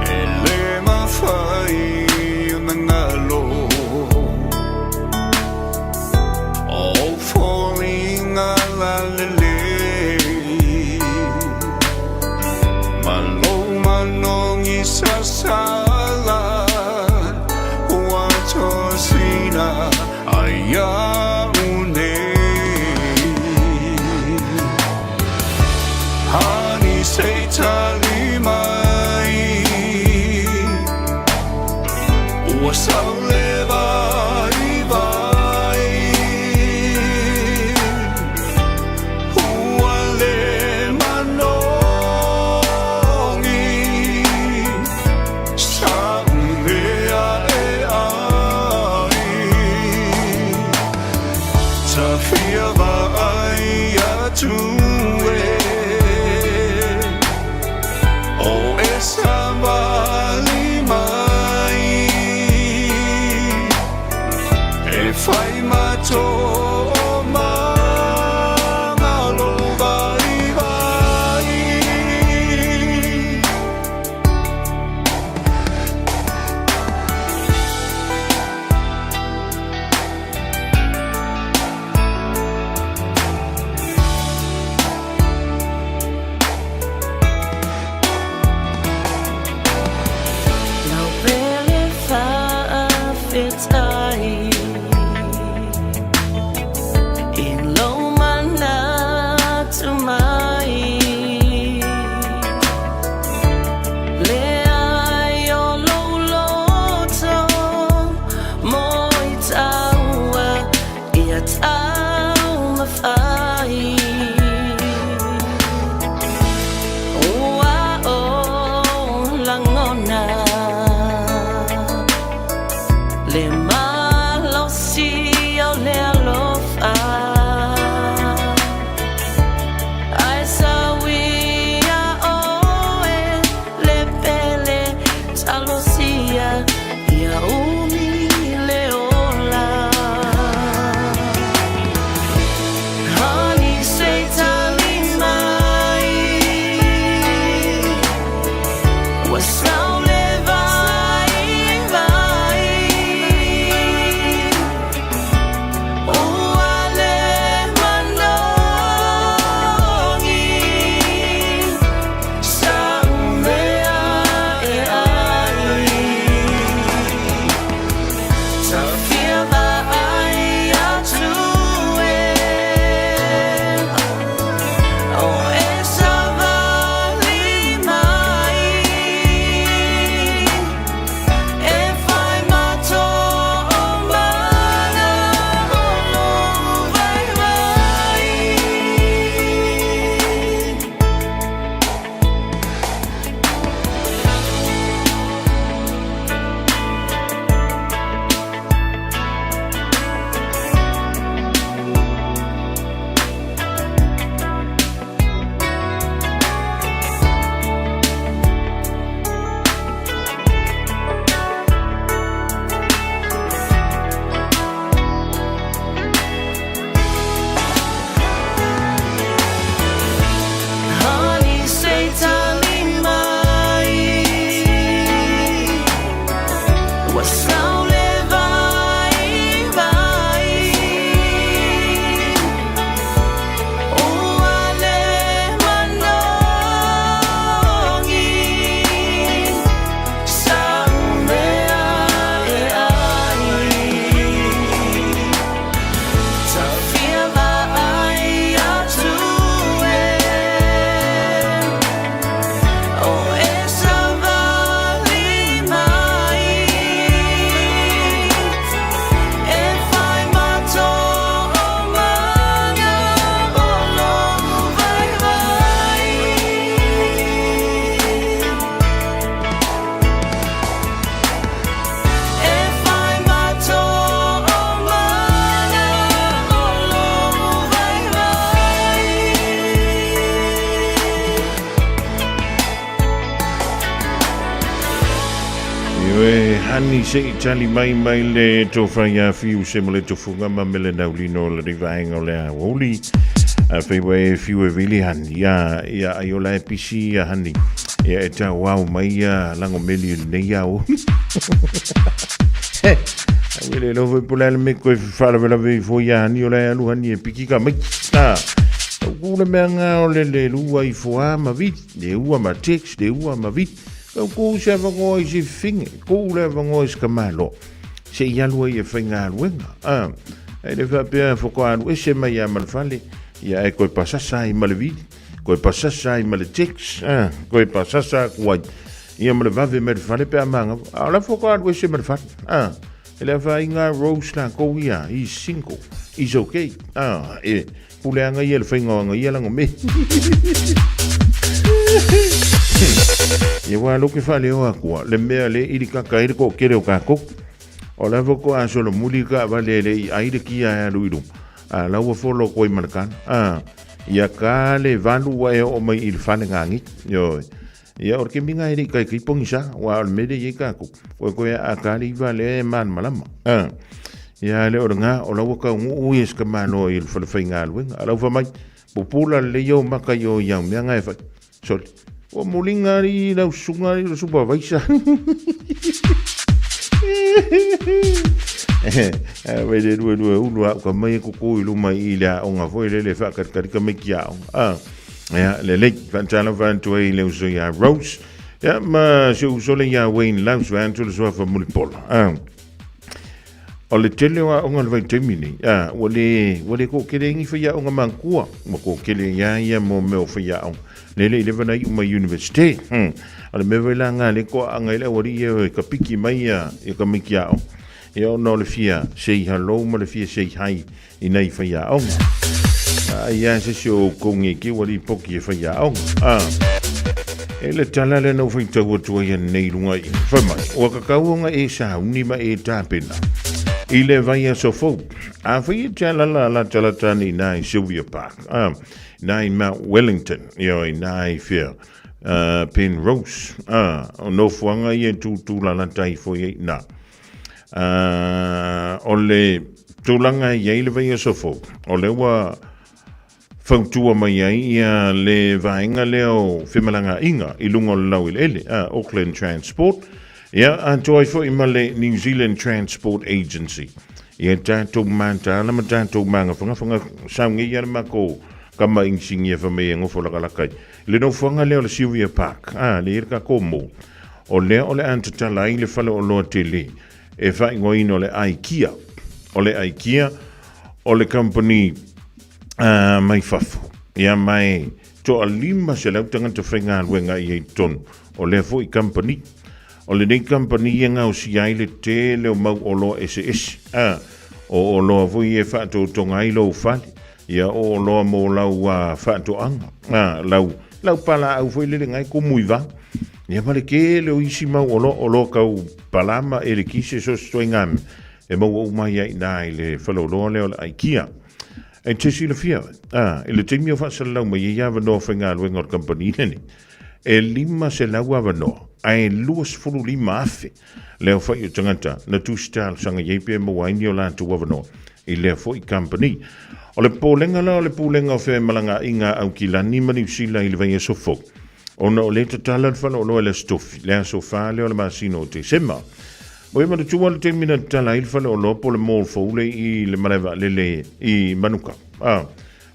E le mafai ona galo O foliga lalelei Ma lou manogi sasala Ua tosina ai a'u nei Honey se i tali mai Ua sau le vai. Fai ma toomaga o lou vaivai. Lau pele faafetai i lou manatu mai, Leai o lou loto moitaua ia taumafai. Ua o lagona le malosi o le alofa, Ae sauia oe le pele talosia ia umi le ola. Hani se i tali mai, Ua sau le vaivai, Ua le manogi Sa'u mea e ai. Ta fia vaai atu e, O e savali mai, E fai ma toomaga o lou vaivai. Hani se i tali mai, Ua sau le vaivai, Ua le manogi Sa'u mea e ai. Ta fia vaai atu e, O e savali mai, E fai ma toomaga o lou vaivai. E fai ma toomaga o lou vaivai. Ioe, hani se i tali mai mai le tofa ia fiu se mo le tofuga ma mele naulino le rivaenga o le aouli. A feiwa e fiu e vili hani, ia, ia ai o la e pisi ia hani. Ia e tau au mai ia lango meli nei au. He, wele lo foi pula le me koe wharawelawe i fo ia hani o la e alu hani e piki ka mai. Ah, au kule mea ngā o le le lua i fo a ma vit, le ua ma text, le ua ma vit. Kau kou se avangoa i se finge, kou le avangoa i se kamalo. Se i alua i e whainga aluenga. Ah, e le whapea whako alu ese mai a malfale, ia e koe pasasa i male vit, koe pasasa i male text, ah, koe pasasa kuai. Ia male vave me le fale pe a manga, a la whako alu ese male fale. Ah, e le whainga Rose la kou ia, he's single, he's okay. Ah, e pule anga ia le whainga anga ia lango me. Ia wā loke whale o akua, le mea le iri kaka iri ko kere o kako. O la foko a solo muli ka vale le i aire ki a alu iru. A laua folo koi malakana. A, ia ka le valu wa e o mai i le whale ngangi. Yo, ia o ke minga iri kai ki pongi sa, wa o le mele i kako. Koe koe a ka le iwa le man malama. A, Ia le o le ngā, o lau ka ngu i ska mano i le whalewhainga A lau whamai, pupula le yo maka yo iau mea ngai whai. Sorry. Ua mulinga ri lau sunga ri supervisor. Wei le lue lue ulu au ka mai kuku i luma i le aonga foi le le whaakarikarika mai ki aonga. Ah, ia, le lei, whaantala whaantua i le uso ia Rose. Ia, ma se uso le ia Wayne Laus whaantu le sua whamulipola. Ah. O le tele o aoga o le vaitaimi nei, a, ua le, ua le toatele ai ni faiaoga matua, ua toatele ia ia mo mea o faiaoga. Le le i leva na iu mai Universite. Hmm. O le mea foi la nga le toaaga i le aualii ia e ka piki mai ia, ia tamaiti aoga. Ia ona o le fia say hello ma le fia say hi i nai faiaoga. A ia se si o outou ngeke ua lipoti e faiaoga. A. E le tala lea na ou faitau atu ai anei i luga i. Fai mai, ua kakau ona e sauni ma e tapena. I le vaiaso fou. A fai e te alala latalata ane i nā i Sylvia Park. A, nā i Mount Wellington. Ia, i nā i whea. Penrose. A, o nofoaga ia e tūtū lalata ai foi ai nā. O le tulaga e i ai le vaiaso fou, o lea ua fautua mai ai ia le vaega lea o femalagaaiga i luga o le laueleele, Auckland Transport, ia atoa ai foi ma le New Zealand Transport Agency. Ia tatou mataala ma tatou magafagafaga sauni ia le makou kama inisinia fai mai e nofo lakalaka i le nofoaga lea o le Sylvia Park, le i le tatou mall. O lea o le a tatala ai le faleoloa tele e faaigoaina o le IKEA. O le IKEA o le company mai fafo. Ia mai toa 500 tagata faigaluega i ai totonu o lea foi company. O lenei company e gaosia ai le tele o mau oloa eseese. O oloa foi e faatotoga ai lou fale. Ia o oloa mo lau faatoaga. Lau, lau palaau foi lele ngai kumu i vā. Ia ma le tele o isi mau oloa, oloa kau palā ma elekise so se ituaiga mea, e maua uma ai i ina i le faleoloa lea o le IKEA. E te silafia, a, i le taimi o faasalalau mai ai avanoa faigaluega o le kamupani lenei, e 500 avanoa, ae 25,000 le aofai o tagata na tusi talosaga i ai pe maua ai ni o latou avanoa i lea foi kamupani. O le popolega la o le Pulega o Femalagaaiga a Aukilani ma Niu Sila i le vaiaso fou, ona o lea tatala le faleoloa i le Aso Tofi, le aso 4 lea o le masina o Tesema. Ua manatua le taimi na tatala ai le faleoloa po o le mall fou lea i le malae vaalele i Manukau, a,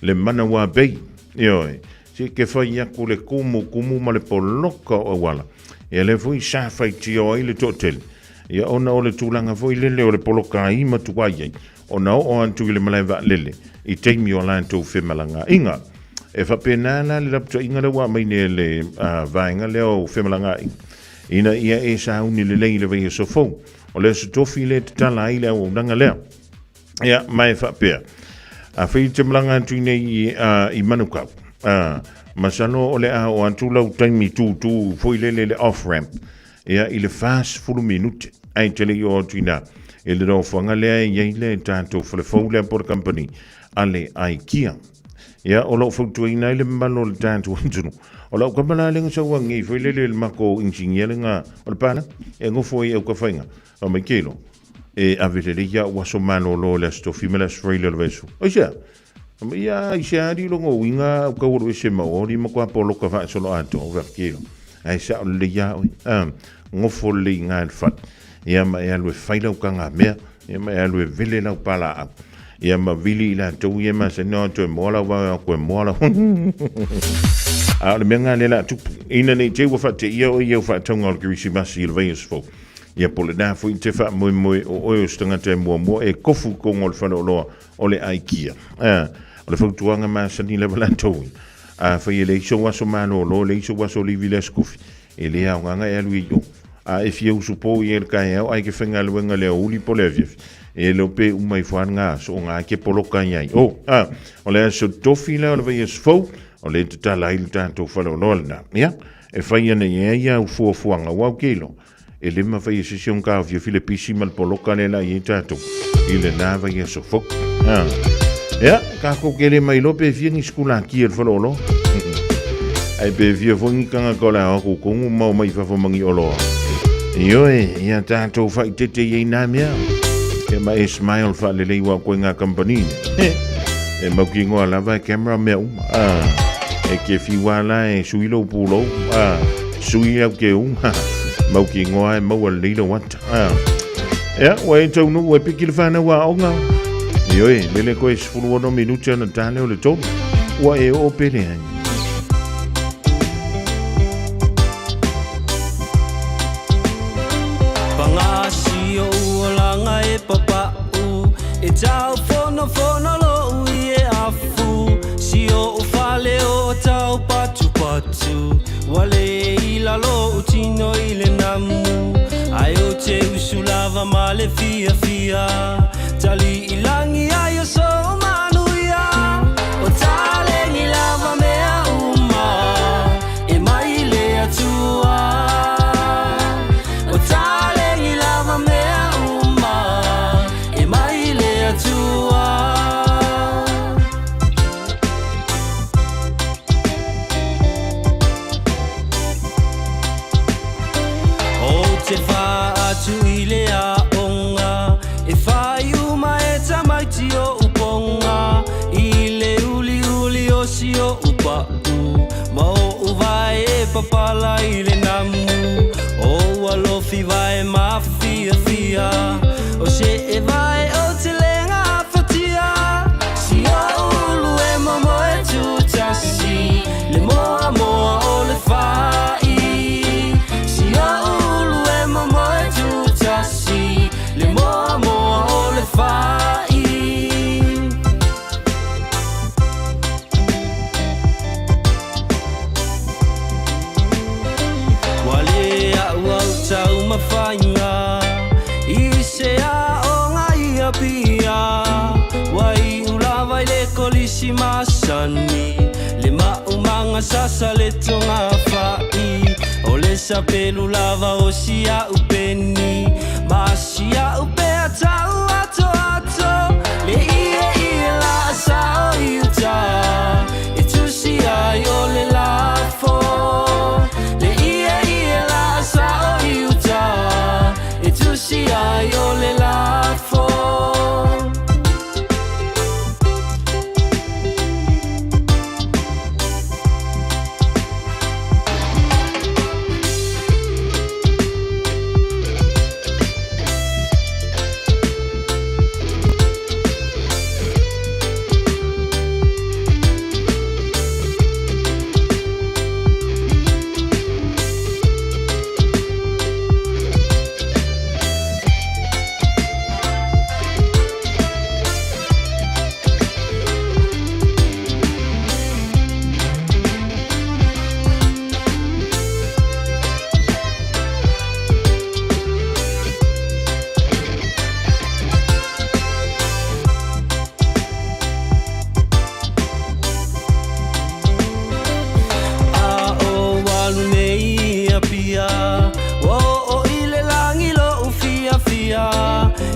le Manawa Bay. Ioe, se ke fai aku le kumukumu ma le poloka o auala. Ia lea foi sa faitio ai le toatele. Ia ona o le tulaga foi lele o le poloka ai ma tuai ai, ona oo atu i le malae vaalele i taimi o latou femalagaaiga. E faapena la le laputaʻiga lea ua aumai nei e le vaega lea o femalagaaiga, ina ia e sauni lelei i le vaiaso fou. O le aso tofi lea e tatala ai le auaunaga lea. Ia, ma e faapea, afai e te malaga atu i nei i, i Manukau, masalo o le a oo atu lau taimi tūtū foi lele le off-ramp, ia, i le 40 minute, ae te le i oo atu i ina, i le nofoaga lea e i ai le tatou fale fou lea po o le company a le IKEA. Ia, o lo o fautuaina ai le mamalu o le tatou atunuu. O lau kama la lenga sau angi foi lele le mako inisinia lenga o le pala, e nofo ai au kawhainga. Fa mai kelo, e ave lelei ia au aso malōlō le Aso Tofi ma le Aso Faraile o le vaiaso. Aisea? Fa mai ia, i se ali longa uiga au kau alu ese ma oli ma kua poloka faasolo atoa, o fea kelo. Ae sao lelei ia oe. A, nofo lelei i ngā le fale. Ia ma e alu e fai lau kanga mea, ia ma e alu e vele lau palaau. Ia ma vili i latou ia ma se no toe moa lau vao koe moa lau. A o le mea ngā le la tupu. Ina nei te ua whaate ia o ia whaatauga o le Kerisimasi i le vaiaso fou. Ia po le nā foi te whaamoemoe o oe o se tagata e muamua e kofu kongo o le faleoloa o le IKEA. A, o le fautuaga masani lava latou ia. A fai e leai sou aso malōlō, leai sou aso livi le aso kofi, e le aogaga e alu i o. A e fia usupo i e le kaeao ai ke faigaluega le aoauli po le afiafi, e leo pe uma ifo lava ngā aso o ngā ke poloka i ai. O, a, o le aso tofi lea o le vaiaso fou, o le tatala ai le tatou faleoloa lena. Ia, e fai ana i ai au fuafuaga, ua au ke iloa. E le mafai e se isi ona taofiofi le pisi ma le poloka lea la i ai tatou i lena vaiaso fou. Ah. Ia, tatou ke le mai loa pe fia ni sikula ki e le faleoloa. Ai pe fia foi ni tagata o le a o atu tonu ma o mai i fafo ma ni oloa. Ioe, ia tatou faaeteete i ai nā mea. Ia ma e smile faalelei ua koe ngā company. E mau ki ngoa lava e camera mea uma. Ah, e ke fiwa la e sui lo pulo. Ah, sui au ke uma. Mau ki ngoa e mau a leila wata. Ah. Ia, ua e taunu, ua e piki le whanau a onga. Ioe, lele koe 16 minuti ana tale o le tolu. Ua e o pele ai. Pagasi o uolaga e papa'u e tau fonofono lo'u i e afu si o'u fale o tau patupatu ua lē i lalo o'u tino i le namu ae ou te usu lava ma le fiafia tali'i lagi ai o so'u manuia o taleni lava mea uma e mai le Atua o taleni lava mea uma e mai le Atua. Ou te fa'atu i le a'oga e fai uma e tamaiti o'u poga i le uliuli o si o'u pa'u ma o'u vae e papala i le namu o alofi vae mafiafia o se'e vae o te le gafatia si o'u ulu e momoe tutasi le moamoa o le fa'i si o'u ulu e momoe tutasi le moamoa o le fa'i. Ua lē a'u au taumafaiga i se aoga i Apia ua iu lava i le kolisi masani le ma'umaga sasa le togafa'i o le sapelu lava o sia'u peni ma sia'u pea ta'u atoato le ieie la'asa'o i uta e tusi ai o le lafo le ieie la'asa'o i uta e tusi ai o le lafo. A o alu nei i Apia ua oo i le lagi lo'u fiafia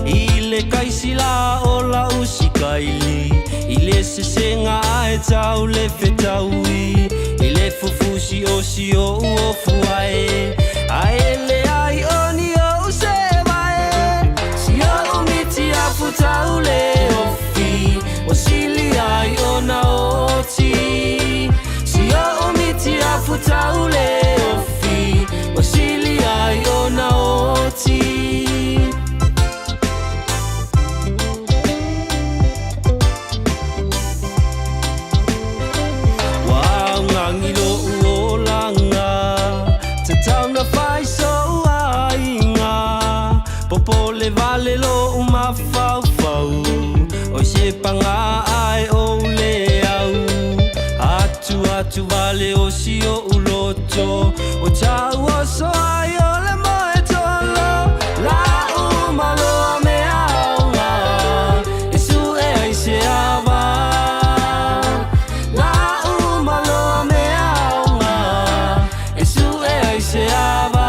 i le kaisila o la'u sikaili i le sesega ae tau le fetaui i le fufusi o si o'u ofu ae ae leai o ni o'u se'evae si o'u miti afu tau le ofi ua sili ai ona oti si o'u miti afu tau le ofi ua sili ai ona oti. Ua augagi lo'u olaga tatau na fai so'u aiga popole vale lo'u mafaufau oi se pagā ae ou le au atu atu vale o si o'u loto o ta'u oso ai o le moe tolo la'u maloa mea aoga e su'e ai se ava la'u maloa mea aoga e su'e ai se ava.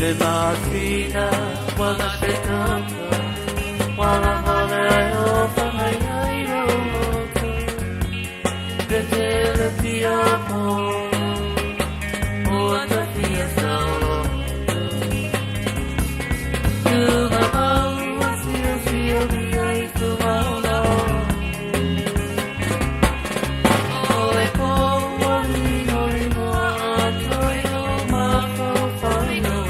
Le masina wala se tata wala male ai o whangai ai roto Le te le pia po o ata fia saolo Tunga mau a sio sio mi ai tu mauna O le po o lino lino a toi o mako whaino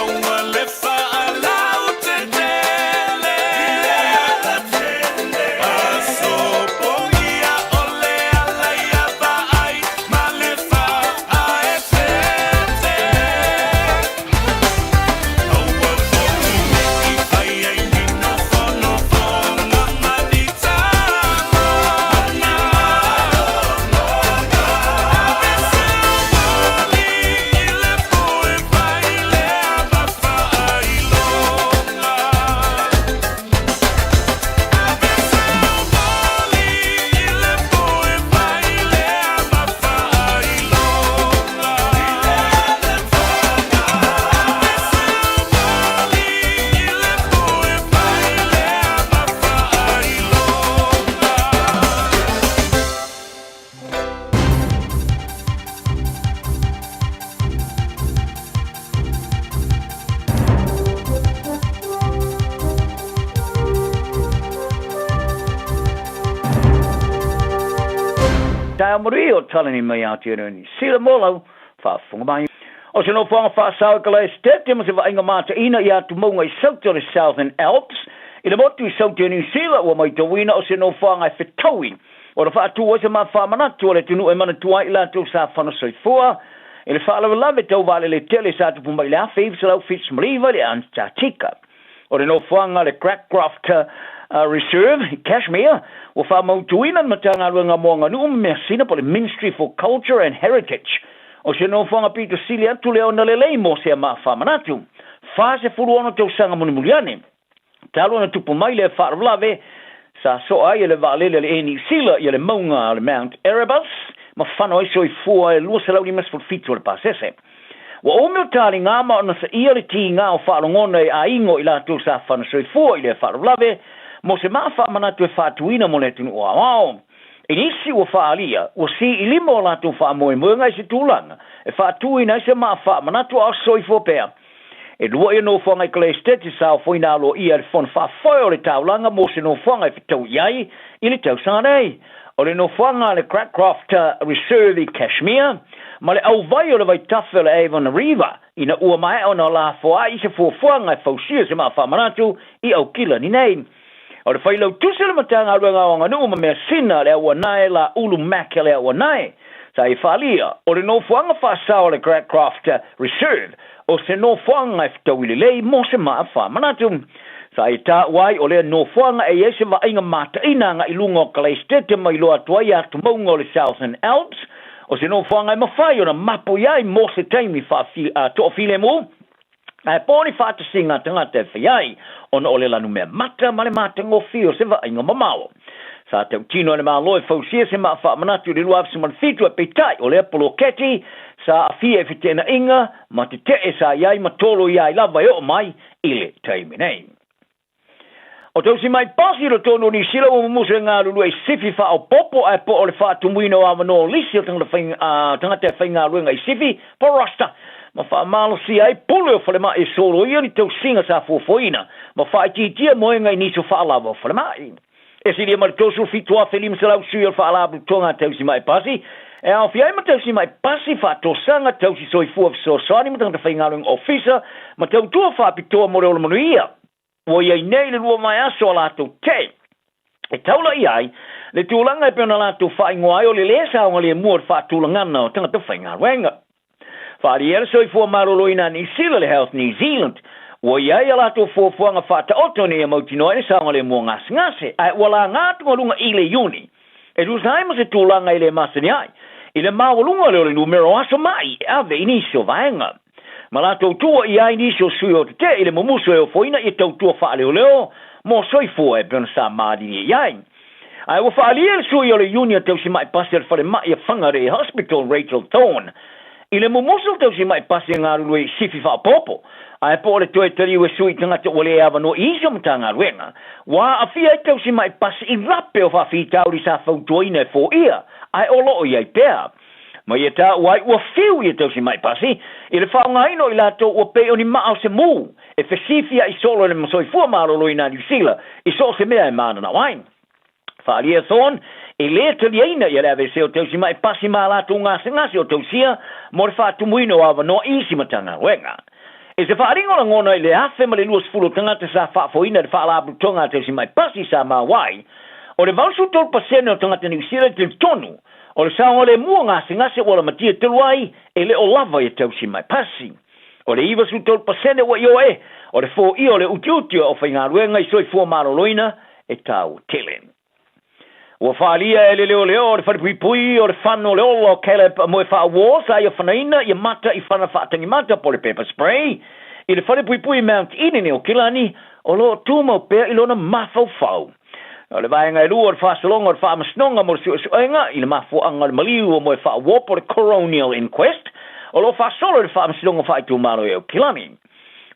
Aua le faalautetele. Aso pogia o le ala ia vaai ma le faaeteete. Aua foi ne i fai ai ni nofonofoga ma ni taloga. Ave sau moli i le poe fai lea ma faailoga. Ave sau moli i le poe fai lea ma faailoga. Ave sau moli i le poe fai lea ma faailoga. Taeao manuia o Talani mai Aotearoa Sila Molau, faafofoga mai. O se nofoaga faasao i Kalaesetete ma se vaaiga mataina i atumauga i Sauta o le Southern Alps, i le motu i Sauta i Niu Sila, ua maitauina o se nofoaga e fetaui ona faatu ai se mafaamanatu a le atunuu e manatua ai i latou sa fana soifua i le faalavelave tau vaalele tele sa tupu mai i le 1979 i le Antarctica. O le nofoaga le Cracroft Reserve i Cashmere, ua faamautuina le Matagaluega mo Aganuu ma Measina po o le Ministry for Culture and Heritage. O se nofoaga pito sili atu lea ona lelei mo sea maafaamanatu. 46 tausaga mulimuli ane, talu ona tupu mai lea faalavelave, sa soa ai e le vaalele a le Air Niu Sila ia le mauga o le Mount Erebus ma fano ai soifua e 257 o le pasese. Ua umi o taliga ma ona saia le tiga o faalogona e aiga o i latou sa fano soifua i lea faalavelave mo se maa faamanatu e faatuina mo le atunuu aoao. I nisi ua faaalia, ua sii i lima o latou faamoemoega i se tulaga e faatuina ai se maa faamanatu a o soifua pea. E lua ia nofoaga i Kalaesetete sa ofoina aloaia e le Fono Faafoe o le Taulaga mo se nofoaga e fetaui ai i le tausaga nei. O le nofoaga a le Cracroft Reserve i Cashmere ma le auvai o le vaitafe o le Avon River ina ua maea ona lafoai se fuafuaga e fausia se maa faamanatu i Aukilani nei. O le Failautusi o le Matagaluega o Aganuu ma Measina le Auanae Laulu Mac le Auanae sa i faalia, o le nofoaga faasao o le Cracroft Reserve o se nofoaga e fetaui lelei mo se maa faamanatu. Sa i taua ai o lea nofoaga e i ai se vaaiga mataina agai i luga o Kalaesetete ma iloa atu ai atumauga o le Southern Alps, o se nofoaga e mafai ona mapo i ai mo se taimi toafilemu, Ae po ni faatasiga a tagata e fai ai, ona o le lanumea mata ma le matagofie o se vaaiga mamao. Sa tautino e le Malo e fausia se maa faamanatu i le 2017 ae peitai o lea poloketi sa aafia i feteenaiga ma tetee sa i ai ma tolo i ai lava e oo mai i le taimi nei. O tausi mai pasi i totonu o Niu Sila ua mumusu e galulue i sifi faaopoopo ae po o le faatumuina o avanoa o lisi o tagata e faigaluega i sifi po o roster ma faamalosia ai pule o falemai e soloia ni tausiga sa fuafuaina ma faaitiitia moega i nisi o faalava o falemai. E silia mai le 37,500 sui o le Faalapotopotoga a Tausi Mai Pasi e aofia ai ma tausi mai pasi, faatosaga, tausi soifua fesoasoani ma tagata faigaluega ofisa ma tautua faapitoa mo le ola manuia. Ua i ai nei le lua vaiaso a latou te e taula'i ai le tulaga e pei ona latou faaigoa ai o le lē saogalemu o le faatulagana o tagata faigaluega. Faaalia le soifua maloloina a Niu Sila, le Health New Zealand, ua i ai a latou fuafuaga faataoto ina ia mautinoa ai le saogalemu o gasegase, ae ua laga atugaluga i le Iuni e tusa ai ma se tulaga e le masani ai i le maualuga lea o le numera o aso ma'i e ave i nisi o vaega. Ma latou tua i ai nisi o sui o tetee i le mumusu e ofoina ia tautua faaleoleo mo soifua e pei ona sa malilie i ai. Ae ua faaalia le sui o le Iuni a Tausima'i Pasi a le Falemai a Whangarei Hospital, Rachel Thorne, i le mumusu o Tausima'i Pasi e galulue i sifi faaopoopo, ae po o le toe taliu e sui tagata ua le avanoa i isi o Matagaluega, ua aafia ai Tausima'i Pasi i lape o faafitauli sa fautuaina e foia, ae o lo o i ai pea. Ma ia taua ai ua fiu ia Tausima'i Pasi i le faaaogaina o i latou ua pei o ni maa o se mū e fesifia'i solo e le soifua maloloina a Niu Sila i so o se mea e mananao ai. Faaalia Thorne, e lē taliaina ia le aveesea o Tausima'i Pasi ma a latou gasegase o tausia mo le faatumuina o avanoa i isi Matagaluega. I se faaaliga o lagona i le 1,020 o tagata sa faafoeina i le Faalapotopotoga a Tausi Mai Pasi sa maua ai, o le 83% o tagata Niu Sila e talitonu o le saogalemu o gasegase ua lamatia talu ai e le o lava ia tausi mai pasi. O le 93% ua ioe o le foia o le utiuti o aufaigaluega i soifua maloloina e taua tele. Ua faaalia e le leoleo o le falepuipui o le fano o le ola o Caleb Moefaauo sa ia fanaina ia mata i fana faatagimata po o le pepper spray i le falepuipui Mount Eden i Aukilani o lo o tumau pea i lona mafaufau. O le vaega e lua o le faasologa o le Faamasinoga mo le Suesuega i le mafuaaga o le maliu o Moefaauo po o le Coronial Inquest o lo o faasolo i le Faamasinoga Faaitumalo i Aukilani.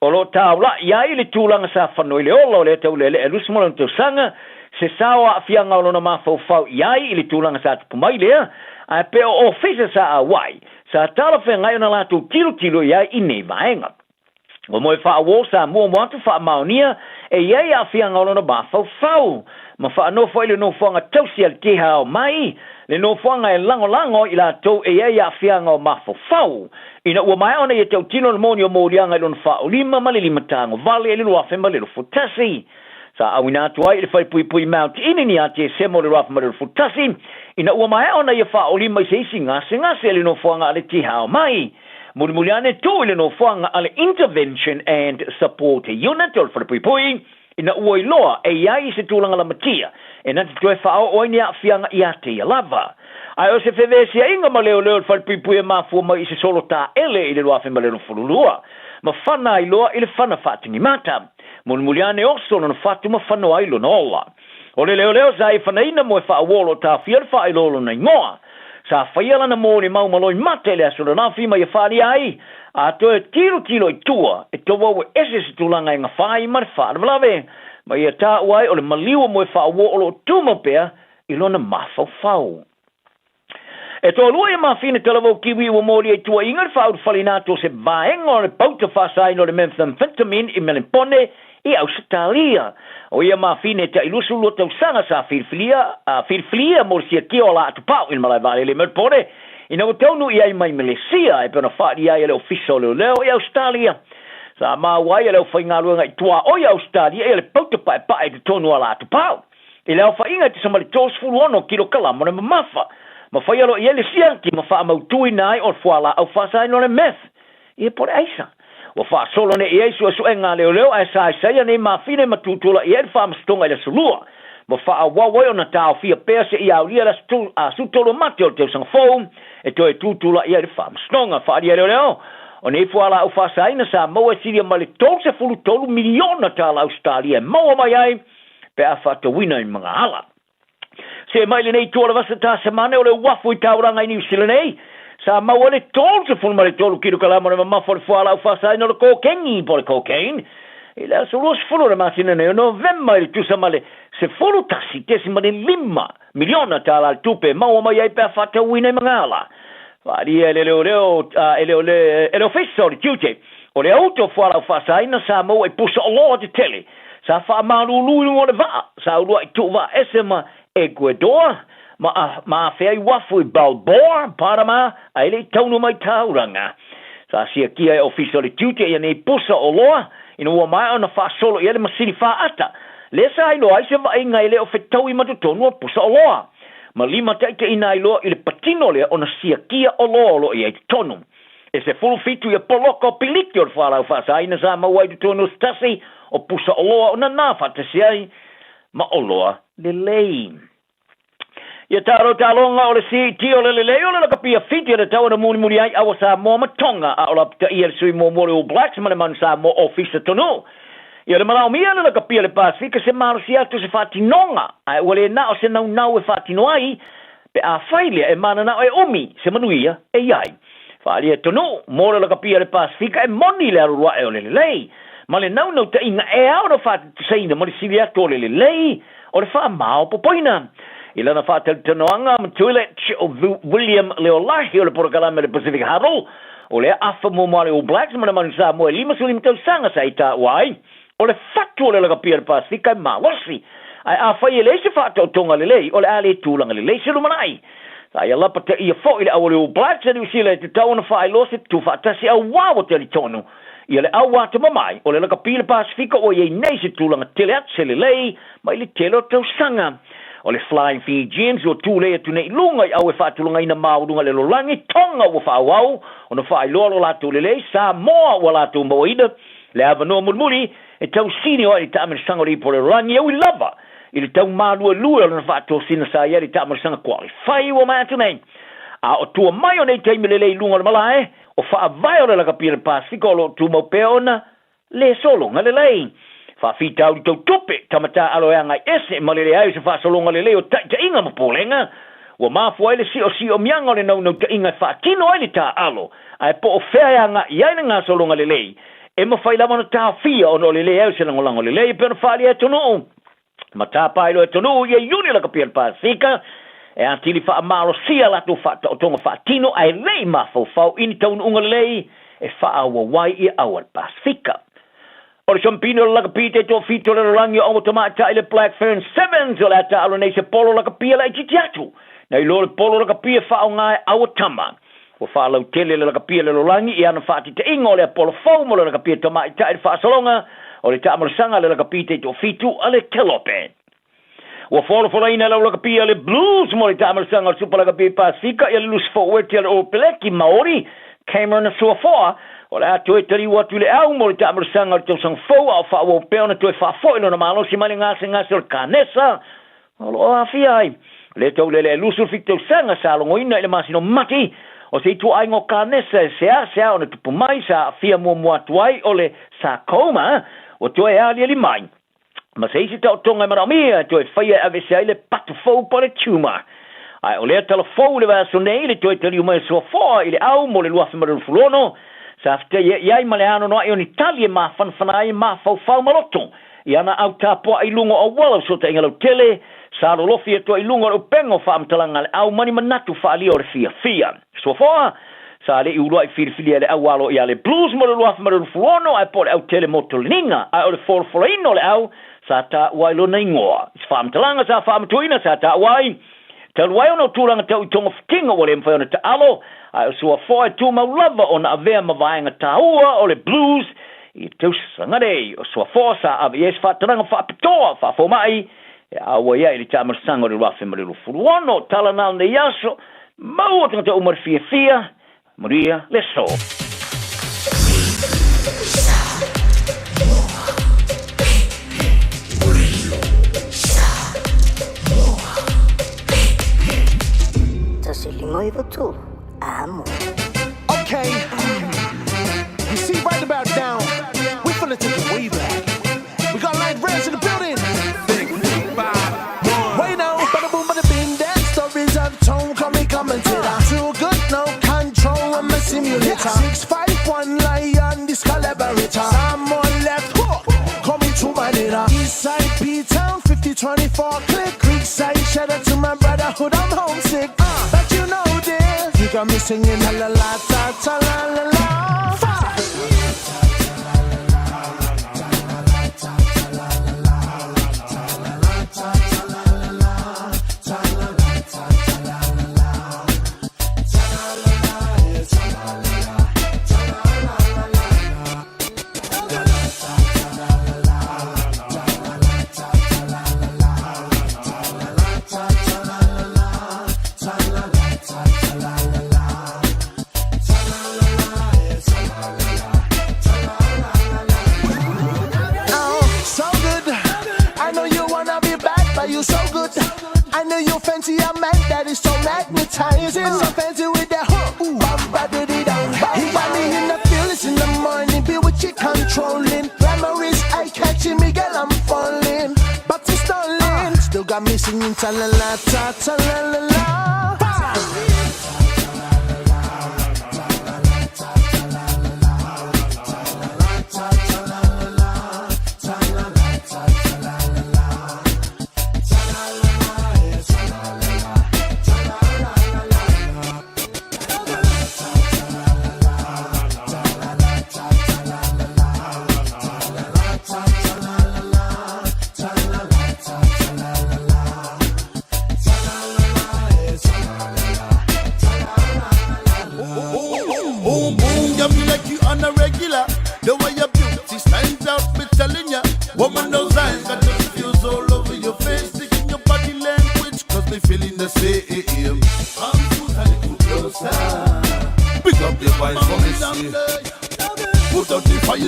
O lo o taula'i ai le tulaga sa fano i le ola o lea taulealea 26 tausaga, se sao aafiaga o lona mafaufau i ai i le tulaga sa tupu mai lea, ae pei o ofisa sa auai, sa talafeagai ona latou tilotilo i ai i nei vaega. Ua moe faauo sa muamua atu faamaonia e i ai aafiaga o lona mafaufau, ma faanofo ai le nofoaga tausi a le Tihao mai le nofoaga e lagolago i latou e i ai aafiaga o mafaufau, ina ua maea ona ia tautino le moni o moliaga i lona faaolima ma le limatagovale i le 2021. Sa auina atu ai i le falepuipui Mount Eden ia Tesema o le 2021, ina ua maea ona ia faaolima i se isi gasegase i le nofoaga a le Tihao mai. Mulimuli ane tuu i le nofoaga a le Intervention and Support Unit o le falepuipui, ina ua iloa e i ai se tulaga lamatia e na te toe faaoo ai ni aafiaga ia te ia lava. Ae o se fevesiaiga ma leoleo i le falepuipui e mafua mai i se solo taele i le 2022, ma fana ai loa i le fana faatigimata. Mulimuli ane oso lona fatu ma fano ai lona ola. O le leoleo sa e fanaina mo e faauo o lo o taofia le faailoa o lona igoa. Sa faia lana molimau ma loimata i le aso ananafi ma ia faaalia ai, a toe tilotilo i tua, e tou e ese se tulaga e gafa ai ma le faalavelave, ma ia taua ai o le maliu o Moefaauo o lo o tumau pea i lona mafaufau. E toalua ia mafine talavou kiwi ua molia i tuuaiga le faaulufaleina atu o se vaega o le pauta faasaina o le methamphetamine i Melempone i Ausetalia. O ia mafine e tai 22 tausaga sa filifilia, filifilia mo le siakia o laatupau i le malae vaalele i Melbourne ina ua taunuu i ai mai Melesia e pei ona faaalia ai e le Ofisa o Leoleo i Ausetalia. Sa maua ai e le aufaigaluega i tuaoi a Ausetalia ia le pauta paepae i totonu o alaatupau. I le aofaiga e tusa ma le 36 kilokalama o le mamafa, ma faia loa i ai le siaki ma faamautuina ai o le fualaau faasaina o le meth, ia po o le aisa. Ua faasolo nei i ai suesuega a leoleo ae saesaia nei mafine ma tutula'i ai le faamasitoga i le aso Lua, ma faaauau ai ona taofia pea seia aulia le aso 13 o Mati o le tausaga fou e toe tutula'i ai le faamasinoga. Faaalia e leoleo, o nei fualaau faasaina sa maua e silia ma le 33 miliona tala Ausetalia e maua mai ai pe a faatauina i Magaala. See mai lenei itu o le vasa Tasamane o le uafu i taulaga i Niu Sila nei, sa maua le 33 kilokalama o le mamafa o le fualaau faasaina o le kokengi po o le cocaine i le aso 20 o le masina nei o Novema i le tusa ma le 11.5 miliona tala le tupe e maua mai ai pe a faatauina i Magaala. Faaalia e le leoleo, e le, e le ofisa o le tiute o le auto fualaau faasaina sa maua i pusa oloa tetele sa faamalulu i luga o le vaa sa uluai tuuvaaese ma Ecuador ma ma afea i uafu i Balboa, Panama, ae le i taunuu mai taulaga. Sa siakia e Ofisa o le Tiute ia nei pusa oloa ina ua maea ona faasolo i ai le masini faata lea sa iloa ai se vaaiga e le o fetaui ma totonu o pusa oloa ma limataitaiina ai loa i le patino lea ona siakia oloa o lo o i ai totonu. E 17 ia poloka o piliki o le fualaau faasaina sa maua ai totonu o se tasi o pusa oloa o nanā faatasi ai ma oloa lelei. Ia talo taloga o le siiti o le lelei o le lakapia Fiti o le tau ona mulimuli ai aua Samoa ma Tonga a o lapitaia le sui muamua o le All Blacks ma le Manu Samoa Ofisa tonu. Ia le manaomia le lakapia le Pasefika se malosi atu se faatinoga ae ua le na o se naunau e faatino ai pe afai lea e mananao e umi se manuia e i ai. Faaalia tonu mo le lakapia le Pasefika e moni le alu ae o le lelei ma le naunautaiga e ao ona faatutusaina ma le sili atu o le lelei o le faamaopoopoina. I lana faatalatalanoaga ma Toilet o William Leolahi o le polokalame o le Pacific Huddle, o lea afa muamua a le All Blacks ma le Manu Samoa e 55 tausaga sa i taua ai, o le fatu o le lakapia o le Pasefika e malosi. Ae afai e leai se faataotoga lelei, o le a le tulaga lelei se lumanai. Sa ia lapataia foi le au o le All Blacks a Niu Sila e tatau ona faailoa se tutufaatasi auā ua talitonu. Ia le au atamamai o le lakapi le Pasefika ua i ai nei se tulaga tele atu se lelei mai le tele o tausaga. O le Flying Fijians ua tulei atu nei i luga i au e faatulagaina maualuga le lolagi, Tonga ua faaauau ona faailoa lo latou lelei, Samoa ua latou mauaina le avanoa mulimuli e tausini o ai i le taamilosaga o le Ipu o le Lalolagi e ui lava i le tau maluelue o lana faatosina sa i ai le taamilosaga qualify ua maea atu nei. A o tua mai o nei taimi lelei i luga o le malae, o faavae o le lakapi o le Pasefika o lo o tumau pea ona le sologa lelei. Faafitauli tau tupe, tama taaalo e agai ese ma le leai o se faasologa lelei o taitaiga ma pulega, ua mafua ai le siosiomiaga o le naunautaiga e faatino ai le taaalo, ae po o fea e agai i ai le gasologa lelei, e mafai lava ona taofia ona o le leai o se lagolago lelei e pei ona faaalia e atunuu ma tapa ai loa e atunuu ia Iuni lakapi o le Pasefika e atili faamalosia latou faataotoga faatino ae le i mafaufau i ni taunuuga lelei e faaauau ai ia au a le Pasefika. O le siampini o le lakapi taitoafitu o le lalolagi o aua tamaitai le Black Ferns Sevens o le a taalo nei se polo lakapi e laitiiti atu nai lo le polo lakapi e faaaoga e aua tama. Ua faalautele le lakapi a le lalolagi i ana faatitaiga o lea polo fou mo le lakapi a tamaitai i le faasologa o le taamalosaga a le lakapi taitoafitu a le Kelope. Ua folafolaina e le au lakapi a le Blues mo le taamalosaga o le Supa Lakapi Pasefika ia le lusi foueti a le All Peleki Maori Cameron Suafoa o le a toe taliu atu i le au mo le taamalosaga o le tausaga fou a o faaauau pea ona toe faafoi lona malosi mai le gasegase o le kanesa o lo o aafia ai le taulele e 27 tausaga sa logoina i le masina o Mati o se ituaiga o kanesa e seasea ona tupu mai sa aafia muamua atu ai o le sarcoma ua toe aliali mai ma se isi taotoga e manaomia e toe faia e aveese ai le patu fou po o le tumor. Ae o lea tala fou i le vaiaso nei le toe taliu mai o Suafoa i le au mo le 2026, sa fetaia'i ai ma le anoanoa'i o ni tali e mafanafana ai e mafaufau ma loto i ana au tapua'i i luga o auala o fesootaiga lautele, sa lolofi atu ai i luga o le upega o faamatalaga a le au ma ni manatu faaalia o le fiafia. Suafoa, sa le i ulua'i filifilia e le au alo ia le Blues mo le 2026 ae po o le au tele mo Toleniga, ae o le folafolaina o le au sa taua ai lona igoa. I se faamatalaga sa faamatuaina sa taua ai, talu ai ona o tulaga tau i togafitiga ua le mafai ona taalo, ae o Suafoa e tumau lava ona avea ma vaega taua o le Blues i le tausaga nei. O Suafoa sa ave i ai se faatanaga faapitoa faafoma'i e auai ai i le taamalosaga o le 2026. Tala na o lenei aso, maua tagata uma le fiafia, manuia le aso. 1 5 9 3, amo. Okay, you see right about now, we finna take it way back. We got live reds in the building. Wait now, bada boom, bada bing, that stories I've told, call me commentator. Too good, no control, I'm a simulator. 651 lion, this collaborator. I'm on left hook, call me two manera. Eastside P Town, 5024 click. Creekside, shout out to my brotherhood, I'm homesick. But you know this, you got me singing la la la ta ta la la la. Five. Oh, so good. I know you wanna be bad, but you so good. I know you fancy a man that is so magnetizing. So fancy with that hook. Bum, ba, diddy, dum. He got me in the feelings in the morning. Be with you controlling. Glamour is eye catching me, girl, I'm falling. But it's stalling. Still got me singing ta la la ta ta la la la.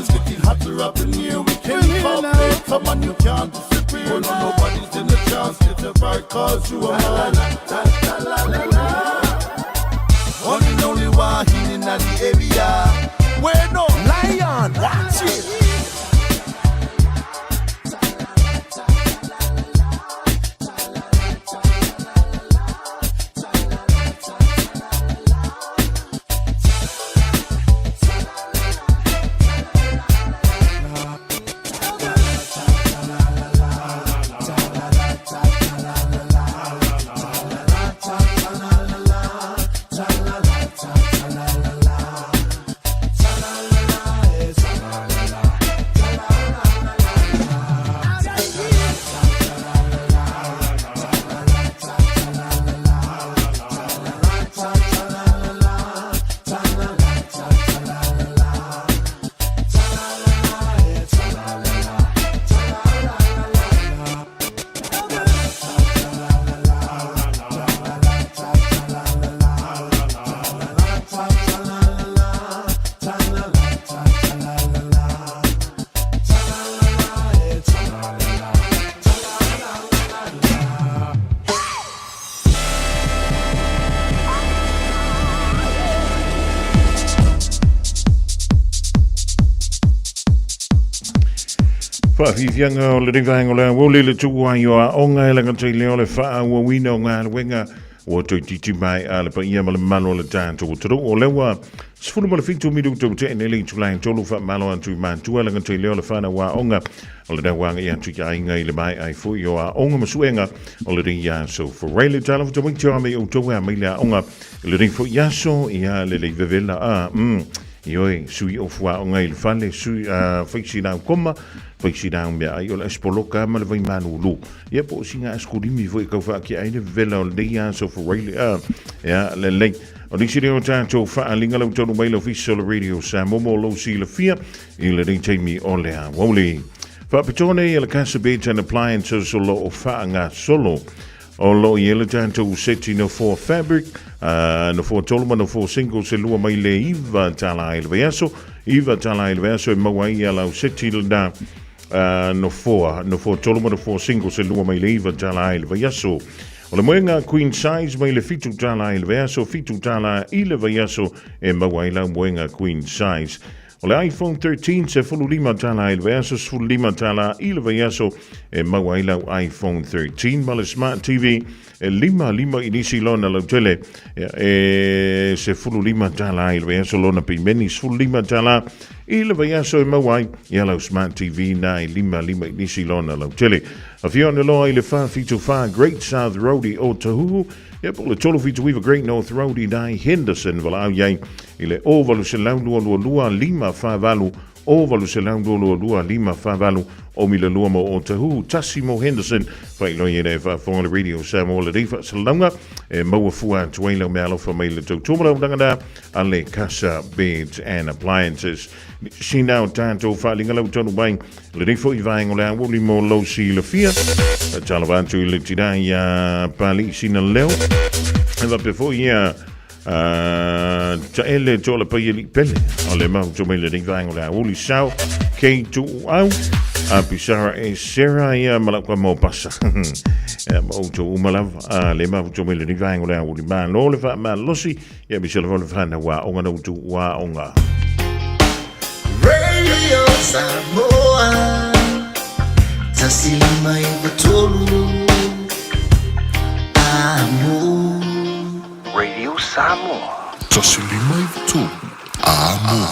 It's getting hotter up in here, we can't pop it. Come on, you can't disappear. Oh, no, nobody's in the chance. Get a right, cause you are mine. La, la, la, la. One and only Wahine in the area. Where no lion, watch it. Faafiafiaga o lenei vaega o le aoauli le tuua ai o aoga e lagata i lea o le faaauauina o galuega ua toeitiiti maea le paia ma le mamalu o le tatou atunuu. O lea ua 17 minuta ua tea nei le itula e tolu faamalo atu i matua e lagata i lea o le fanau aoga o le au agai atu i aiga i le maea ai foi o aoga ma suega o lenei aso. Forai le tala tamaiti o a me outou e a mai le aoga i lenei foi aso ia lelei vevela a Ioe, sui o fuaoga i le fale, sui, fai sina au koma, fai sina au meaai o le aspoloka ma le vaimalulu. Ia po o sina askulimi foi kau whaakia ai le vela o lenei aso forai le a. Ia, lelei. O nisi lea o tatou faaaliga lau taunu mai le ofisa o le Radio Samoa mo lou silafia i lenei taimi o le aoauli. Faapitoa nei e le Casa Beds and Appliances o lo o faagasolo. O lo o i ai le tatou seti nofoa fabric, nofoa tolu ma nofoa single se lua mai le $9 i le vaiaso, $9 i le vaiaso e maua ai ia lau seti lena nofoa, nofoa tolu ma nofoa single se lua mai le $9 i le vaiaso. O le moega queen size mai le $7 i le vaiaso, $7 i le vaiaso e maua ai lau moega queen size. O le iPhone 13 se $15 i le vaiaso, $15 i le vaiaso e maua ai lau iPhone 13 ma le Smart TV e 55 inisi lona lautele e $15 i le vaiaso lona pimeni, $15 i le vaiaso e maua ai ia lau Smart TV na e 55 inisi lona lautele. Afio ane loa i le 474 Great South Road i Otahuhu, ia po o le 379 Great North Road i Dai Henderson, valaau i ai i le 0822 548 0822 548 o mila lua mo Otahuhu, tasi mo Henderson. Faailoa i e faafofoga le Radio Samoa lenei faasalalauga e maua fua atu ai lau meaalofa mai le tautua ma lau lagana a le Casa Beds and Appliances. Sina o tatou faaaliga lau tonu mai lenei foi vaega o le aoauli mo lou silafia. Talava atu i le tina ia Pali Sina Leo. E faapea foi ia Taele Tola Paia Pele o le mafutu mai lenei vaega o le aoauli sao kei tuu au a Pisara e Sera ia malauka mo pasa. Ia ma outou uma lava a le mafutu mai lenei vaega o le aoauli malo le faamalosi ia misi lava o le whanau a onga na utu ua onga. Radio Samoa 153 Amo. Radio Samoa 153 Amo.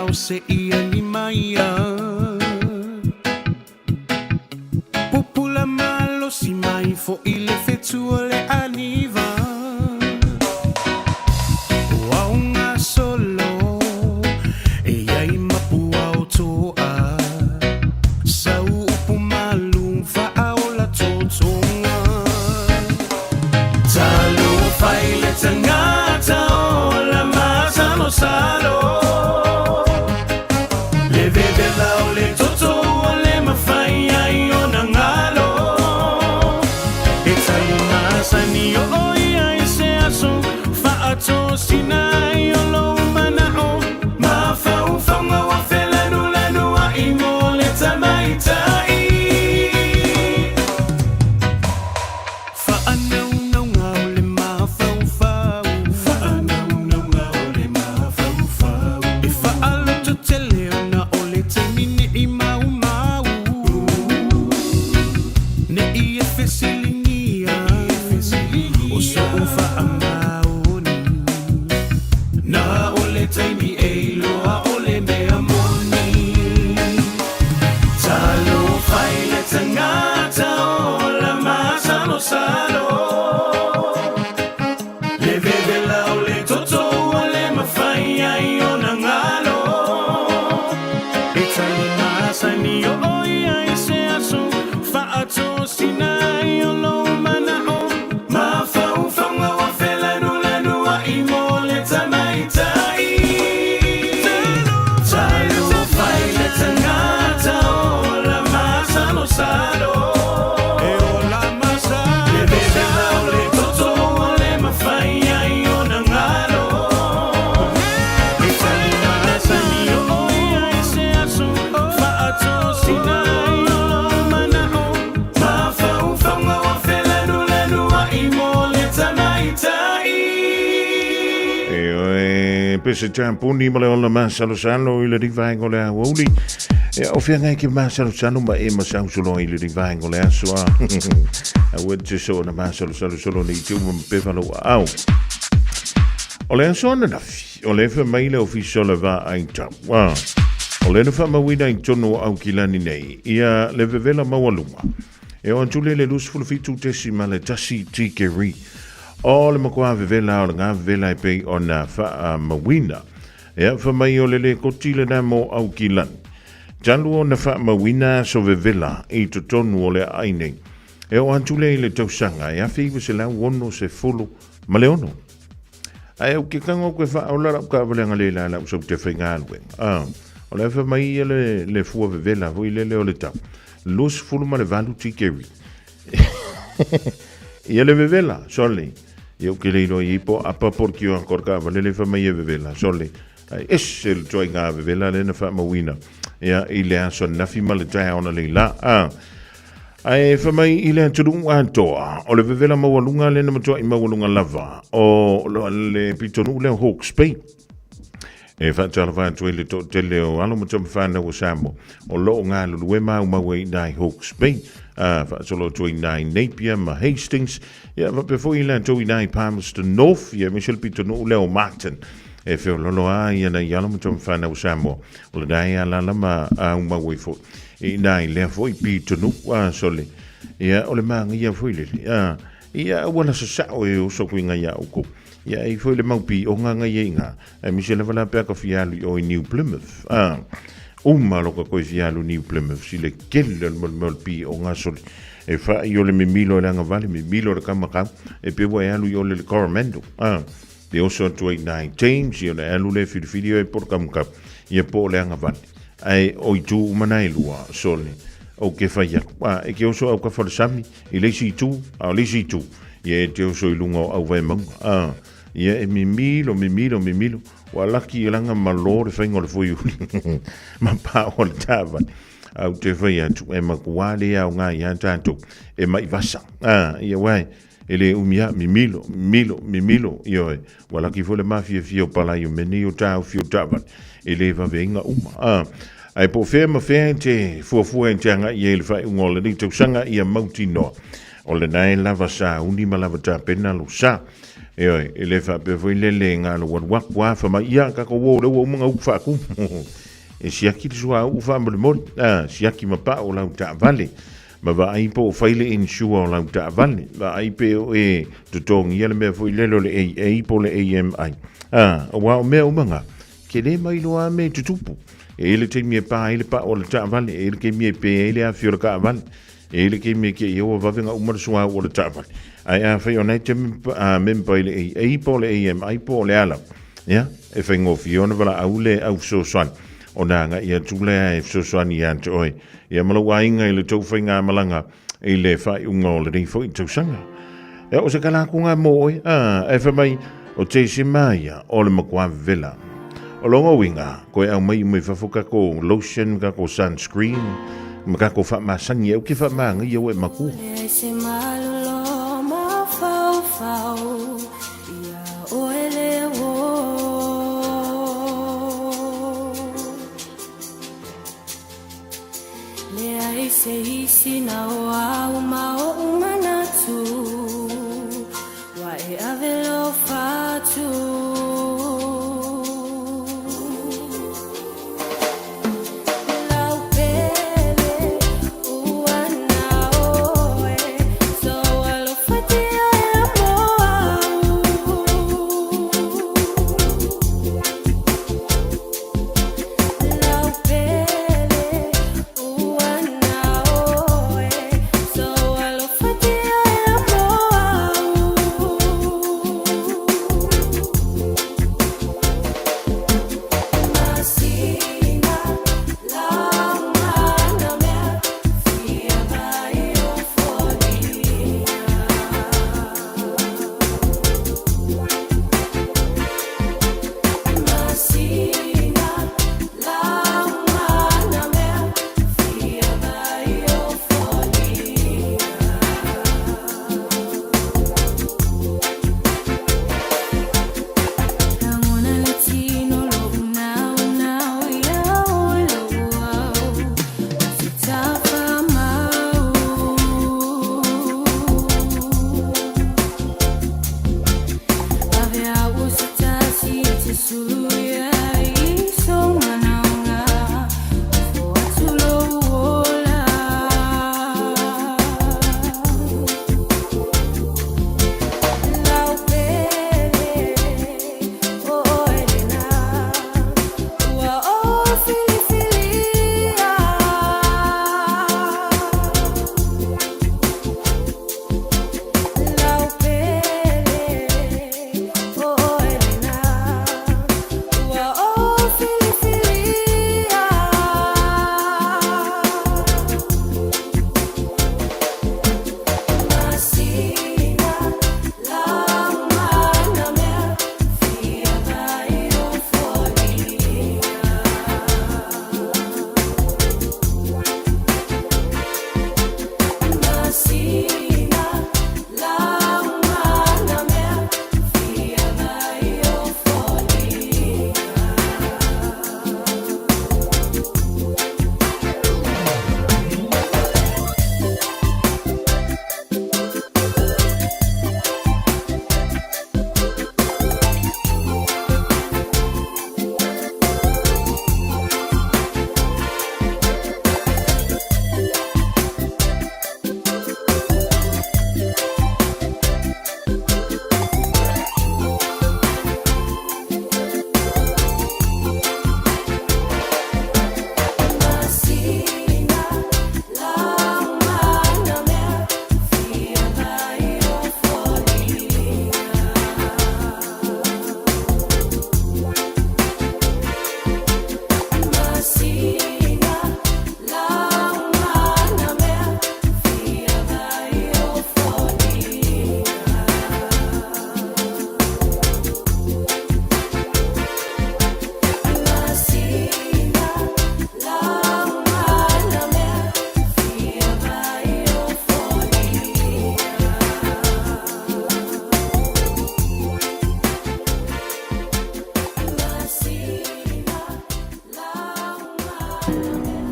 o se ia ni maia. Pupula malosi mai foʻi le fetu o le aniva. O aoga solo e iai mapua o toa. Sau upu malu faaola totoga. Talofa i le tagata ola masalosalo. Le vevela o le toto ua le mafai ai ona galo. E tali masani oo ia i se aso faatosina ai o lou manao. Mafaufauga ua felanulanuai mo le tamaitai. Faanaunauga o le mafaufau. Faanaunauga o le mafaufau. E faalototele ona o le taimi nei maumau. Nei e fesiligia o soʻu faamaoni. Na o le taimi e iloa o le mea moni. Talofa i le tagata ola masalosalo. Le vevela o le toto ua le mafai ai ona galo. E tali masani oo ia i se aso faatosina ai o lou manao. Mafaufauga ua felanulanuai mo le tamaitai. Talofa i le tagata ola masalosalo. Le vevela o le toto ua le mafai ai ona galo. E tali masani oo ia i se aso faatosina ai o lou manao. Mafaufauga ua felanulanuai mo le tamaitai. E oe, pese tampuni ma le ola masalosalo i le rivaenga o le aoauli. E o feagai ke masalosalo ma e masausoloa i le rivaenga o le aso a. Aua te so na masalosalo solo nei te uma pepa lau aao. O le aso ananafi, o le fai mai le ofisa o le vaai tau. O le na faamauina i totonu o Aukilani nei, ia le vevela maualuga. E oo atu lea i le 27.1 tikeri. O le matua vevela o le gā vevela e pei ona faamauina. Ia, fai mai o le lekoti lena mo Aukilani. Talu ona faamauina aso vevela i totonu o le aai nei. E oo atu lea i le tausaga e 1966. Ae ou te tago atu e faaola lau taavale analeila lau sau te faigaluega. Ah, o le fai mai ia le fua vevela foi lele o le tau. 28 tikeri. Ia le vevela, sole. Ia ou te le iloa i ai po apa po o le tio atu o le taavale le fai mai e vevela, sole. Ae ese le ituaiga vevela lea na faamauina ia i le aso ananafi ma le taeao analeila. Ah. Ae fai mai i le atunuu atoa, o le vevela maualuga lea na matuai maualuga lava o le pitonuu lea o Hawke's Bay. E faatalofa atu ai le toatele o alo ma tamafanau o Samoa o lo o galulue maumau ai i ina i Hawke's Bay, a faasolo atu ai i ina i Napier ma Hastings, ia faapea foi i latou i ina i Palmerston North, ia aemaise le pitonuu lea o Marton. E feololo lava ia nai alo ma tamafanau o Samoa o lena e alaala ma aumau ai foi i ina i lea foi pitonuu, a sole. Ia o le manaia foi lele, a ia auala sasao e oso atu i ina ia outou. Ia e i ai foi le mau pioga na i ai ina, aemaise lava la pe a ka fia alu i o i New Plymouth. A, uma loka koe fia alu New Plymouth, si le kele o le mea o le pioga sole. E fai o le mimilo e le agavale, mimilo le kamakau, e pe ua e alu i o le le Coromandel. A, e oso atu ai ina i Thames, ia ona e alu lea e filifili oe po o le kamukau, ia po o le agavale. Ae o itu uma na e lua, sole, ou ke fai atu. A, e ke oso au kafa o le sami, i le isi itu, a o le isi itu, ia e te oso i luga o Auvaemauga. A, ia e mimilo, mimilo, mimilo, ua laki i laga malo le faiga o le fuiuli, ma pao o le taavale. A ou te fai atu, e matua le aoga iā tatou, e mai vasa. A, ia uae, e le umi a, mimilo, mimilo, mimilo, ioe, ua laki foi le mafiafia o palai o mea nei o taofi o taavale, e le vaveaiga uma. A, ae po o fea ma fea e te fuafua e te agai i ai i le faaiuga o lenei tausaga ia mautinoa, o lena e lava sauni ma lava tapena lou sa. Ioe, e le faapea foi lele e galo alu aku a fa mai ia ka ko wo le ua uma upu faakumu. E siaki le suauu faamolemole, a siaki ma pao o lau taavale. Ma vaai po o fai le insure o lau taavale. Vaai pe o e totogia le mea foi lele o le AA po o le AMI. A, aua o mea uma na, ke le mailoa a mea e tutupu. E i ai le taimi e pa ai le pao o le taavale, e i ai le taimi e pe ai le afi o le taavale. E i ai le taimi e te i ai ua vave ona uma le suauu o le taavale. Ae afai o na e te member i le AA po o le AMI po o le a lava, ia, e faigofie ona valaau le au fesoasoani ona agai atu lea e fesoasoani ia te oe ia ma lou aiga i le tou faigamalaga i le faaiuga o lenei foi tausaga. Ia, o se tala atu lena mo oe, a, ae fai mai, o Tesema ia o le matua vela. O lona uiga, toe aumai uma i fafo tatou lotion ma tatou sunscreen ma tatou faamasani au ke faamagaia ua e matua. Leai se malolo mafaufau ia oe le uō. Leai se isi na o au ma oʻu manatu Ua e ave lofa atu. Lau pele ua na oe So alofatia e mo au. Lau pele ua na oe So alofatia e mo au. Masina laumana mea fia vai o foliga. Masina laumana mea fia vai o foliga. Lagona le tino loʻu naunau ia oe loʻu au o se tafa mau. Ave au o se tasi e te sulu ia i sou manaoga ofo atu lou ola. Lau pele o oe lena ua ou filifilia. Lau pele o oe lena ua ou filifilia. Masina laumana mea fia vai o foliga. Masina laumana mea fia vai o foliga. Masina laumana mea fia vai o foliga. Masina laumana mea fia vai o foliga. Masina laumana mea fia vai o foliga. Masina laumana mea.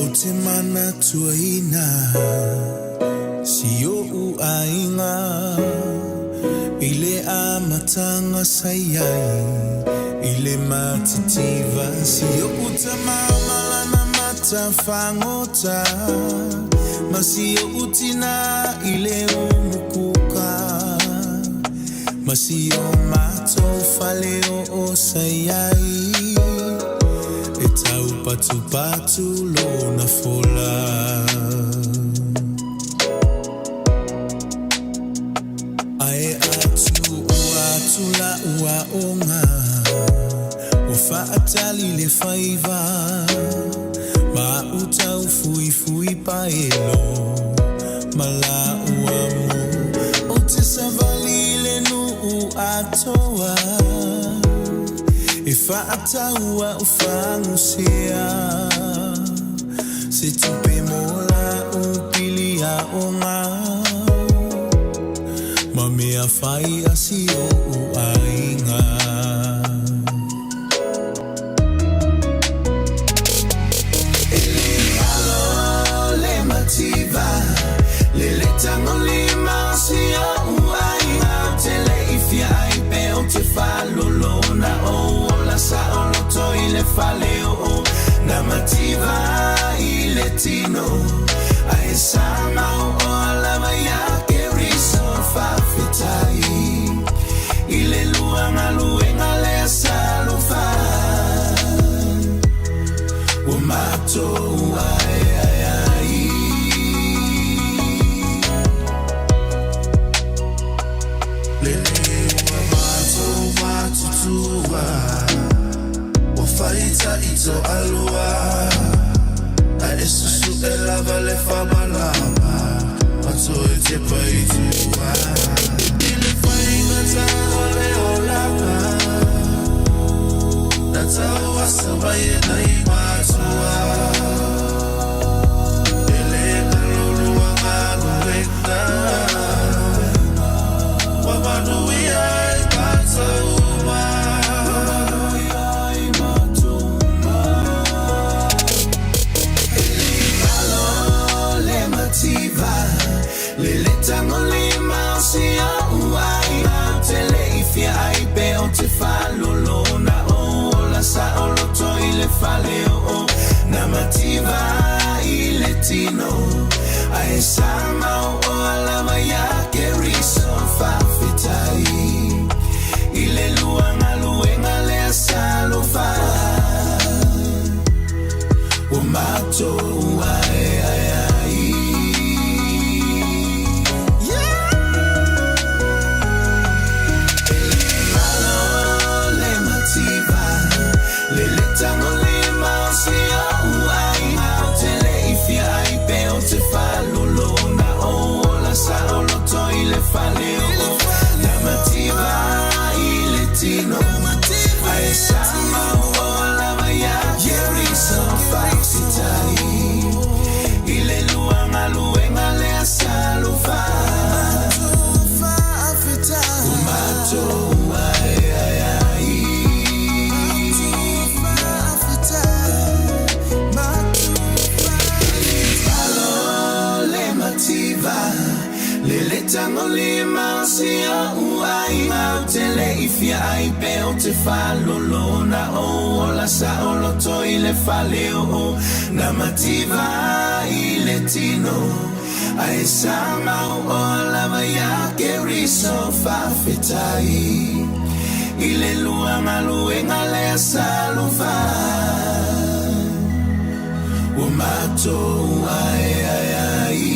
O te manatuaina si o'u aiga i le amataga sa iai i le matitiva si o'u tamamalana matafagota ma si o'u tinā i le umukuka ma si o matou fale o'o sa iai e taupatupatu lona fola. Ae atu ua atu la'u a'oga ua fa'atali le faiva ma a'u taufuifui paelo ma la'u amu o te savali le nu'u atoa e fa'atau a'u fagusea se tupe mo la'u pili a'oga ma mea fai a si o'u aiga. E le alo le mativa le le tagolima o si o'u aiga ou te le'i fia ai pe ou te faalolo na ou ola sa'oloto i le fale o'o na mativa i le tino ae sa mau'oa lava iā Keriso fa'afetai i le lua galuega lea sa alofa ua matou aeae ai. Lele ua matou matutua ua faitaʻi toalua ae susuʻe lava le famalama ma toe tepa i tua i le faigatā o le olaga na tauasa mai e nai matua e lē galolua galuega ua manuia ai matou uma. Alo le mativa le le tagolima o si o'u aiga ou te le'i fia ai pe ou te faalolo na ou ola sa'oloto i le fale o'o na mativa i le tino ae sa mau'oa lava iā Keriso fa'afetai i le lua galuega lea sa alofa ua matou aeae ai. Alo le mativa le le tagolima o si o'u aiga ou te le'i fia ai pe ou te faalolo na ou ola sa'oloto i le fale o'o na mativa i le tino ae sa mau'oa lava iā Keriso fa'afetai i le lua galuega lea sa alofa ua matou aeae ai. Alo le mativa le le tagolima o si o'u aiga ou te le'i fia ai pe ou te faalolo na ou ola sa'oloto i le fale o'o na mativa i le tino ae sa mau'oa lava iā Keriso fa'afetai i le lua galuega lea sa alofa ua matou aeae ai.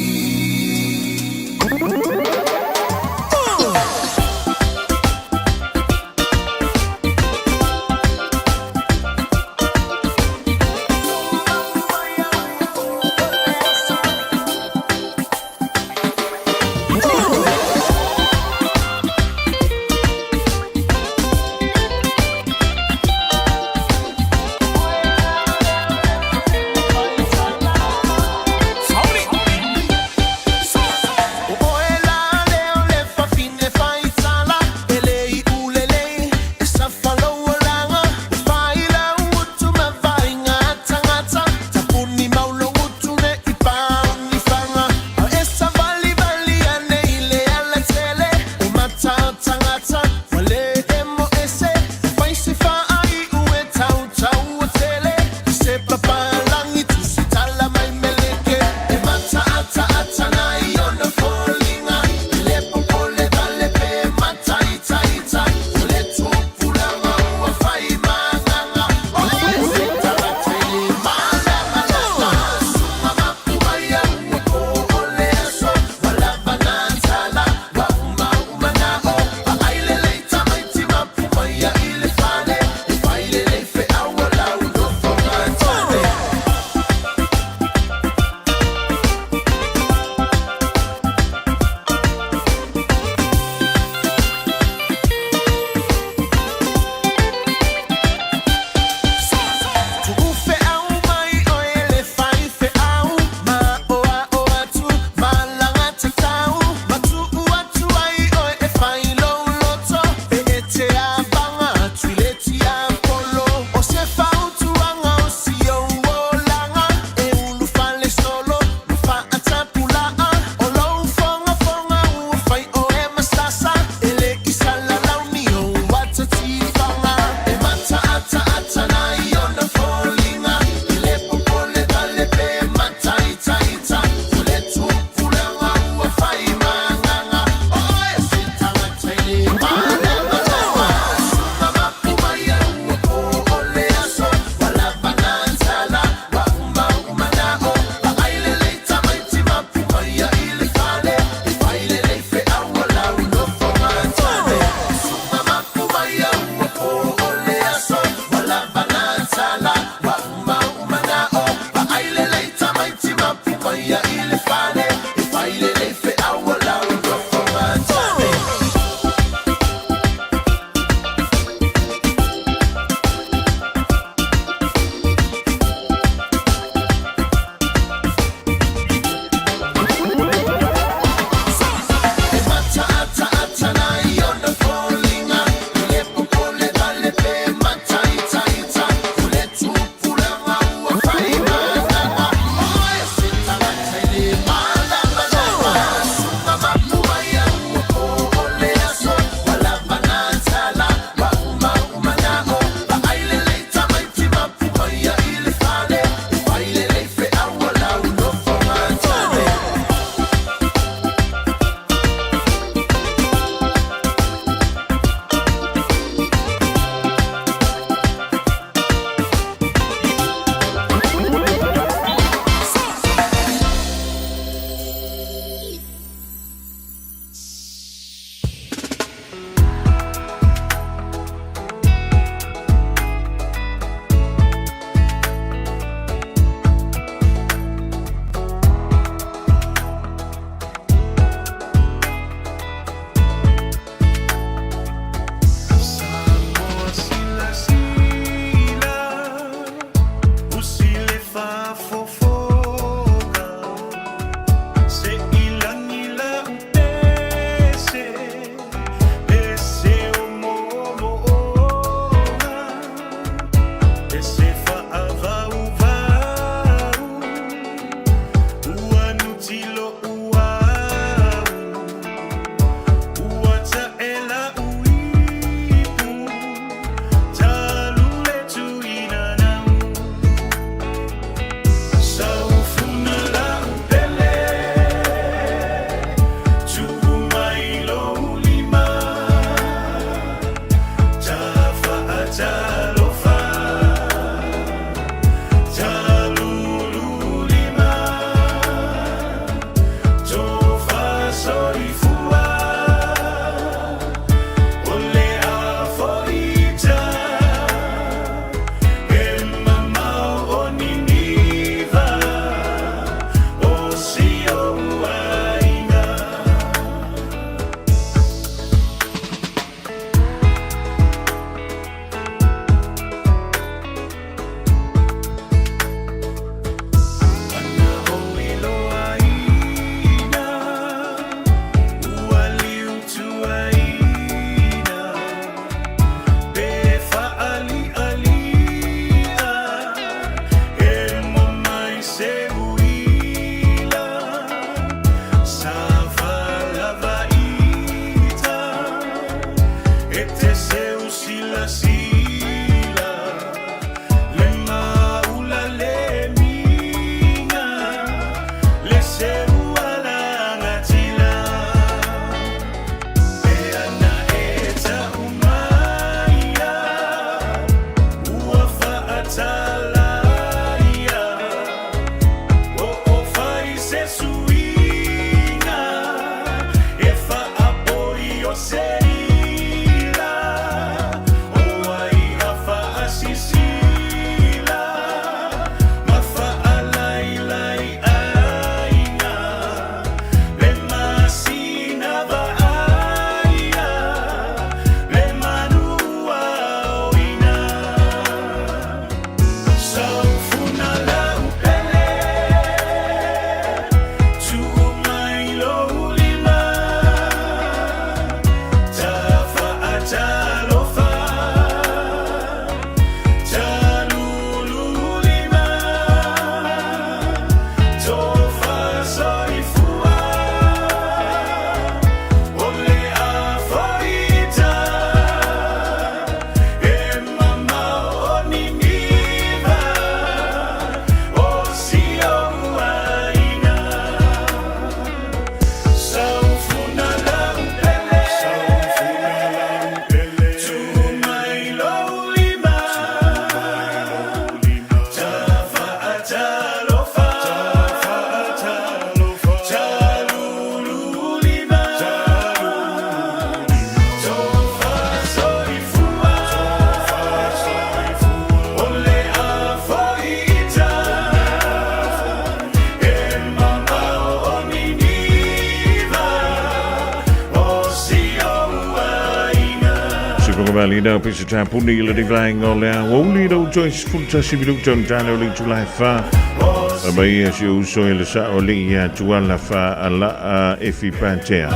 Malina pisa tapuni i le vaenga o le aoauli lau Joyce 11 minuta o tala o le itula e 4. Mai ia si uso i le sao le ia tuala fa ala efi patea.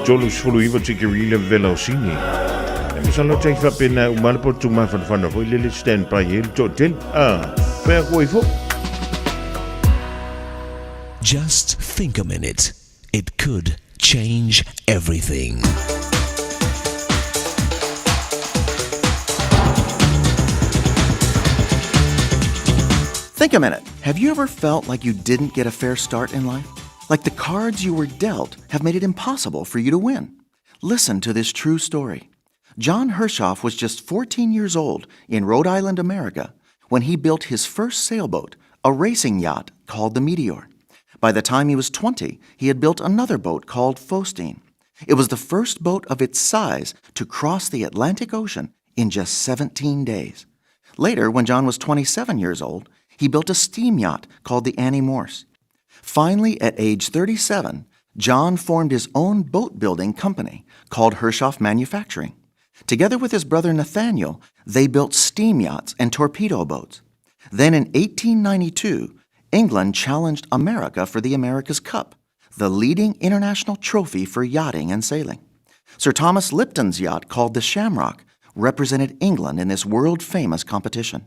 39 tikiri le vela o sini. E masalo tei whapena umala po tu mawhanawhana foi lele stand by e le tō Ah, pea koe fo. Just think a minute. It could change everything. Think a minute. Have you ever felt like you didn't get a fair start in life? Like the cards you were dealt have made it impossible for you to win? Listen to this true story. John Hershoff was just 14 years old in Rhode Island, America, when he built his first sailboat, a racing yacht called the Meteor. By the time he was 20, he had built another boat called Faustine. It was the first boat of its size to cross the Atlantic Ocean in just 17 days. Later, when John was 27 years old, he built a steam yacht called the Annie Morse. Finally, at age 37, John formed his own boat building company called Hershoff Manufacturing. Together with his brother Nathaniel, they built steam yachts and torpedo boats. Then in 1892, England challenged America for the America's Cup, the leading international trophy for yachting and sailing. Sir Thomas Lipton's yacht, called the Shamrock, represented England in this world famous competition.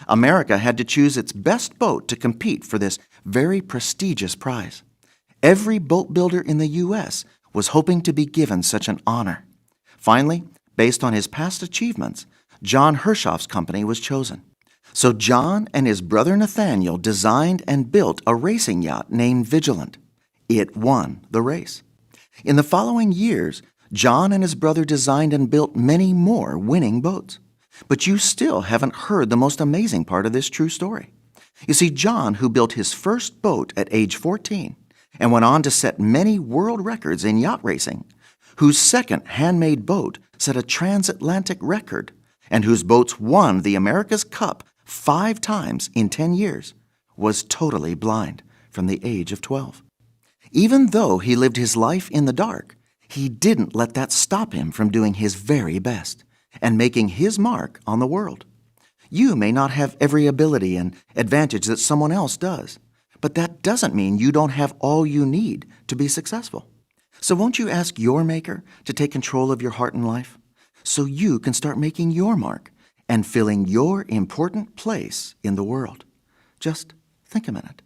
America had to choose its best boat to compete for this very prestigious prize. Every boat builder in the U.S. was hoping to be given such an honor. Finally, based on his past achievements, John Hershoff's company was chosen. So John and his brother Nathaniel designed and built a racing yacht named Vigilant. It won the race. In the following years, John and his brother designed and built many more winning boats. But you still haven't heard the most amazing part of this true story. You see, John, who built his first boat at age 14 and went on to set many world records in yacht racing, whose second handmade boat set a transatlantic record, and whose boats won the America's Cup 5 times in 10 years, was totally blind from the age of 12. Even though he lived his life in the dark, he didn't let that stop him from doing his very best and making his mark on the world. You may not have every ability and advantage that someone else does, but that doesn't mean you don't have all you need to be successful. So won't you ask your maker to take control of your heart and life so you can start making your mark and filling your important place in the world? Just think a minute.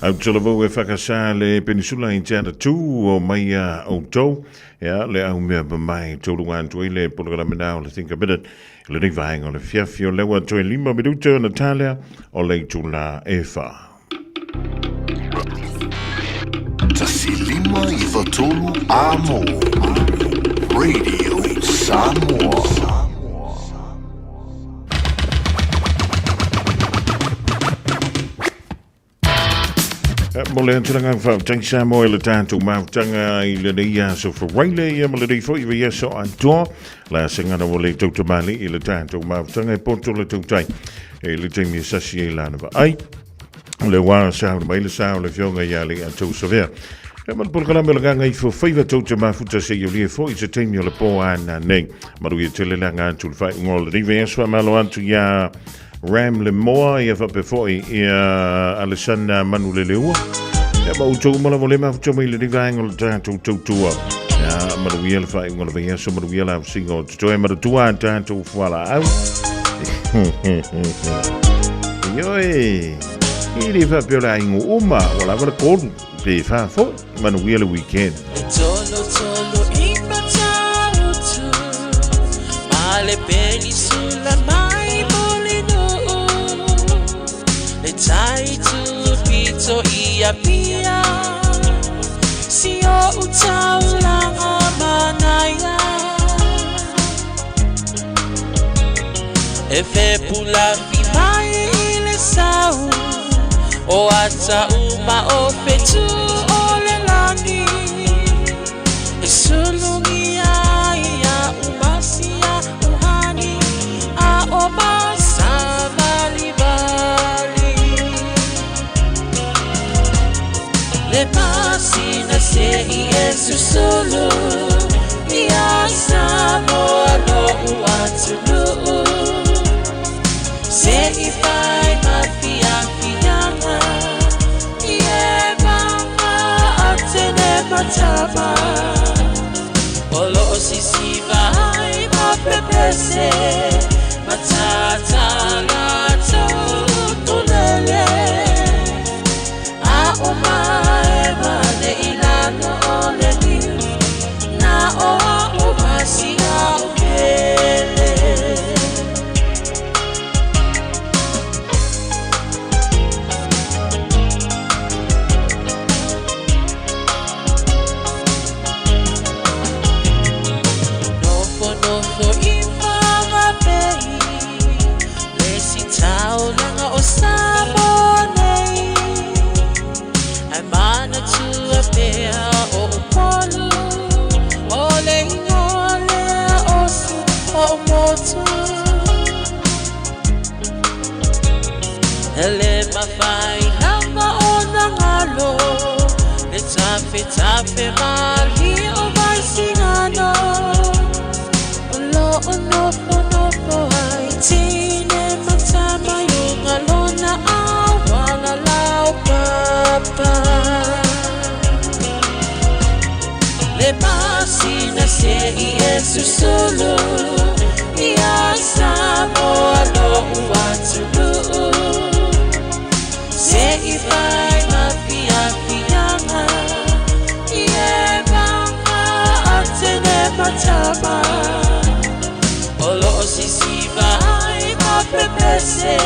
Au te lavau e whakasā le penisula i te ata tū o mai a outou. Ia, le au mea mamae tolu atu ai le polokalame nā o le Think a Minute. Le nei vaenga o le fiafi o lewa toe 5 minuta o Natalia o le itula e wha. 153 Amo Radio Samoa. Mo le antilanga whautang Samoa i le tātou mautanga i le nei aso wharaile ia ma le nei foi i aso antoa. La sengana o le tautamali i le tātou mautanga e poto le tautai e le taimi e sasi e lana va ai. Le wā sa o le mai le sa o le fionga ia le a tau savea. E ma le polokalame o le ganga i fo faiva tau te mafuta se i o lie fo i se taimi o le pō ana nei. Maru ia tele langa atu le whai ungo le rive aswa malo atu ia Ram le moa ia whape foi ia Alessandra Manuleleua. Ia ma utou mala mo le mafuta mai le riva o le tātou tautua. Ia maru ia le whai ungo le vai aso maru ia la singo te toe maratua tātou fuala au. Ioi, i le whape o le aingo uma, wala wala kolu, pe wha fo, manu ia le weekend. Tolo tolo i matautu Ma le penisula mai molinu Le tai tu pito i a pia Si o utaulanga manaia E fe pula fi mai i le sau O ata uma o fetu o le lani E sulungi ai a umasia uhani A o masa vali vali Le pasina se i e susulu Ia Samoa lo uatunu Se i fai ma fia fianga I e mama a tene matama O lo o sisi vai ma pepese Matata la tau tulele A o mae mane i lano o le niu Na o a o masi a o pele. Nofo nofo i whangapei Le si taulanga o Samoa nei Ai mana tua pea o upolu O le ingoa lea o si o motu Hele mawhai lava o nangalo Le tafe tafe mali o vai singano O lo o nofo nofo ai tine matama yunga lona awala lau papa Le pasina se i e susulu Ia Samoa lo uatunu Se i fai ma fia fianga I e mama a tene matama O lo o sisi vai ma pepese